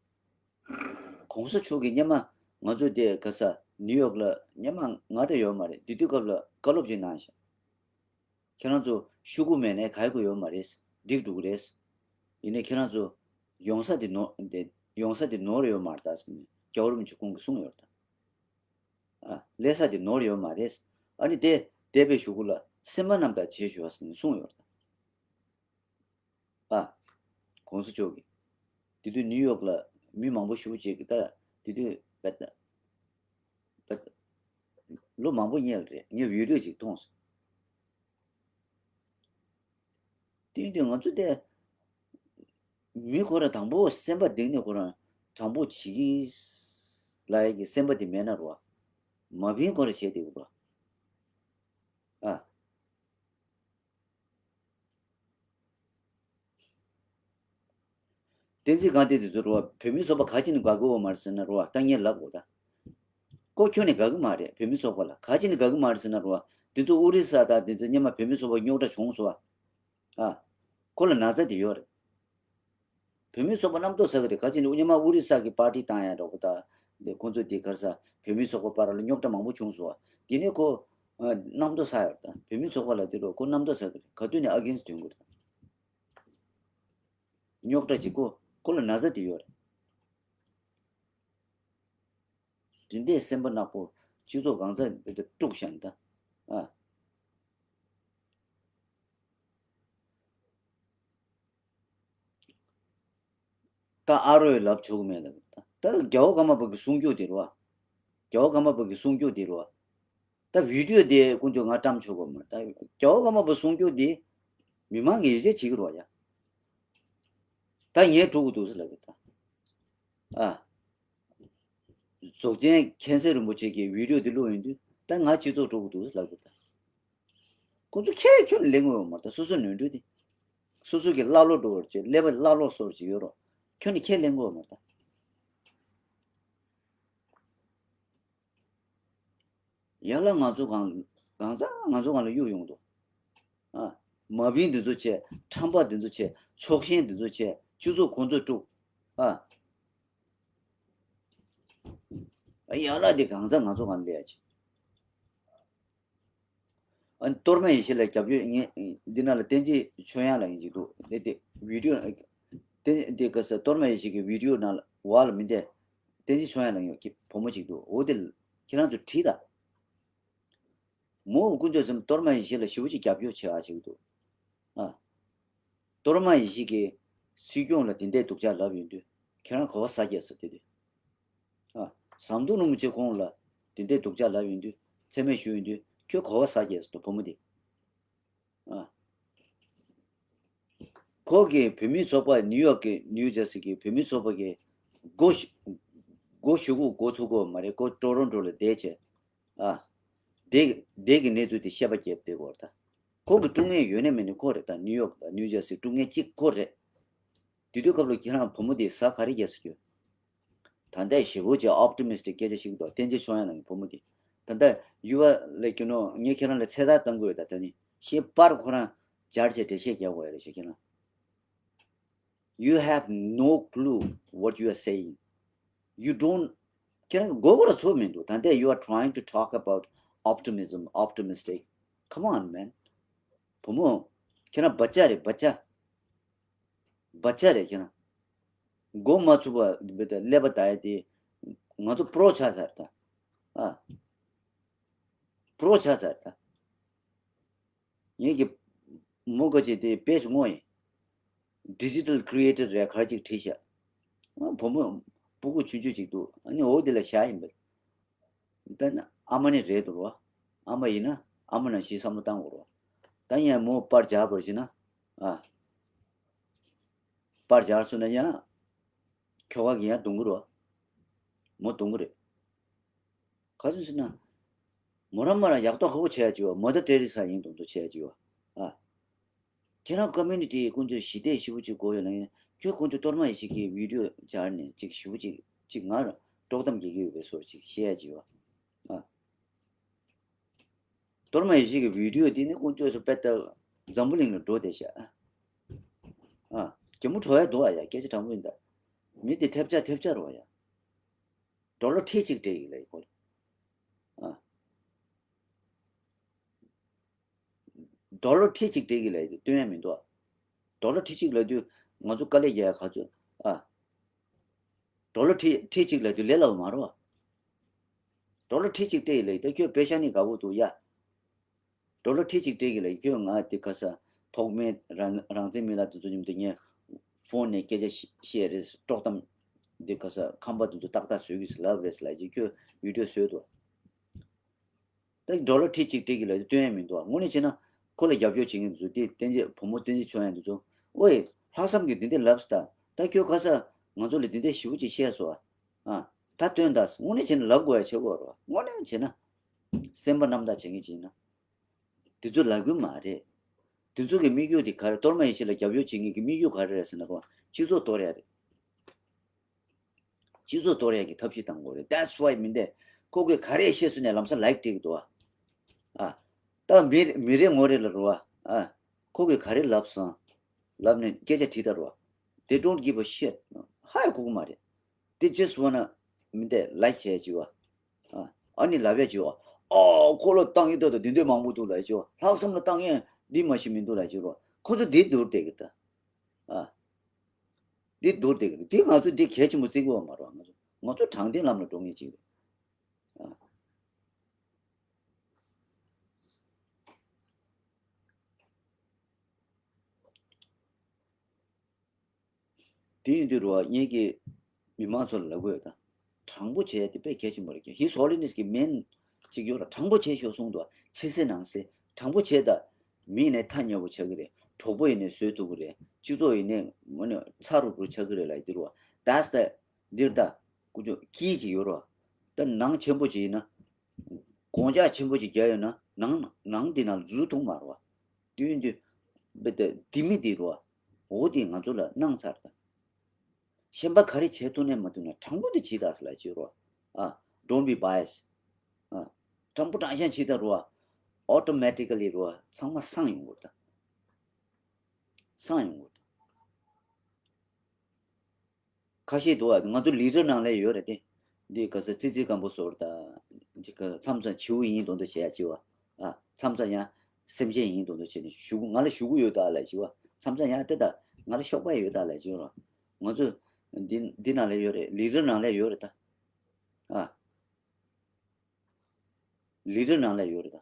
གོང་ས་མཆོག་གིས་སྔོན་མ་ང་ཚོ་དེ་ག་ས་ནིའུ་ཡོག་ལ་སྔོན་མ་ང་དང་ཡོད་མ་རེད་དེ་དུས་སྐབས་ལ་བཀའ་སློབ་ཅིག་གནང་ཤག་ཁྱེད་རང་ཚོ་ཤོག་གུ་མེད་ནའི་ག་ཡེ་དགོས་ཡོད་མ་རེད། འགྲིག་འགྲོ་གི་རེད། ཡིན་ནའི་ཁྱེད་རང་ཚོ་ཡོང་ས་དེ་ནོར་དེ་ཡོང་ས་དེ་ནོར་ཡོད་མ་རེད་ད་ཟེར་ནས་རྒྱལ་བ་རིན་པོ་ཆེ་ཁོང་གིས་གསུངས་ཡོད་རེད་ད། ཨ་སླེབས་ས་དེ་ནོར་ཡོད་མ་རེད། ཨ་ནི་དེ་འདས་པའི་གཞུག་གུ་ལ་སེམས་པ་རྣམས་དང་བརྗེ་ཞུ་བ་ཟེར་ནས་གསུངས་ཡོད་རེད་ད། ཨ། གོང་ས་མཆོག་གིས། དེ་དུས་ནིའུ་ཡོག་ལ་མི་མང་པོ་ཞེ་པོ་ཅིག་གིས་ད་དེ་དུས་པད་པད་ལོ་མང་པོ་སྔོན་ལ་རེད། ངས་བི་ཌིའོ་ཅིག་མཐོང་སོང་། དེ་དུས་ང་ཚོ་དེ་མི་ཁོ་རང་དང་པོ་སེམས་པ་གཏིང་ནས་ཁོ་རང་དྲང་པོ་བྱེད་ཀྱི་ལབ་ཡག་གི་སེམས་པ་དེ་མེད་ན་རོ། མ་བིན་ཁོ་རང་བྱས་བསྡད་དགོས་པ། ཨ། བསྟན་འཛིན་སྒང་སྟེང་དེ་ཚོ་རུ་བ་བོད་མི་ཚོགས་པ་ག་ཅི་ནས་དགའ་གི་ཡོད་མ་རེད་ཟེར་ན་རུ་བ་ད་ངས་ལབ་དགོས་ད། ཀོ་ཁྱོན་ནས་དགའ་གི་མ་རེད་བོད་མི་ཚོགས་པ་ལ་ག་ཅི་ནས་དགའ་གི་མ་རེད་ཟེར་ན་རུ་བ་འདི་ཚོ་ཨོ་རི་ས་དང་འདི་ཚོ་སྔོན་མ་བོད་མི་ཚོགས་པ་རྙོག་དྲ་བྱུང་སོང་བ། ཨ། ཁོ་ལ་ན་ཚ་དེ་ཡོད་རེད། བོད་མི་ཚོགས་པ་རྣམ་རྟོག་ཟ་གི་རེད་ག་ཅི་ནས་སྔོན་མ་ཨོ་རི་ས་གི་པར་ཊི་བཏང་ཡ་འདྲ་པོ་ད། འདི་ཁོང་ཚོ་འདི་གར་ས་བོད་མི་ཚོགས་པ་བར་ལ་རྙོག་དྲ་མང་པོ་བྱུང་སོང་བ། དེ་ནས་ཁོ་རྣམ་རྟོག་ཟ་ཡོད་རེད་ད་བོད་མི་ཚོགས་པ་ལ་དེ་རུ་ཁོ་རྣམ་རྟོག་ཟ་གི་རེད་ག་དུས་ནས་ཨ་གེན་སི་ཐོན་གི་རེད་ད། རྙོག་དྲ་གཅིག་པོ་ཁོ་ལ་ན་ཚ་དེ་ཡོད་རེད། དེ་འདྲའི་སེམས་པ་ནག་པོ་སྤྱི་ཚོགས་གང་ཚ་དཀྲུག་བཞག་ནས་ད། ཨ། ད་ཨ་རོས་ལབ་ཆོག་གི་མེད་ལ་ད་ད་རྒྱལ་བ་ཀརྨ་པ་གི་གསུང་རྒྱུ་དེ་རེད་བ། རྒྱལ་བ་ཀརྨ་པ་གི་གསུང་རྒྱུ་དེ་རེད་བ། ད་བི་ཌིའོ་དེ་ཀུན་ཏུ་ང་བཀྲམ་ཆོག་གི་མ་རེད་ད་རྒྱལ་བ་ཀརྨ་པ་གསུང་རྒྱུ་དེ་མི་མང་གིས་ཡིད་ཆེས་བྱེད་ཀྱི་རེད་བ་ཡ། ད་ངས་དཀྲུག་གི་འདུག་ཟེར་ལབ་ཀྱི་ད། ཨ། རྫོགས་ཆེན་མཁྱེན་བརྩེ་རིན་པོ་ཆེ་གིས་བི་ཌིའོ་དེ་བླུགས་ཡོང་དུས་ད་ང་སྤྱི་ཚོགས་དཀྲུག་གི་འདུག་ཟེར་ལབ་ཀྱི་ད། ཁོ་ཚོ་ཁས་ཁྱོན་ནས་ལེན་དགོས་ཡོད་མ་རེད་ད་སོ་སོ་ནོར་འཁྲུལ་དེ། སོ་སོ་གི་ཀླ་ཀློ་འགྲོ་བར་བྱེད་ཀླད་པ་ཀླ་ཀློ་སོར་བྱེད་ཡོད་རོགས་ཁྱོན་ནས་ཁས་ལེན་དགོས་ཡོད་མ་རེད་ད། ཡ་ལ་ང་ཚོ་གང་གང་ཟག་ང་ཚོ་གང་ལ་གཡུག་ཡོང་འདུག་ཨ། མ་བིན་འདི་ཚོ་བྱས་ཁྲམ་པ་འདི་ཚོ་བྱས་ཕྱོགས་ཞེན་འདི་ཚོ་བྱས་སྤྱི་ཚོགས་ཁོང་ཚོས་དཀྲུག་ཨ། ཨ་ཡ་ལ་འདི་གང་ཟག་ང་ཚོ་གང་ལ་ཡ་ཆེ། ཨ་ནི་གཏོར་མ་ཡེ་ཤེས་ལ་རྒྱབ་སྐྱོར་ངས་འདི་ནང་ལ་བསྟན་འཛིན་ཆོས་དབྱངས་ལགས་ཡིན་གཅིག་འདུག་དེ་དེ་བི་ཌིའོ་དེ་དེ་ག་ས་གཏོར་མ་ཡེ་ཤེས་ཀྱི་བི་ཌིའོ་ནང་ལ་བ་ལ་མི་འདས་བསྟན་འཛིན་ཆོས་དབྱངས་ལགས་ཡོད་ཀྱི་བུ་མོ་གཅིག་འདུག་འོ་དེ་ཁྱེད་རང་ཚོ་བྲིས་དང་། མོ་ཀུན་སྤྱོད་ཚོས་གཏོར་མ་ཡེ་ཤེས་ལ་ཞེ་པོ་ཅིག་རྒྱབ་སྐྱོར་བྱེད་ཨ་ཅིག་འདུག་ཨ། གཏོར་མ་ཡེ་ཤེས་ཀྱིས་སྲིད་སྐྱོང་ལ་དེ་འདྲའི་སྡུག་ཅག་ལབ་ཡོང་དུས་ཁྱེད་རང་གོ་བ་ཟ་རྒྱག་ཟེར་དེ་དུས། ཨ། ཟམ་གདོང་རིན་པོ་ཆེ་ཁོང་ལ་དེ་འདྲའི་སྡུག་ཅག་ལབ་ཡོང་དུས་མཚན་སྨད་ཞུ་ཡོང་དུས་ཁྱོད་གོ་བ་ཟ་རྒྱག་ཟེར་དུས་བུ་མོ་དེ། ཨ། ཁོ་གིས་བོད་མི་ཚོགས་པ་ནིའུ་ཡོག་གི་ནིའུ་ཇར་སི་གི་བོད་མི་ཚོགས་པ་གི་སྒོ་ཞུ་སྒོ་ཞུ་གུ་སྒོ་ཚུགས་གོ་མ་རེད་ཁོ་ཊོ་རོན་ཊོ་ལ་བསྡད་བྱས། ཨ། བསྡད་བསྡད་ཀྱི་གནས་ཚུལ་དེ་བཤད་པ་རྒྱབ་བསྡད་གོ་ད། ཁོ་གི་དཀྲུག་མཁན་ཡོད་ན་མེད་ན་ཁོ་རེད་ད་ནིའུ་ཡོག་དང་ནིའུ་ཇར་སི་དཀྲུག་མཁན་གཅིག་ཁོ་རེད། དེ་དུས་སྐབས་ལ་ཁྱེད་རང་བུ་མོ་དེ་ཟ་ག་རེ་རྒྱག་ཟེར་རྒྱུ། ད་ལྟ་ཞེ་པོ་ཅིག་ཨོབ་ཊི་མི་སི་ཊིག་སྐད་ཆ་ཞིག་འདུག་བསྟན་འཛིན་ཆོས་དབྱངས་ལགས་ཀྱི་བུ་མོ་དེ། ད་ལྟ་ཡུ་བ་ལ་ཁྱེད་ནོ་ངས་ཁྱེད་རང་ལ་ཚེ་ཐར་བཏང་དགོས་ད་ད་ནི་ཤེས་པར་ཁོ་རང་སྦྱར་བྱས་འགྲེལ་བཤད་རྒྱག་དགོས་ཡ་རེད་ཤག་ཁྱེད་རང་། You have no clue what you are saying. You don't ཁྱེད་རང་གི་མགོ་སྐོར་ཚོ་མི་འདུག་ད་ལྟ་you are trying to talk about optimism, optimistic. Come on, man. བུ་མོ། ཁྱེད་རང་བ་ཅག་རེད་བ་ཅག་བ་ཅག་རེད་ཁྱེད་རང་། མགོ་མ་ཚུགས་པ་ཀླད་པ་ད་ཡ་དེ། ང་ཚོ་པྲོ་ཆགས་ཚར་ད། ཨ། པྲོ་ཆགས་ཚར་ད། ངེད་ཀྱི་མོ་ག་ཅིག་དེ་དཔེ་ཞིག་བསྔོ་ཡིན། ཌི་ཇི་ཊལ་ཁི་རི་ཨེ་ཊར་རེད་ག་རེ་ཅིག་བྲིས་ཤག་ཨ་བུ་མོ་སྤུ་གུ་ཆུང་ཆུང་ཅིག་འདུག་ཨ་ནི་འོ་དེ་ལ་བཞག་ཡིན་པས། ད་ནི་ཨ་མ་ནི་རེད་འདུག་རོ། ཨ་མ་ཡིན་ན་ཨ་མ་ནང་བཞིན་བསམ་བློ་བཏང་དགོས་རོ། ད་ཡང་མོ་པར་སྦྱར་བར་བྱས་ན། ཨ། པར་སྦྱར་སོང་ན་ཡང་། ཁྱོ་ག་གིས་ཡང་རྡུང་གི་རོ། མོ་རྡུང་གི་རེད། ག་རེ་ཟེར་ན། མོ་རང་མ་རང་ཡག་ཐོག་ཁག་པོ་བྱས་ཡ་ཅིག་ཡོད་མ་དར་ཏེ་རེ་ས་ཡིན་མདོག་མདོག་བྱས་ཡ་ཅིག་ཡོད། ཨ། ཁྱེད་རང་ཀོ་མིའུ་ནི་ཊི་ཀུན་སྤྱོད་ཞི་བདེ་ཞེ་པོ་ཅིག་དགོས་ཡོད་ལ་ཡིན་ཁྱོད་ཀུན་སྤྱོད་གཏོར་མ་ཡེ་ཤེས་ཀྱི་བི་ཌིའོ་སྦྱར་ནས་ཅིག་ཞེ་པོ་ཅིག་ཅིག་ང་དཀྲོག་གཏམ་རྒྱག་གི་ཡོད་པའི་བཟོ་ཅིག་བཤད་ཡ་ཅིག་ཡོད། ཨ། གཏོར་མ་ཡེ་ཤེས་ཀྱི་བི་ཌིའོ་དེ་ནི་ཀུན་སྤྱོད་སུ་དཔེ་ལྟ་འཛམ་བུ་གླིང་ལ་འགྲོ་བསྡད་ཤག་ཨ། གད་མོ་བྲོ་ཡ་འདུག་ཨ་ཡ་སྐད་ཆ་དྲང་པོ་ཡིན་ད། མི་དེ་ཐེབས་ཆག་ཐེབས་ཆག་རོ་ཡ། ཌོ་ལར་ཁྲི་གཅིག་སྤྲད་ཡིན་ལ་ཡི་གོ་ལ། ཨ། ཌོ་ལར་ཁྲི་གཅིག་སྤྲད་ཀྱི་ལབ་དུས་སྟོན་ཡ་མི་འདུག་ཨ། ཌོ་ལར་ཁྲི་གཅིག་ལབ་དུས་ང་ཚོ་དཀའ་ལས་རྒྱག་ཡ་ག་ཚོད་ཨ། ཌོ་ལར་ཁྲི་ཁྲི་གཅིག་ལབ་དུས་ལས་སླ་བ་མ་རེད་བ། ཌོ་ལར་ཁྲི་གཅིག་སྤྲད་ཡི་ལབ་ཡི་ད་ཁྱོད་པེ་ཤ་ནི་དགའ་བོ་འདུག་ཡ། ཌོ་ལར་ཁྲི་གཅིག་སྤྲད་ཀྱི་ལབ་ཡི་ཁྱོད་ང་དེ་ག་ས་ཐོག་མའི་རང་རང་བཙན་མི་ལ་དེ་ཚོ་མཉམ་དུ་ངས་ཕོན་ནས་སྐད་ཆ་བཤད་རེད། དཀྲོག་གཏམ་དེ་ག་ས་ཁམས་པ་དེ་ཚོ་ཏག་ཏག་བཟོས་ཀྱི་ལབ་རེད་ལབ་ཡི་ཁྱོད་བི་ཌིའོ་བཟོས་འདུག་ད་ཌོ་ལར་ཁྲི་གཅིག་སྤྲད་ཀྱི་ལབ་དུས་སྟོན་ཡ་མི་འདུག་དངོས་གནས་བྱས་ན་ཁོ་ལ་རྒྱབ་སྐྱོར་བྱེད་མཁན་དེ་ཚོ་དེ་བསྟན་རྒྱས་བུ་མོ་བསྟན་རྒྱས་ཆོས་དབྱངས་དེ་ཚོ་ཨོའི་ལྷག་བསམ་གྱིས་འདི་འདྲ་ལབ་སོང་ད། ད་ཁྱོད་ག་ས་ང་ཚོ་ལ་འདི་འདྲ་ཞེ་པོ་ཅིག་བཤད་སོང་ཨ། ད་སྟོན་ད་དངོས་གནས་བྱས་ན་ལབ་དགོས་ཡ་བྱེད་དགོས་རེད་བ། དངོས་གནས་བྱས་ན་སེམས་པ་རྣམ་དག་བྱེད་མཁན་བྱས་ན་དེ་ཚོ་ལབ་ཀྱི་མ་རེད། དེ་ཚོ་གི་དམིགས་ཡུལ་དེ་ག་རེ། གཏོར་མ་ཡེ་ཤེས་ལ་རྒྱབ་སྐྱོར་བྱེད་མཁན་གྱི་དམིགས་ཡུལ་ག་རེ་རེད་ཟེར་ན་རོ། སྤྱི་ཚོགས་གཏོར་ཡ་རེད། སྤྱི་ཚོགས་གཏོར་ཡག་གི་ཐབས་ཤེས་གཏང་དགོས་རེད། That's why མི་འདས་ཁོ་གིས་ག་རེ་བཤད་སོང་ནས་ལམ་སང་ལའིག་སྤྲད་ཀྱི་འདུག་ཨ། ཨ། ད་མི་མི་རེ་ངོ་རེ་ལ་རོ་ཨ། ཨ། ཁོ་གིས་ག་རེ་ལབ་སོང་། ལབ་ནས་སྐད་ཆ་དྲིས་ད་རོ། They don't give a shit. ཧ་ཡ་གོ་གི་མ་རེད། They just wanna མི་འདས་ལའིག་བྱས་ཀྱི་བ། ཨ། ཨ་ནི་ལབ་ཡ་ཀྱི་བ། ཨོ་ཁོ་ལ་བཏང་ཡིན་ད་ད་འདི་འདོད་མང་པོ་འདུག་ལབ་ཀྱི་བ། ལྷག་བསམ་ལ་བཏང་ཡིན་འདི་མ་ཤི་མི་འདུག་ལབ་ཀྱི་རོ། ཁོ་ཚོ་འདི་སྡུར་བསྡད་ཀྱི་ད། ཨ། འདི་མདོར་བསྡུས་ཀྱི་རེད། འདི་ང་ཚོ་འདི་གལ་ཆེན་པོ་བརྩི་དགོས་པ་མ་རེད་བ། ང་ཚོ་ང་ཚོ་དྲང་བདེན་ལམ་ལ་འགྲོ་མཁན་ཅིག་རེད། ཨ། དེ་ཡིན་དུས་རུ་བ་ངེད་ཀྱིས་མི་མང་ཚོ་ལ་ལབ་དགོས་ཡོད་ད། དྲང་པོ་བྱས་ཏེ་དཔེ་གལ་ཆེན་པོ་རེད་ཀྱང་His Holiness གི་མིང་གཅིག་ཡོད་ལ་དྲང་པོ་བྱས་ཤོག་གསུངས་འདུག་ཕྱི་གསལ་ནང་གསལ་དྲང་པོ་བྱས་ད། མི་ཡིན་ནའི་ཐག་ཉེ་པོ་ཆགས་ཀྱི་རེད། གྲོགས་པོ་ཡིན་ནའི་བཟོས་ཐུབ་ཀྱི་རེད། སྤྱི་ཚོགས་ཡིན་ནའི་ངོ་ནས་ཚ་རུག་རུ་ཆགས་ཀྱི་རེད་ལ་ཡི་འདིར་བ། That's the འདིར་ད་ཀུ་ཅོ་ཀི་ཅིག་ཡོད་རོ། ད་ནང་ཆེན་པོ་ཅིག་ཡིན་ན། དགོང་ཇག་ཆེན་པོ་ཅིག་བརྒྱབ་ཡོད་ན་ནང་ནང་འདི་ནང་འཛུལ་ཐུབ་མ་རོ། དུས་འདི་བེ་ད་འདི་མི་འདི་རོ། འོ་འདི་ང་ཚོ་ལ་གནང་ཚར་ད། གཞན་པ་ག་རེ་བྱེད་ཐུབ་ནས་མ་ཐུབ་ན་དྲང་པོ་དེ་བྱེད་ད་ཟེར་ལ་བྱེད་རོགས། ཨ། Don't be biased. ཨ། དྲང་པོ་དྲང་བཞག་བྱེད་ད་རོགས། Automatically རོགས་ཚང་མ་སངས་ཡོང་གི་རེད་ད། སངས་ཡོང་གི་རེད་ད། ཁ་ཤས་འདུག་ཨ། ང་ཚོ་ལི་ཌར་ནང་ལ་ཡོད་རེད་དེ། འདི་ག་ས་ཙི་ཙི་སྐམ་པོ་ཟོར་ད། འདི་ག་མཚམས་མཚམས་བྱིའུ་ཡིན་མདོག་མདོག་བྱེད་ཡ་བྱེད་བ། ཨ། མཚམས་མཚམས་ཡང་སེམས་ཅན་ཡིན་མདོག་མདོག་བྱེད་ནས་ཞུ་གུ་ང་ལ་ཞུ་གུ་ཡོད་ད་ལབ་བྱེད་བ། མཚམས་མཚམས་ཡང་དེ་ད་ང་ལ་གཤོག་པ་ཡོད་ད་ལབ་བྱེད་བ། ང་ཚོ་འདི་འདི་ནང་ལ་ཡོད་རེད། ལི་ཌར་ནང་ལ་ཡོད་རེད་ད། ཨ། ལི་ཌར་ནང་ལ་ཡོད་རེད་ད།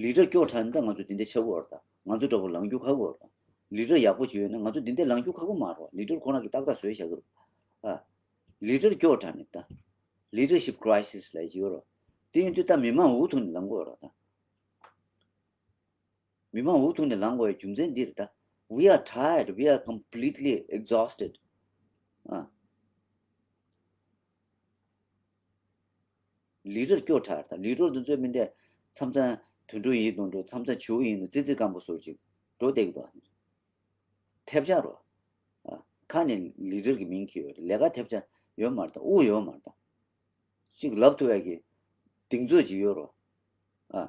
ལི་ཌར་སྐྱོ་དྲགས་ན་ད་ང་ཚོ་དེ་འདྲ་ཆགས་ཀྱི་ཡོད་རེད་ད། ང་ཚོ་འདྲ་པོ་ལངས་རྒྱུ་ཁག་པོ་ཡོད་རེད་ད། ལི་ཌར་ཡག་པོ་ཅིག་ཡོད་ན་ང་ཚོ་དེ་འདྲ་ལངས་རྒྱུ་ཁག་པོ་མ་རེད་བ། ལི་ཌར་ཁོ་རང་གིས་ཏག་ཏག་བཟོས་བཞག་གི་རེད། ཨ། ལི་ཌར་སྐྱོ་དྲགས་ནས་ད། Leadership crisis ལབ་ཅིག་ཡོད་རེད། དེ་ཡིན་དུས་ད་མི་མང་འུ་ཐུག་ནས་ལངས་དགོས་རེད་ད། མི་མང་འུ་ཐུག་ནས་ལངས་དགོས་པའི་རྒྱུ་མཚན་འདི་རེད་ད། We are tired, we are completely exhausted. ཨ། ལི་ཌར་སྐྱོ་དྲགས་རེད་ད། ལི་ཌར་དེ་ཚོའི་མི་འདས་མཚམས་མཚམས་དུད་འགྲོ་ཡིན་མདོག་མདོག་མཚམས་མཚམས་བྱིའུ་ཡིན་མདོག་ཙི་ཙི་སྐམ་པོ་ཟོར་ཅིག་འགྲོ་བསྡད་ཀྱི་འདུག་ཐེབས་ཆག་རོ། ཨ། ཁ་ནས་ལི་ཌར་གྱི་མིང་འཁྱེར་ཡོད་རེད། ལས་ཀ་ཐེབས་ཆག་ཡོད་མ་རེད་ད། དབུགས་ཡོད་མ་རེད་ད། ཅིག་ལབ་ཐུབ་ཡག་གི་གདེང་ཚོད་ཅིག་ཡོད་རོ། ཨ།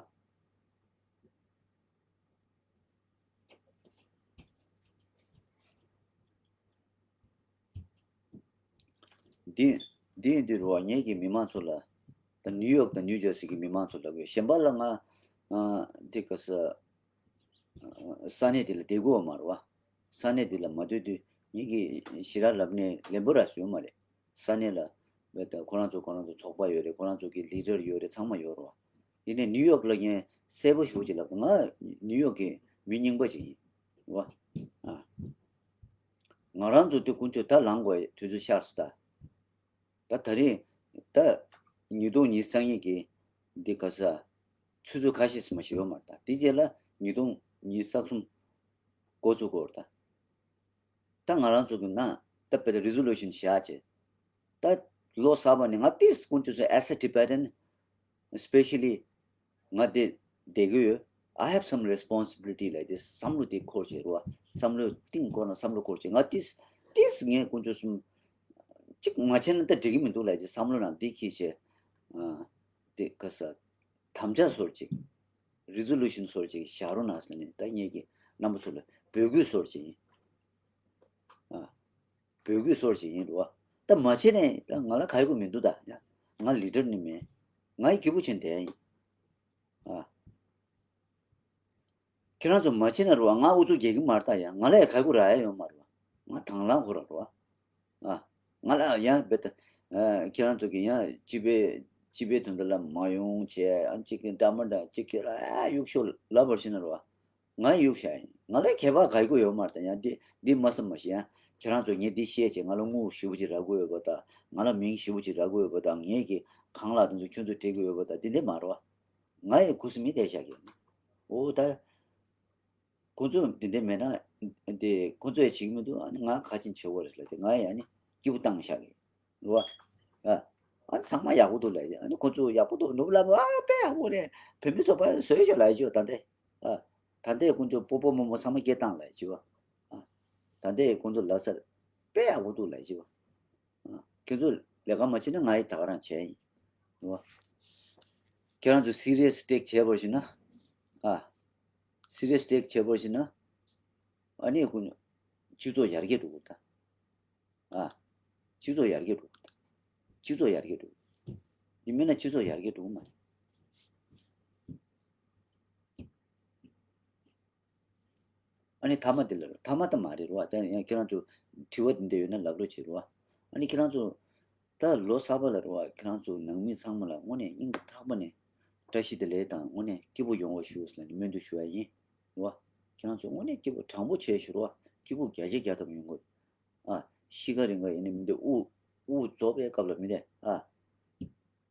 འདི་འདི་ཡིན་དུས་རོ་ངེད་ཀྱི་མི་མང་ཚོ་ལ། ད་ནིའུ་ཡོག་དང་ནིའུ་ཇར་སི་གི་མི་མང་ཚོ་ལ་གོ་གཞན་པ་ལ་ང་། ཨ། འདི་ག་ས། ས་གནས་འདི་ལ་བསྡད་དགོས་པ་མ་རེད་བ། ས་གནས་འདི་ལ་མ་སྡོད་དུས་ངེད་ཀྱི་ཞི་ར་ལབ་ནས་ལན་པོ་ར་བཟོས་མ་རེད། ས་གནས་ལ་བས་ད་ཁོ་རང་ཚོ་ཁོ་རང་ཚོ་ཚོགས་པ་ཡོད་རེད། ཁོ་རང་ཚོ་གི་ལི་ཌར་ཡོད་རེད། ཚང་མ་ཡོད་རེད་བ། ཡིན་ནའི་ནིའུ་ཡོག་ལ་ངས་གསལ་པོ་ཞེ་པོ་ཅིག་ལབ། ང་ནིའུ་ཡོག་གི་མི་རྙིང་པ་ཅིག་ཡིན་བ། ཨ། ང་རང་ཚོ་འདི་ཀུན་སྤྱོད་ད་ལངས་དགོས་དུས་ཚོད་ཤར་སོང་ད། ད་ད་རིང་ད་ཉིས་སྟོང་ཉི་ཤུ་རྩ་གཉིས་ཀྱི་འདི་ག་ས་ཆུ་ཚོད་ཁ་ཤས་སུ་མ་ཞིག་ཡོད་མ་རེད་ད། དེ་རྗེས་ལ་ཉིས་སྟོང་ཉི་ཤུ་རྩ་གསུམ་འགོ་བཙུགས་དགོས་རེད་ད། ད་ང་རང་ཚོ་གི་ནང་ད་དཔེ་ད་རི་ཛོ་ལུ་ཤན་བཞག་བྱས། ད་ལོ་གསར་པ་ནས་ང་ཏིས་ཀུན་སྤྱོད་ཚོ་as a Tibetan, especially ང་དེ་བསྡད་ཀྱི་ཡོད། I have some responsibility like this. བསམ་བློ་དེ་འཁོར་བྱས་རོ། བསམ་བློ་གཏིང་འཁོར་ན་བསམ་བློ་འཁོར་བྱས། ང་ཏིས་ཏིས་ངས་ཀུན་སྤྱོད་གསུམ་གཅིག་མ་བྱས་ན་ད་འགྲིག་གི་མི་འདུག་ལབ་ཅིག་བསམ་བློ་ནང་འདི་འཁྱེར་བྱས། ཨ། དེ་ག་ས་དམ་བཅའ་སོར་ཅིག་རི་ཛོ་ལུ་ཤན་སོར་ཅིག་བཞག་རོགས་གནང་ཟེར་ནས་ད་ངེད་ཀྱི་རྣམ་པ་ཚོ་ལ་འབོད་སྐུལ་སོར་ཅིག་ཡིན། ཨ། འབོད་སྐུལ་སོར་ཅིག་ཡིན་རོ། ད་མ་བྱས་ནས་ད་ང་ལ་ག་ཡི་གུ་མི་འདུག་ད་ཡ། ང་ལི་ཌར་ནི་མེད། ང་ཡི་སྐྱིད་པོ་བྱས་བསྡད་ཡིན། ཨ། ཁྱེད་རང་ཚོ་མ་བྱེད་ན་རེད་བ། ང་ཨུ་ཚུགས་རྒྱག་གི་མ་རེད་ད་ཡ། ང་ལ་ཡ་ག་གུ་རག་ཡ་ཡོད་མ་རེད་བ། ང་དང་བླངས་ཁོ་ར་རེད་བ། ཨ། ང་ལ་ཡ་བེ་ད། ཨ། ཁྱེད་རང་ཚོ་གི་ཡ་སྤྱི་པའི་སྤྱི་པའི་དོན་དག་ལ་མ་ཡོང་བྱས། ཨ། གཅིག་གི་འདྲ་མ་འདྲ་གཅིག་གི་ལ་ཡ་གཡུག་ཤོག་ལབ་པར་ཤེས་ན་རེད་བ། ང་གཡུག་བཞག་ཡིན། ང་ལ་ཁྱད་པར་ག་གུ་ཡོད་མ་རེད་ད་ཡ། འདི་འདི་མ་བསམ་མ་ཤེས་ཡ། ཁྱེད་རང་ཚོ་ངས་འདི་བཤད་བྱས་ང་ལ་དངུལ་ཞེ་པོ་ཅིག་རག་གི་ཡོད་པ་ད། ང་ལ་མིང་ཞེ་པོ་ཅིག་རག་གི་ཡོད་པ་ད། ངས་ཀྱི་གང་ལ་དེ་ཚོ་ཁྱོད་ཚོ་སྤྲད་གི་ཡོད་པ་ད། འདི་འདི་མ་རེད་བ། ང་ཡི་ཁུ་སིམ་མེར་བསྡད་བཞག་གི། འོ་ད། ཁོ་ཚོས་དེ་འདྲ་མེད་ན། དེ་ཁོ་ཚོས་བྱེད་ཀྱི་མི་འདུག་ཨ་ནི་ང་ག་ཅིག་བྱེད་དགོས་རེད་ལབ་དེ། ང་ཡང་ནི་སྐྱིད་པོ་བཏང་བཞག་གི་རེད་བ། ཨ། ཨ་ནི་ཚང་མ་ཡག་པོ་འདུག་ལབ་དེ། ཨ་ནི་ཁོ་ཚོ་ཡག་པོ་འདུག་ནུབ་ལབ། ཨ། དཔེ་ཡག་པོ་རེད། བོད་མི་ཚོགས་པ་བཟོས་ཤོག་ལབ་ཅིག་བ། ད་ལྟ། ཨ། ད་ལྟའི་ཁོ་ཚོ་སྤོ་སྤོ་རྨོ་རྨོ་ཚང་མ་སྐད་བཏང་ལབ་ཅིག་བ། ཨ། ད་ལྟའི་ཁོ་ཚོ་ལབ་ས་དཔེ་ཡག་པོ་འདུག་ལབ་ཅིག་བ། ཨ། ཁྱེད་ཚོ་ལས་ཀ་མ་བྱེད་ན་ང་ཡི་ད་ག་རང་བྱས་ཡིན། རེད་བ། ཁྱེད་རང་ཚོ་སི་རི་ཡས་ཊེག་བྱས་པར་ཞུ་ན། ཨ། སི་རི་ཡས་ཊེག་བྱས་པར་ཞུ་ན། ཨ་ནི་ཁོ་སྤྱི་ཚོགས་ཡར་རྒྱས་འགྲོ་གི་ད། ཨ། སྤྱི་ཚོགས་ཡར་རྒྱས་འགྲོ་གི་ད། སྤྱི་ཚོགས་ཡར་རྒྱས་འགྲོ་གི། ཡིན་མིན་ན་སྤྱི་ཚོགས་ཡར་རྒྱས་འགྲོ་གི་མ་རེད། ཨ་ནི་མཐའ་མ་དེ་ལ། མཐའ་མ་ད་མ་རེད་རོ། ད་ཡང་ཁྱེད་རང་ཚོ་དྲི་བ་དེ་འདྲ་ཡོད་ན་ལབ་རོགས་བྱེད་རོ། ཨ་ནི་ཁྱེད་རང་ཚོ་ད་ལོ་གསར་པ་ལ་རོ། ཁྱེད་རང་ཚོ་ནང་མི་ཚང་མ་ལ་དངོས་གནས་སྙིང་ཐག་པ་ནས་བཀྲ་ཤིས་བདེ་ལེགས་དང་། དངོས་གནས་སྐྱིད་པོ་ཡོང་བ་ཞུ་ཟེར་ནས་སྨོན་འདུན་ཞུ་ཡ་ཡིན་རོ། ཁྱེད་རང་ཚོ་དངོས་གནས་སྐྱིད་པོ་དྲང་པོ་བྱས་ཞུ་རོ། སྐྱིད་པོ་བརྒྱ་ཆ་བརྒྱ་ཐམ་ཡོང་དགོས། ཨ། ཤི་ཁ་རིང་ཁ་ཡིན་ནི་མི་འདུག་དབུགས་དབུགས་རྫོགས་པའི་སྐབས་ལ་མི་འདུག་ཨ།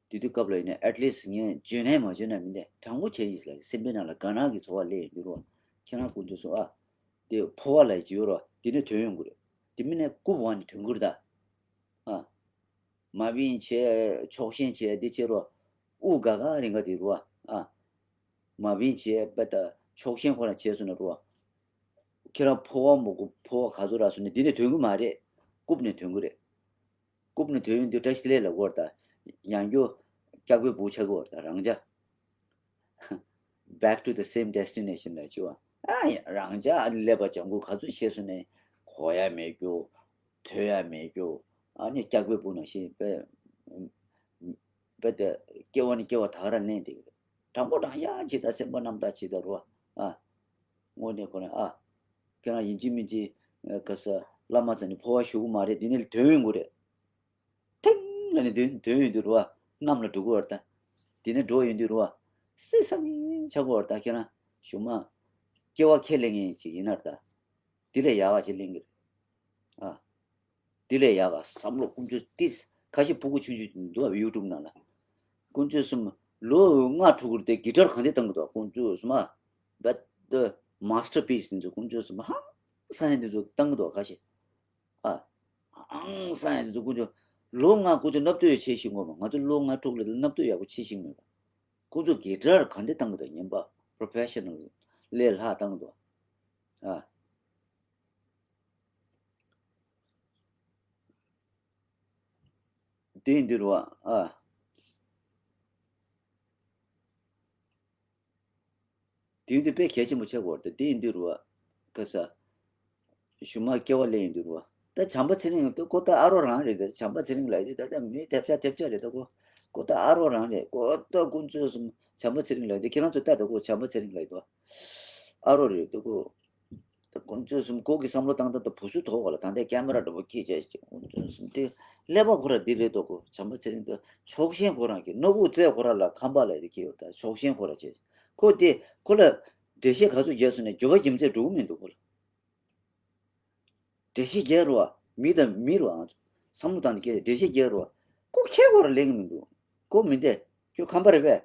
དེ་དུས་སྐབས་ལ་ཡིན་ན་at least ངས་འཇོན་ནའི་མ་འཇོན་ནའི་མི་འདུག་དྲང་པོ་བྱས་ཡིན་ལ། སེམས་པའི་ནང་ལ་དགའ་སྣང་གི་ཚོར་བ་སླེབས་ཡོང་དུས་རོ། ཁྱེད་རང་ཀུན་སྤྱོད་སོང་ཨ། དེ་ཕོ་བ་ལ་བྱིའུ་རོ། དེ་ནས་དོན་ཡོང་གི་རེད། དེ་མིན་ནས་རྐུབ་བ་ནས་དོན་གྱི་རེད་ད། ཨ། མ་བིན་བྱས་ཕྱོགས་ཞེན་བྱས་དེ་བྱས་རོ། དབུགས་ག་ག་རིང་ག་དེ་རོ། ཨ། མ་བིན་བྱས་པ་ད་ཕྱོགས་ཞེན་ཁོ་ན་བྱས་སོང་ན་རོ། ཁྱེད་རང་ཕོ་བ་མོ་གོ་ཕོ་བ་ག་ཚོད་རག་སོང་ནས་དེ་ནས་དོན་གྱི་མ་རེད། རྐུབ་ནས་དོན་གྱི་རེད། རྐུབ་ནས་དོན་ཡོང་དུས་བཀྲ་ཤིས་བདེ་ལེགས་ལབ་དགོས་རེད་ད། ཡང་བསྐྱར་སྐྱག་པའི་སྦུག་ཆགས་དགོས་རེད་ད། རང་ཅག Back to the same destination ལབ་ཅིག་བ། ཨ་ཡ། རང་ཅག་ཨ་ནི་ཀླད་པ་ལྗང་ཁུ་ག་ཚོད་བཤད་སོང་ནས་གོ་ཡ་མེད་རྒྱུ། ཐོས་ཡ་མེད་རྒྱུ། ཨ་ནི་སྐྱག་པའི་སྦུག་ནང་བཞིན་དཔེ་དཔེ་དེ་སྐྱེ་བ་ནས་སྐྱེ་བ་ད་ག་རང་གནས་བསྡད་ཀྱི་རེད། དྲང་པོ་དྲང་བཞག་བྱེད་ད། སེམས་པ་རྣམ་དག་བྱེད་ད་རོ། ཨ། དངོས་གནས་ཁོ་ན་ཨ། ཁྱེད་རང་ཡིན་གཅིག་མིན་གཅིག་ག་ས་བླ་མ་ཚོ་ནས་འཕོ་བ་ཞུ་གི་མ་རེད། དེ་ནས་དོན་ཡོང་གི་རེད། ཐིང་ལ་ནས་དོན་དོན་ཡོང་དུས་རོ། གནམ་ལ་འགྲོ་གི་རེད་ད། དེ་ནས་འགྲོ་ཡོང་དུས་རོ། སི་སང་ཆགས་གི་རེད་ད། ཁྱེད་རང་གཞུག་མ་སྐྱེ་བ་ཁས་ལེན་མཁན་ཅིག་ཡིན་ན་རེད་ད། དེ་ལས་ཡག་ག་ཅིག་ལེན་གི་རེད། ཨ། དེ་ལས་ཡག་ག་བསམ་བློ་ཀུན་སྤྱོད་ཏིས་ཁ་ཤས་ཕྲུ་གུ་ཆུང་ཆུང་འདུག་ཡུ་ཊུབ་ནང་ལ། ཀུན་སྤྱོད་གསུམ་ལོ་ལྔ་ཕྲུ་གུར་དེ་གི་ཊར་གང་དེ་བཏང་གི་འདུག་ཀུན་སྤྱོད་གསུམ་ཨ། བད་དེ་མཱ་སི་ཊར་པིས་དེ་ཚོ་ཀུན་སྤྱོད་གསུམ་ཧང་སང་ཡ་དེ་ཚོ་བཏང་གི་འདུག་ཁ་ཤས། ཨ། ཧང་སང་ཡ་དེ་ཚོ་ཀུན་སྤྱོད་ལོ་ལྔ་ཀུན་སྤྱོད་བསླབ་དེབ་ཡོད་བྱས་ཤིག་ངོ་མ། ང་ཚོ་ལོ་ལྔ་ཕྲུ་གུ་ལ་བསླབ་དེབ་ཡག་པོ་བྱས་ཤིག་མེད་པ། ཁོ་ཚོ་གི་ཊར་གང་དེ་བཏང་གི་འདུག་ངན་པ་པྲོ་ཕེ་ཤ་ནལ་ལས་ལྷག་བཏང་གི་འདུག་ཨ། དེ་ཡིན་དུས་རུ་བ། ཨ། དེ་ཡིན་དུས་དཔེ་གལ་ཆེན་པོ་ཆགས་ཀྱི་ཡོད་རེད། དེ་ཡིན་དུས་རུ་བ། ག་ས། གཞུག་མ་སྐྱེ་བ་ལེན་ཡིན་དུས་རུ་བ། ད་བྱམས་པ་ཚེ་རིང་ད་ཁོ་ད་ཨ་རོ་རང་རེད། ད་བྱམས་པ་ཚེ་རིང་ལབ་ཡ་དེ་ད་ད་མི་ཐེབས་ཆག་ཐེབས་ཆག་རེད། ད་ཁོ་ཁོ་ད་ཨ་རོ་རང་རེད། ཁོ་ད་ཀུན་སྤྱོད་གསུམ་བྱམས་པ་ཚེ་རིང་ལབ་ཡ་དེ། ཁྱེད་རང་ཚོ་ལྟ། ད་ཁོ་བྱམས་པ་ཚེ་རིང་ལབ་ཡ་དེ་ཨ་རོ་རེད། ད་ཁོ། ད་ཀུན་སྤྱོད་གསུམ་ཁོ་གི་བསམ་བློ་བཏང་སྟངས་དང་བུ་སུ་དོག་ག་ལ། ད་ལྟའི་ཀེ་མ་ར་འདྲ་པོ་ཁྱེར་བྱས་ཀྱི། ཀུན་སྤྱོད་གསུམ་དེ་ཀླད་པ་ཁོ་ར་འདི་རེད་དོ། ཁོ་བྱམས་པ་ཚེ་རིང་དང་ཕྱོགས་ཞེན་ཁོ་རང་གི་སྣ་ཁུག་རྩེ་ཁོ་ར་ལ་ཁམས་པ་ལབ་དེ་ཁྱེར་ཡོད། ད་ཕྱོགས་ཞེན་ཁོ་ར་བྱས། ཁོ་དེ་ཁོ་ལ་འགྲེལ་བཤད་ག་ཚོད་རྒྱག་སོང་ནས་འགྱོད་པ་རྒྱུ་མཚན་འགྲོ་གི་མི་འདུག་ཁོ་ལ། འགྲེལ་བཤད་རྒྱག་རུ་བ། མི་དང་མི་རུ་བ། བསམ་བློ་བཏང་ནས་སྐད་འགྲེལ་བཤད་རྒྱག་རུ་བ། ཁོ་ཁྱེད་ཁོ་ར་ལེན་གི་མི་འདུག་ཁོ་མི་འདེ། ཁྱོད་ཁམས་པ་རེད་པས།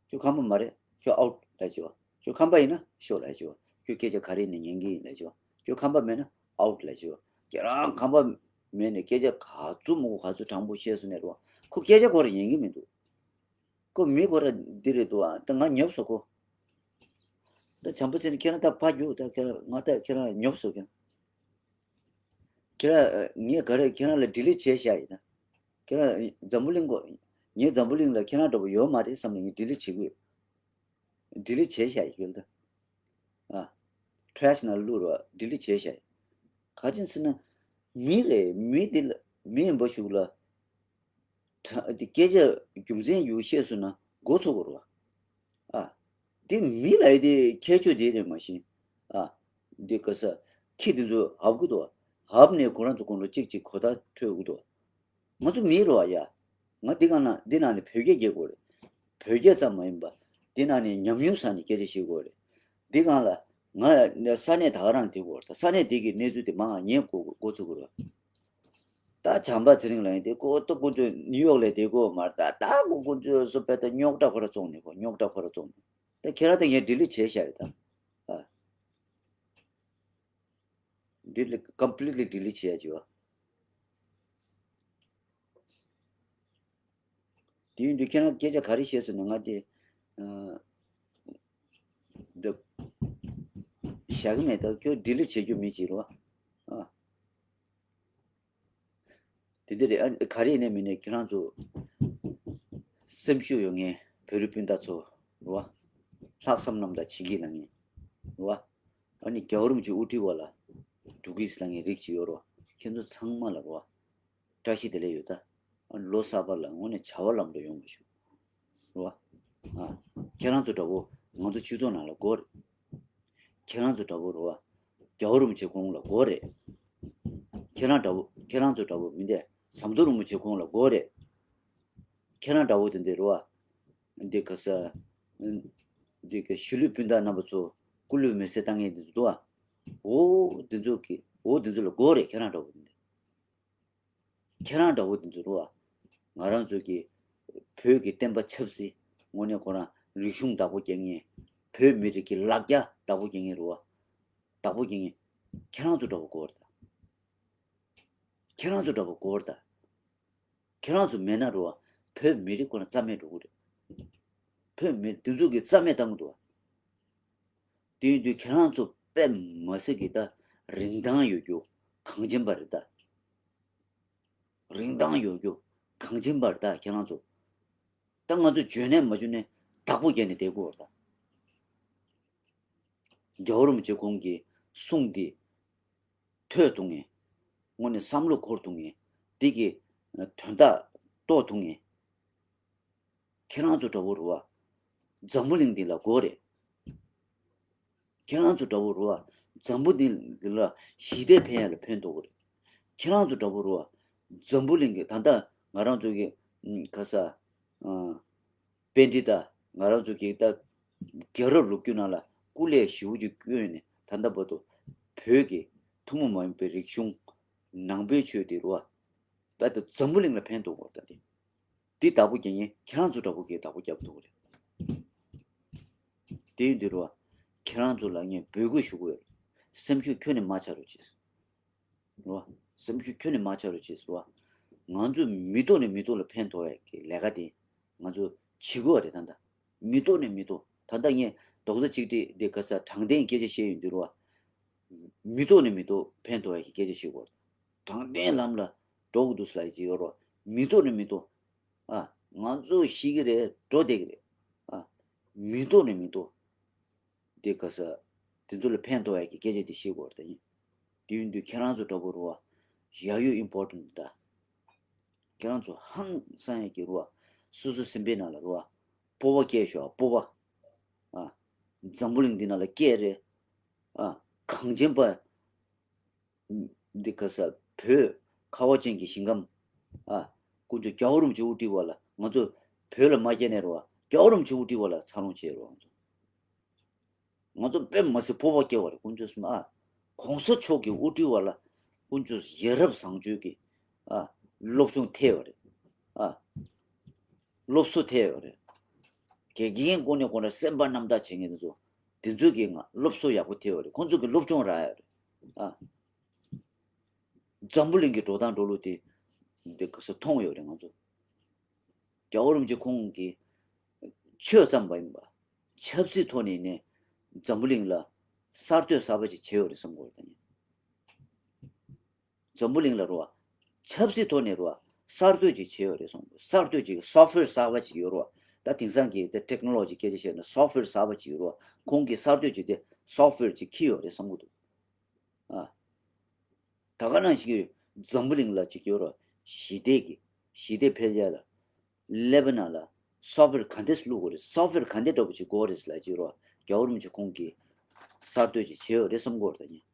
ཁྱོད་ཁམས་པ་མ་རེད། ཁྱོད་ཨའུཊ་ལབ་བྱས་པ། ཁྱོད་ཁམས་པ་ཡིན་ན་ཤོག་ལབ་བྱས་པ། ཁྱོད་སྐད་ཆ་ག་རེ་ཡིན་ན་ཉན་གི་ཡིན་ལབ་བྱས་པ། ཁྱོད་ཁམས་པ་མེད་ན་ཨའུཊ་ལབ་བྱས་པ། ཁྱེད་རང་ཁམས་པ་མེད་ནས་སྐད་ཆ་ག་ཚོད་མང་པོ་ག་ཚོད་དྲང་པོ་བཤད་སོང་ནས་རེད་བ། ཁོ་སྐད་ཆ་ཁོ་ར་ཉན་གི་མི་འདུག་ཁོ་མི་ཁོ་ར་འདི་རེད་འདུག་ཨ། ད་ང་ཉོབ་སོང་ཁོ། ད་བྱམས་པ་ཚེ་རིང་ཁྱེད་རང་ད་ཕར་རྒྱུགས། ད་ཁྱེད་རང་ང་ད་ཁྱེད་རང་ཉོབ་སོང་ཁྱེད་རང་། ཁྱེད་རང་ངས་ག་རེ་ཁྱེད་རང་ལ་ཌི་ལིཊ་བྱས་བཞག་ཡིན་ན། ཁྱེད་རང་འཛམ་བུ་གླིང་གོ། ངས་འཛམ་བུ་གླིང་ལ་ཁྱེད་རང་འདྲ་པོ་ཡོད་མ་རེད་བསམ་ནས་ངས་ཌི་ལིཊ་བྱེད་ཀྱི་ཡོད། ཌི་ལིཊ་བྱས་བཞག་ཡིན་ཁྱེད་ད། ཨ། ཊྲེཤ་ནང་བླུགས་རོགས། ཌི་ལིཊ་བྱས་བཞག་ཡིན། ག་ཅི་ཟེར་ན། མི་རེད། མི་དེ་ལ་མི་ཡིན་པ་ཞིག་ལ། དྲ་དེ་སྐད་ཆ་རྒྱུ་མཚན་ཡོད་བཤད་སོང་ན་མགོ་ཚོས་དགོས་རེད་བ། ཨ། དེ་མི་ལ་ཡི་དེ་ཁྱད་ཆོས་དེ་རེད་མ་གཞི། ཨ། འདི་ག་ས། ཁྱི་དེ་ཚོ་ཧབ་གི་འདུག་ཧབ་ནས་ཁོ་རང་ཚོ་ཁོང་ཚོ་གཅིག་གཅིག་གོ་བརྡ་འཕྲོད་གི་འདུག་ང་ཚོ་མི་རེད་བ་ཡ། ང་འདི་ག་ན་འདི་ནང་ནས་བོད་སྐད་རྒྱག་དགོས་རེད། བོད་སྐད་ཙམ་མ་ཡིན་པ། འདི་ནང་ནས་ཉམས་མྱོང་བསགས་ནས་སྐད་ཆ་བཤད་དགོས་རེད། འདི་གང་ལ། ང་ས་གནས་ད་ག་རང་དེ་གོ་ད་ས་གནས་དེ་གི་གནས་ཚུལ་དེ་མང་ང་ཉན་གོ་གོ་ཚུགས་གི་རེད། ད་བྱམས་པ་ཚེ་རིང་ལགས་ཡིན་ཏེ་ཁོ་ད་ཁོ་ཚོ་ནིའུ་ཡོག་ལ་བསྡད་ཀྱི་ཡོད་མ་རེད། ད་ད་ཁོ་ཁོ་ཚོས་སུ་བས་ད་རྙོག་དྲ་ཁོ་ར་བཙོང་ནས་ཁོ་རྙོག་དྲ་ཁོ་ར་བཙོང་ནས། ད་ཁྱེད་རང་ད་ངས་ཌི་ལིཊ་བྱས་བཞག་རེད་ད། ཨ། ཌི་ལིཊ་ཀམ་པི་ལིཊ་ལི་ཌི་ལིཊ་བྱས་ཡ་བྱས་པ། དེ་ཡིན་དུས་ཁྱེད་རང་སྐད་ཆ་ག་རེ་བཤད་སོང་ན་ང་དེ། ཨ། འདི། བཞག་གི་མེད་ད་ཁྱོད་ཌི་ལིཊ་བྱེད་རྒྱུ་མེད་ཅིག་རེད་བ། ཨ། དེ་འདི་རེད་ཨ། ག་རེ་ཡིན་ནའི་མིན་ནའི་ཁྱེད་རང་ཚོ་སེམས་ཤུགས་ཡོད་མཁན་བོད་རིགས་སྤུན་ཟླ་ཚོ་རེད་བ། ལྷག་བསམ་རྣམ་དག་བྱེད་ཀྱི་ལ་ངེས་རེད་བ། ཨ་ནི་རྒྱལ་བ་རིན་པོ་ཆེ་དབུ་ཁྲིད་པ་ལ་འགྲོ་གི་ལ་ངེས་རིགས་ཅིག་ཡོད་རེད་བ། ཁྱེད་ཚོ་ཚང་མ་ལ་རེད་བ། བཀྲ་ཤིས་བདེ་ལེགས་ཡོད་ད། ཨ་ནི་ལོ་གསར་པ་ལ་དངོས་གནས་བྱ་བ་ལམ་འགྲོ་ཡོང་བ་ཞུ། རེད་བ། ཨ། ཁྱེད་རང་ཚོ་འདྲ་པོ་ང་ཚོ་སྤྱི་ཚོགས་ནང་ལ་དགོས་རེད། ཁྱེད་རང་ཚོ་འདྲ་པོ་རེད་བ། རྒྱལ་བ་རིན་པོ་ཆེ་དགོངས་ལ་དགོས་རེད། ཁྱེད་རང་འདྲ་པོ་ཁྱེད་རང་ཚོ་འདྲ་པོ་མི་འདས་ཟམ་གདོང་རིན་པོ་ཆེ་དགོངས་ལ་དགོས་རེད། ཁྱེད་རང་འདྲ་པོ་དེ་འདི་རེད་བ། འདི་ག་ས། འདི་ག་གཞིས་ལུས་སྤུན་ཟླ་རྣམ་པ་ཚོ་སྐུ་ལུས་མེ་སྲེག་བཏང་མཁན་འདི་ཚོ་འདུག་བ། འོ་འདི་ཚོ་གི་འོ་འདི་ཚོ་ལ་དགོས་རེད་ཁྱེད་རང་འདྲ་པོ་དེ་འདི། ཁྱེད་རང་འདྲ་བོ་དེ་ཚོ་རེད་བ། ང་རང་ཚོ་གི་བོད་ཀྱི་བསྟན་པ་ཆབ་སྲིད་དངོས་གནས་ཁོ་རང་རིག་གཞུང་བདག་པོ་རྒྱག་མཁན། བོད་མི་རིགས་ཀྱི་ལ་རྒྱ་བདག་པོ་རྒྱག་མཁན་རེད་བ། བདག་པོ་རྒྱག་མཁན། ཁྱེད་རང་ཚོ་འདྲ་བོ་དགོས་རེད་ད། ཁྱེད་རང་ཚོ་འདྲ་བོ་དགོས་རེད་ད། ཁྱེད་རང་ཚོ་མེད་ན་རེད་བ། བོད་མི་རིགས་ཁོ་རང་རྩ་མེད་འགྲོ་གི་རེད། བོད་མི་རིགས་དེ་ཚོ་གི་རྩ་མེད་བཏང་གི་འདུག་བ། དེ་ཡིན་དུས་ཁྱེད་རང་ཚོ་དཔེ་མ་སྲིད་ཀྱི་ད་རིན་ཐང་ཡོད་རྒྱུ་གངས་ཅན་པ་རེད་ད། རིན་ཐང་ཡོད་རྒྱུ་གངས་ཅན་པ་རེད་ད་ཁྱེད་རང་ཚོ། ད་ང་ཚོ་འཇོན་ནས་མ་འཇོན་ནས་བདག་པོ་རྒྱག་ནས་བསྡད་དགོས་རེད་ད། རྒྱལ་བ་རིན་པོ་ཆེ་ཁོང་གི་གསུང་འདི་ཐོས་ཐུབ་མཁན། དངོས་གནས་བསམ་བློ་འཁོར་ཐུབ་མཁན། འདི་གི་དོན་དག་རྟོགས་ཐུབ་མཁན། ཁྱེད་རང་ཚོ་འདྲ་བོ་རེད་བ། འཛམ་བུ་གླིང་འདི་ལ་དགོས་རེད། ཁྱེད་རང་ཚོ་འདྲ་བོ་རེད་བ། འཛམ་བུ་གླིང་འདི་ལ་ཞི་བདེ་ཕན་ཡ་ལ་ཕན་ཐོགས་རེད། ཁྱེད་རང་ཚོ་འདྲ་བོ་རེད་བ། འཛམ་བུ་གླིང་གི་ད་ལྟ་ང་རང་ཚོ་གི་ཨམ་ག་ས་ཨ་པཎྜི་ཏ་ང་རང་ཚོ་གི་ད་རྒྱལ་རབས་ལོ་རྒྱུས་ནང་ལ་སྐུ་ལས་ཞེ་པོ་ཅིག་བསྐྱོན་ནས་ད་ལྟ་བར་དུ་བོད་ཀྱི་ཐུན་མོང་མ་ཡིན་པའི་རིག་གཞུང་ནང་པའི་ཆོས་དེ་རེད་བ། ད་ལྟ་འཛམ་བུ་གླིང་ལ་ཕན་ཐོགས་པ་ད་དེ། འདི་བདག་པོ་རྒྱག་མཁན་ཁྱེད་རང་ཚོ་འདྲ་པོ་གིས་བདག་པོ་རྒྱབ་ཐུབ་ཀྱི་རེད། དེ་ཡིན་དུས་རེད་བ། ཁྱེད་རང་ཚོ་ལ་ངས་འབོད་སྐུལ་ཞུ་གི་ཡོད་རེད། སེམས་ཤུགས་ཁྱོན་ནས་མ་ཆག་རོགས་བྱེད། རེད་བ། སེམས་ཤུགས་ཁྱོན་ནས་མ་ཆག་རོགས་བྱེད་རེད་བ། ང་ཚོ་མི་ཐོག་ནས་མི་ཐོག་ལ་ཕན་ཐོགས་ཡ་གི་ལས་ཀ་དེ་ང་ཚོ་བྱེད་དགོས་བ་རེད་ད་ལྟ། མི་ཐོག་ནས་མི་ཐོག་ད་ལྟ་ངས་རྡོག་རྩ་གཅིག་སྒྲིལ་དེ་ག་ས་དྲང་བདེན་སྐད་ཆ་བཤད་ཡོང་དུས་རེད་བ། མི་ཐོག་ནས་མི་ཐོག་ཕན་ཐོགས་ཡ་གི་སྐད་ཆ་བཤད་དགོས་རེད། དྲང་བདེན་ལམ་ལ་འགྲོ་དགོས་འདུག་ཟེར་ལབ་ཡ་ཅིག་ཡོད་རེད་བ། མི་ཐོག་ནས་མི་ཐོག་ཨ། ང་ཚོ་ཤི་གི་རེད་འགྲོ་བསྡད་ཀྱི་རེད། ཨ། མི་ཐོག་ནས་མི་ཐོག་དེ་ག་ས། དེ་ཚོ་ལ་ཕན་ཐོགས་ཡ་གི་སྐད་ཆ་དེ་བཤད་དགོས་རེད་ད་ཡིན། དེ་ཡིན་དུས་ཁྱེད་རང་ཚོ་འདྲ་པོ་རེད་བ། ཡ་ཡོ་ཨིམ་པོར་ཊེན་ཊི་ད། ཁྱེད་རང་ཚོ་ཧང་སང་ཡ་གི་རེད་བ། སོ་སོ་སེམས་པའི་ནང་ལ་རེད་བ། སྤོབས་པ་སྐྱེས་ཤོག་སྤོབས་པ། ཨ། འཛམ་བུ་གླིང་འདི་ནང་ལ་སྐད་རེད། ཨ། གངས་ཅན་པ། འདི་ག་ས་བོད་ཁ་བ་ཅན་གྱི་ཞིང་ཁམས། ཨ། དཀོན་མཆོག་རྒྱལ་བ་རིན་པོ་ཆེ་དབུ་ཁྲིད་པ་ལ་ང་ཚོ་བོད་ལ་མ་སྐྱེས་ནས་རེད་བ། རྒྱལ་བ་རིན་པོ་ཆེ་དབུ་ཁྲིད་པ་ལ་འཚར་ལོངས་བྱས་རེད་བ་ང་ཚོ། ང་ཚོ་དཔེ་མ་སྲིད་སྤོབས་པ་སྐྱེ་བ་རེད་དཀོན་མཆོག་གསུམ་ཨ། གོང་ས་མཆོག་གི་དབུ་ཁྲིད་པ་ལ་དཀོན་མཆོག་ཡ་རབས་བཟང་སྤྱོད་ཀྱི་ཨ། སློབ་སྦྱོང་ཐེབས་པ་རེད། ཨ། སློབ་གསོ་ཐེབས་པ་རེད། དགེ་རྒན་ཀུན་ནས་ཀུན་ལ་སེམས་པ་རྣམ་དག་བྱེད་མཁན་དེ་ཚོ། དེ་ཚོ་གིས་ང་སློབ་གསོ་ཡག་པོ་ཐེབས་པ་རེད། ཁོང་ཚོ་གིས་སློབ་སྦྱོང་རག་ཡ་རེད། ཨ། འཛམ་བུ་གླིང་གི་འགྲོ་སྟངས་འགྲོ་ལུགས་དེ། འདི་ག་ས་མཐོང་ཡོད་རེད་ང་ཚོ། རྒྱལ་བ་རིན་པོ་ཆེ་ཁོང་གིས་ཆོས་ཙམ་པ་ཡིན་པ། ཆབ་སྲིད་ཐོག་ནས་ནས་འཛམ་བུ་གླིང་ལ་གསར་གཏོད་གསར་པ་ཅིག་བྱས་ཡོད་རེད་བསམ་གྱི་ཡོད་རེད་ད་ཡིན། འཛམ་བུ་གླིང་ལ་རེད་བ། ཆབ་སྲིད་ཐོག་ནས་རེད་བ། གསར་གཏོད་ཅིག་བྱས་ཡོད་རེད་བསམ་གྱི་འདུག་གསར་གཏོད་ཅིག་སོབ་ཝེར་གསར་པ་ཅིག་ཡོད་རེད་བ། ད་དེང་སང་གི་དེ་ཊེག་ནོ་ལོ་ཇི་སྐད་ཆ་བཤད་ན་སོབ་ཝེར་གསར་པ་ཅིག་ཡོད་རེད་བ། ཁོང་གིས་གསར་གཏོད་ཅིག་དེ་སོབ་ཝེར་ཅིག་འཁྱེར་ཡོད་རེད་བསམ་གྱི་འདུག་ཨ། ད་ག་ནང་བཞིན་གྱི་འཛམ་བུ་གླིང་ལ་ཅིག་ཡོད་རེད་བ། ཞི་བདེ་གི་ཞི་བདེ་འཕེལ་རྒྱས་ལ། ལེ་པ་ནན་ལ་ སོབ་ཝེར་ག་འདྲས་བླུག་དགོས་རེད། སོབ་ཝེར་ག་འདྲས་འདྲ་པོ་ཞིག་དགོས་རེད་ལབ་ཅིག་རོ། རྒྱལ་བ་རིན་པོ་ཆེ་ཁོང་གིས་གསར་གཏོད་ཅིག་བྱས་ཡོད་རེད་བསམ་གྱི་ཡོད་རེད་ད་ཉིན།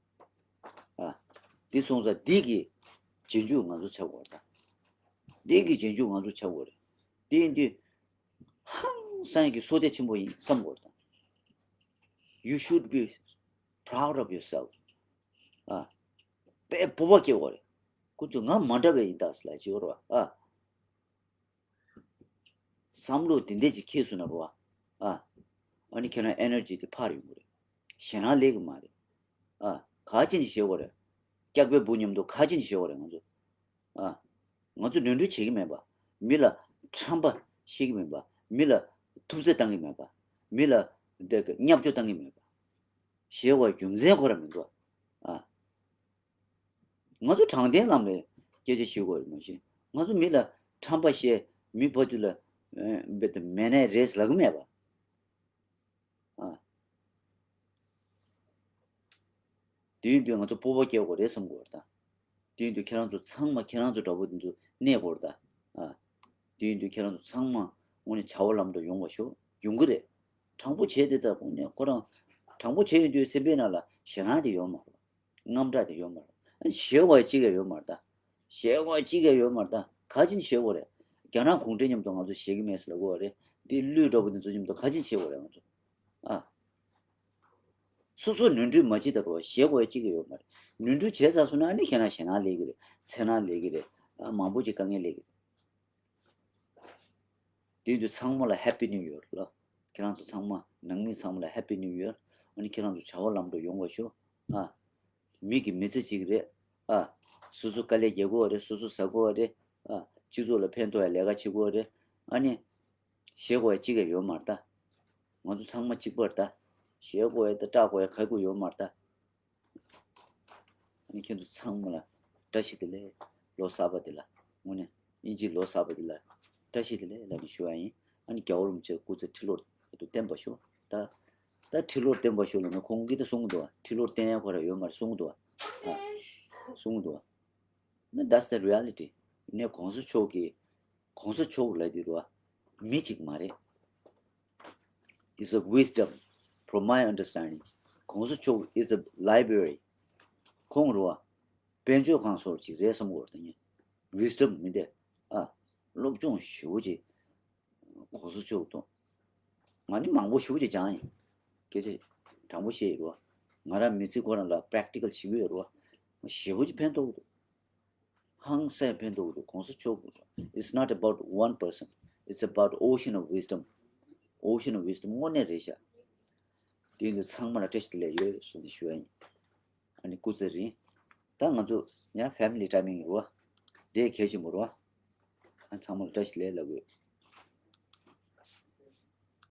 ཨ། འདི་སོང་ཙང་འདི་གི་རྗེས་འཇུག་ང་ཚོ་ཆགས་དགོས་རེད་ད། འདི་གི་རྗེས་འཇུག་ང་ཚོ་ཆགས་དགོས་རེད། འདི་ཡིན་དུས་ཧང་སང་གི་བསོད་བདེ་ཆེན་པོ་ཡིན་བསམ་དགོས་རེད་ད། You should be proud of yourself. ཨ། དཔེ་སྤོབས་པ་སྐྱེ་དགོས་རེད། ཁོ་ཚོས་ང་མ་འདྲ་བ་ཡིན་ད་ཟེར་ལབ་ཅིག་ཡོད་རེད་བ། ཨ། བསམ་བློ་དེ་འདྲས་ཅིག་འཁྱེར་སོང་ན་རོ། ཨ། ཨ་ནི་ཁྱེད་རང་ཨེ་ནར་ཇི་དེ་འཕར་ཡོང་གི་རེད། ཞེད་སྣང་སླེབས་ཀྱི་མ་རེད། ཨ། ག་ཅིག་ནས་བྱེད་དགོས་རེད། སྐྱག་པའི་འབུ་མཉམ་དུ་ག་ཅིག་ནས་བྱེད་དགོས་རེད་ང་ཚོ། ཨ། ང་ཚོ་ནོར་འཁྲུལ་བྱེད་ཀྱི་མེད་པ། མི་ལ་ཁྲམ་པ་བཤད་ཀྱི་མེད་པ། མི་ལ་ཐུབ་ཚོད་བཏང་གི་མེད་པ། མི་ལ་དེ་གི་བརྙས་བཅོས་བཏང་གི་མེད་པ། ཞེད་དགོས་རྒྱུ་མཚན་ཁོ་རང་མི་འདུག་ཨ། ང་ཚོ་དྲང་བདེན་ལམ་ནས་སྐད་ཆ་བཤད་དགོས་རེད་མ་གཞི། ང་ཚོ་མི་ལ་ཁྲམ་པ་བཤད། མི་ཕར་ཚུར་ལ་ཨེ་འབད་དེ་མེད་ནའི་རེད་ལབ་གི་མེད་པ། ཨ། དེ་ཡིན་དུས་ང་ཚོ་སྤོབས་པ་སྐྱེ་དགོས་རེད་བསམ་གྱི་ཡོད་རེད་ད། དེ་ཡིན་དུས་ཁྱེད་རང་ཚོ་ཚང་མ་ཁྱེད་རང་ཚོ་འདྲ་པོ་དེ་ཚོ་གནས་དགོས་རེད་ད། ཨ། དེ་ཡིན་དུས་ཁྱེད་རང་ཚོ་ཚང་མ་དངོས་གནས་བྱ་བ་ལམ་འགྲོ་ཡོང་བ་ཤོག་ཡོང་གི་རེད། དྲང་པོ་བྱས་དེ་ད་དངོས་གནས་ཁོ་རང་དྲང་པོ་བྱས་ཡོང་དུས་སེམས་པའི་ནང་ལ་ཞེད་སྣང་དེ་ཡོད་མ་རེད། དངངས་སྐྲག་དེ་ཡོད་མ་རེད། ཞེད་དགོས་ཡ་གཅིག་ཀྱང་ཡོད་མ་རེད་ད། ཞེད་དགོས་ཡ་གཅིག་ཀྱང་ཡོད་མ་རེད་ད། ག་ཅིག་ཞེད་དགོས་རེད། རྒྱ་ནག་གུང་ཁྲན་མཉམ་དུ་ང་ཚོ་ཞེད་ཀྱི་མེད་ཟེར་ལབ་དགོས་རེད། འདི་ལུས་འདྲ་པོ་འདི་ཚོ་མཉམ་དུ་ག་ཅིག་ཞེད་དགོས་རེད་ང་ཚོ། ཨ། སོ་སོ་ནོར་འཁྲུལ་མ་བྱེད་ད་རོ། ཞེད་དགོས་ཡ་གཅིག་ཀྱང་ཡོད་མ་རེད། ནོར་འཁྲུལ་བྱས་ཚར་སོང་ན་ཨ་ནི་ཁྱེད་རང་ཞེད་སྣང་སླེབས་ཀྱི་རེད། འཚེར་སྣང་སླེབས་ཀྱི་རེད། ཨ། མང་པོ་ཅིག་དཀའ་ངལ་སླེབས་ཀྱི་རེད། དེ་དུས་ཚང་མ་ལ་Happy New Year ལ། ཁྱེད་རང་ཚོ་ཚང་མ་ནང་མི་ཚང་མ་ལ་Happy New Year། ཨ་ནི་ཁྱེད་རང་ཚོ་བྱ་བ་ལམ་འགྲོ་ཡོང་བ་ཤོག་ཨ། མི་གི་མི་ཚེ་གཅིག་རེད། ཨ། སོ་སོ་དཀའ་ལས་རྒྱག་དགོས་རེད། སོ་སོ་ཟ་དགོས་རེད། ཨ། སྤྱི་ཚོགས་ལ་ཕན་ཐོགས་ཡ་ལས་ཀ་བྱེད་དགོས་རེད། ཨ་ནི། ཞེད་དགོས་ཡ་གཅིག་ཀྱང་ཡོད་མ་རེད་ད། ང་ཚོ་ཚང་མ་གཅིག་པ་རེད་ད། ཞེད་དགོས་ཡ་དང་སྐྲག་དགོས་ཡ་ག་གུ་ཡོད་མ་རེད་ད། ཨ་ནི་ཁྱེད་ཚོ་ཚང་མ་ལ་བཀྲ་ཤིས་བདེ་ལེགས། ལོ་གསར་པ་འདི་ལ་དངོས་གནས་དབྱིན་ཇིའི་ལོ་གསར་པ་འདི་ལ་བཀྲ་ཤིས་བདེ་ལེགས་ལབ་ནས་ཞུ་བ་ཡིན། ཨ་ནི་རྒྱལ་བ་རིན་པོ་ཆེ་སྐུ་ཚེ་ཁྲི་ལོར་དུ་བརྟན་པར་ཤོག་ད་ད་ཁྲི་ལོར་བརྟན་པར་ཤོག་ལབ་ན་ཁོང་གིས་ད་གསུང་གི་འདུག་བ། ཁྲི་ལོར་བརྟན་ཡ་ཁོ་ར་ཡོད་མ་རེད་གསུང་གི་འདུག་བ། ཨ། གསུང་གི་འདུག་བ། ན་that's the reality. ནས་གོང་ས་མཆོག་གིས་གོང་ས་མཆོག་ལབ་དུས་རུ་བ་མི་གཅིག་མ་རེད། It's a wisdom, from my understanding. གོང་ས་མཆོག is a library. ཁོང་རུ་བ་དཔལ་འབྱོར་ཁང་སོགས་ཅིག་རེད་བསམ་གྱི་ཡོད་རེད་ད་ངས། Wisdom མི་འདི། ཨ། སློབ་སྦྱོང་ཞེ་པོ་ཅིག་གོང་ས་མཆོག་དང་། ང་ནི་མང་པོ་ཞེ་པོ་ཅིག་སྦྱངས་ཡིན། སྐད་ཆ་དྲང་པོ་བཤད་ཡོད་རུ་བ། ང་རང་མི་ཚེ་ཁོ་རང་ལ་practical བྱེད་ཀྱི་ཡོད་རུ་བ། ཞེ་པོ་ཅིག་ཕན་ཐོགས་ཀྱི་འདུག་ཧང་སང་ཕན་ཐོགས་འདུག་གོང་ས་མཆོག It's not about one person. It's about ocean of wisdom. Ocean of wisdom དངོས་གནས་རེད་ཤག་དེ་ཡིན་དུས་ཚང་མ་ལ་བཀྲ་ཤིས་བདེ་ལེགས་ཡོད་གསུངས་ཏེ་ཞུ་ཡ་ཡིན། ཨ་ནི་སྐུ་ཚེ་རིང་། ད་ང་ཚོ་ཡང་family timing རུ་བ། དེ་གལ་ཆེན་པོ་རུ་བ། ཨ་ཚང་མ་ལ་བཀྲ་ཤིས་བདེ་ལེགས་ལབ་དགོས།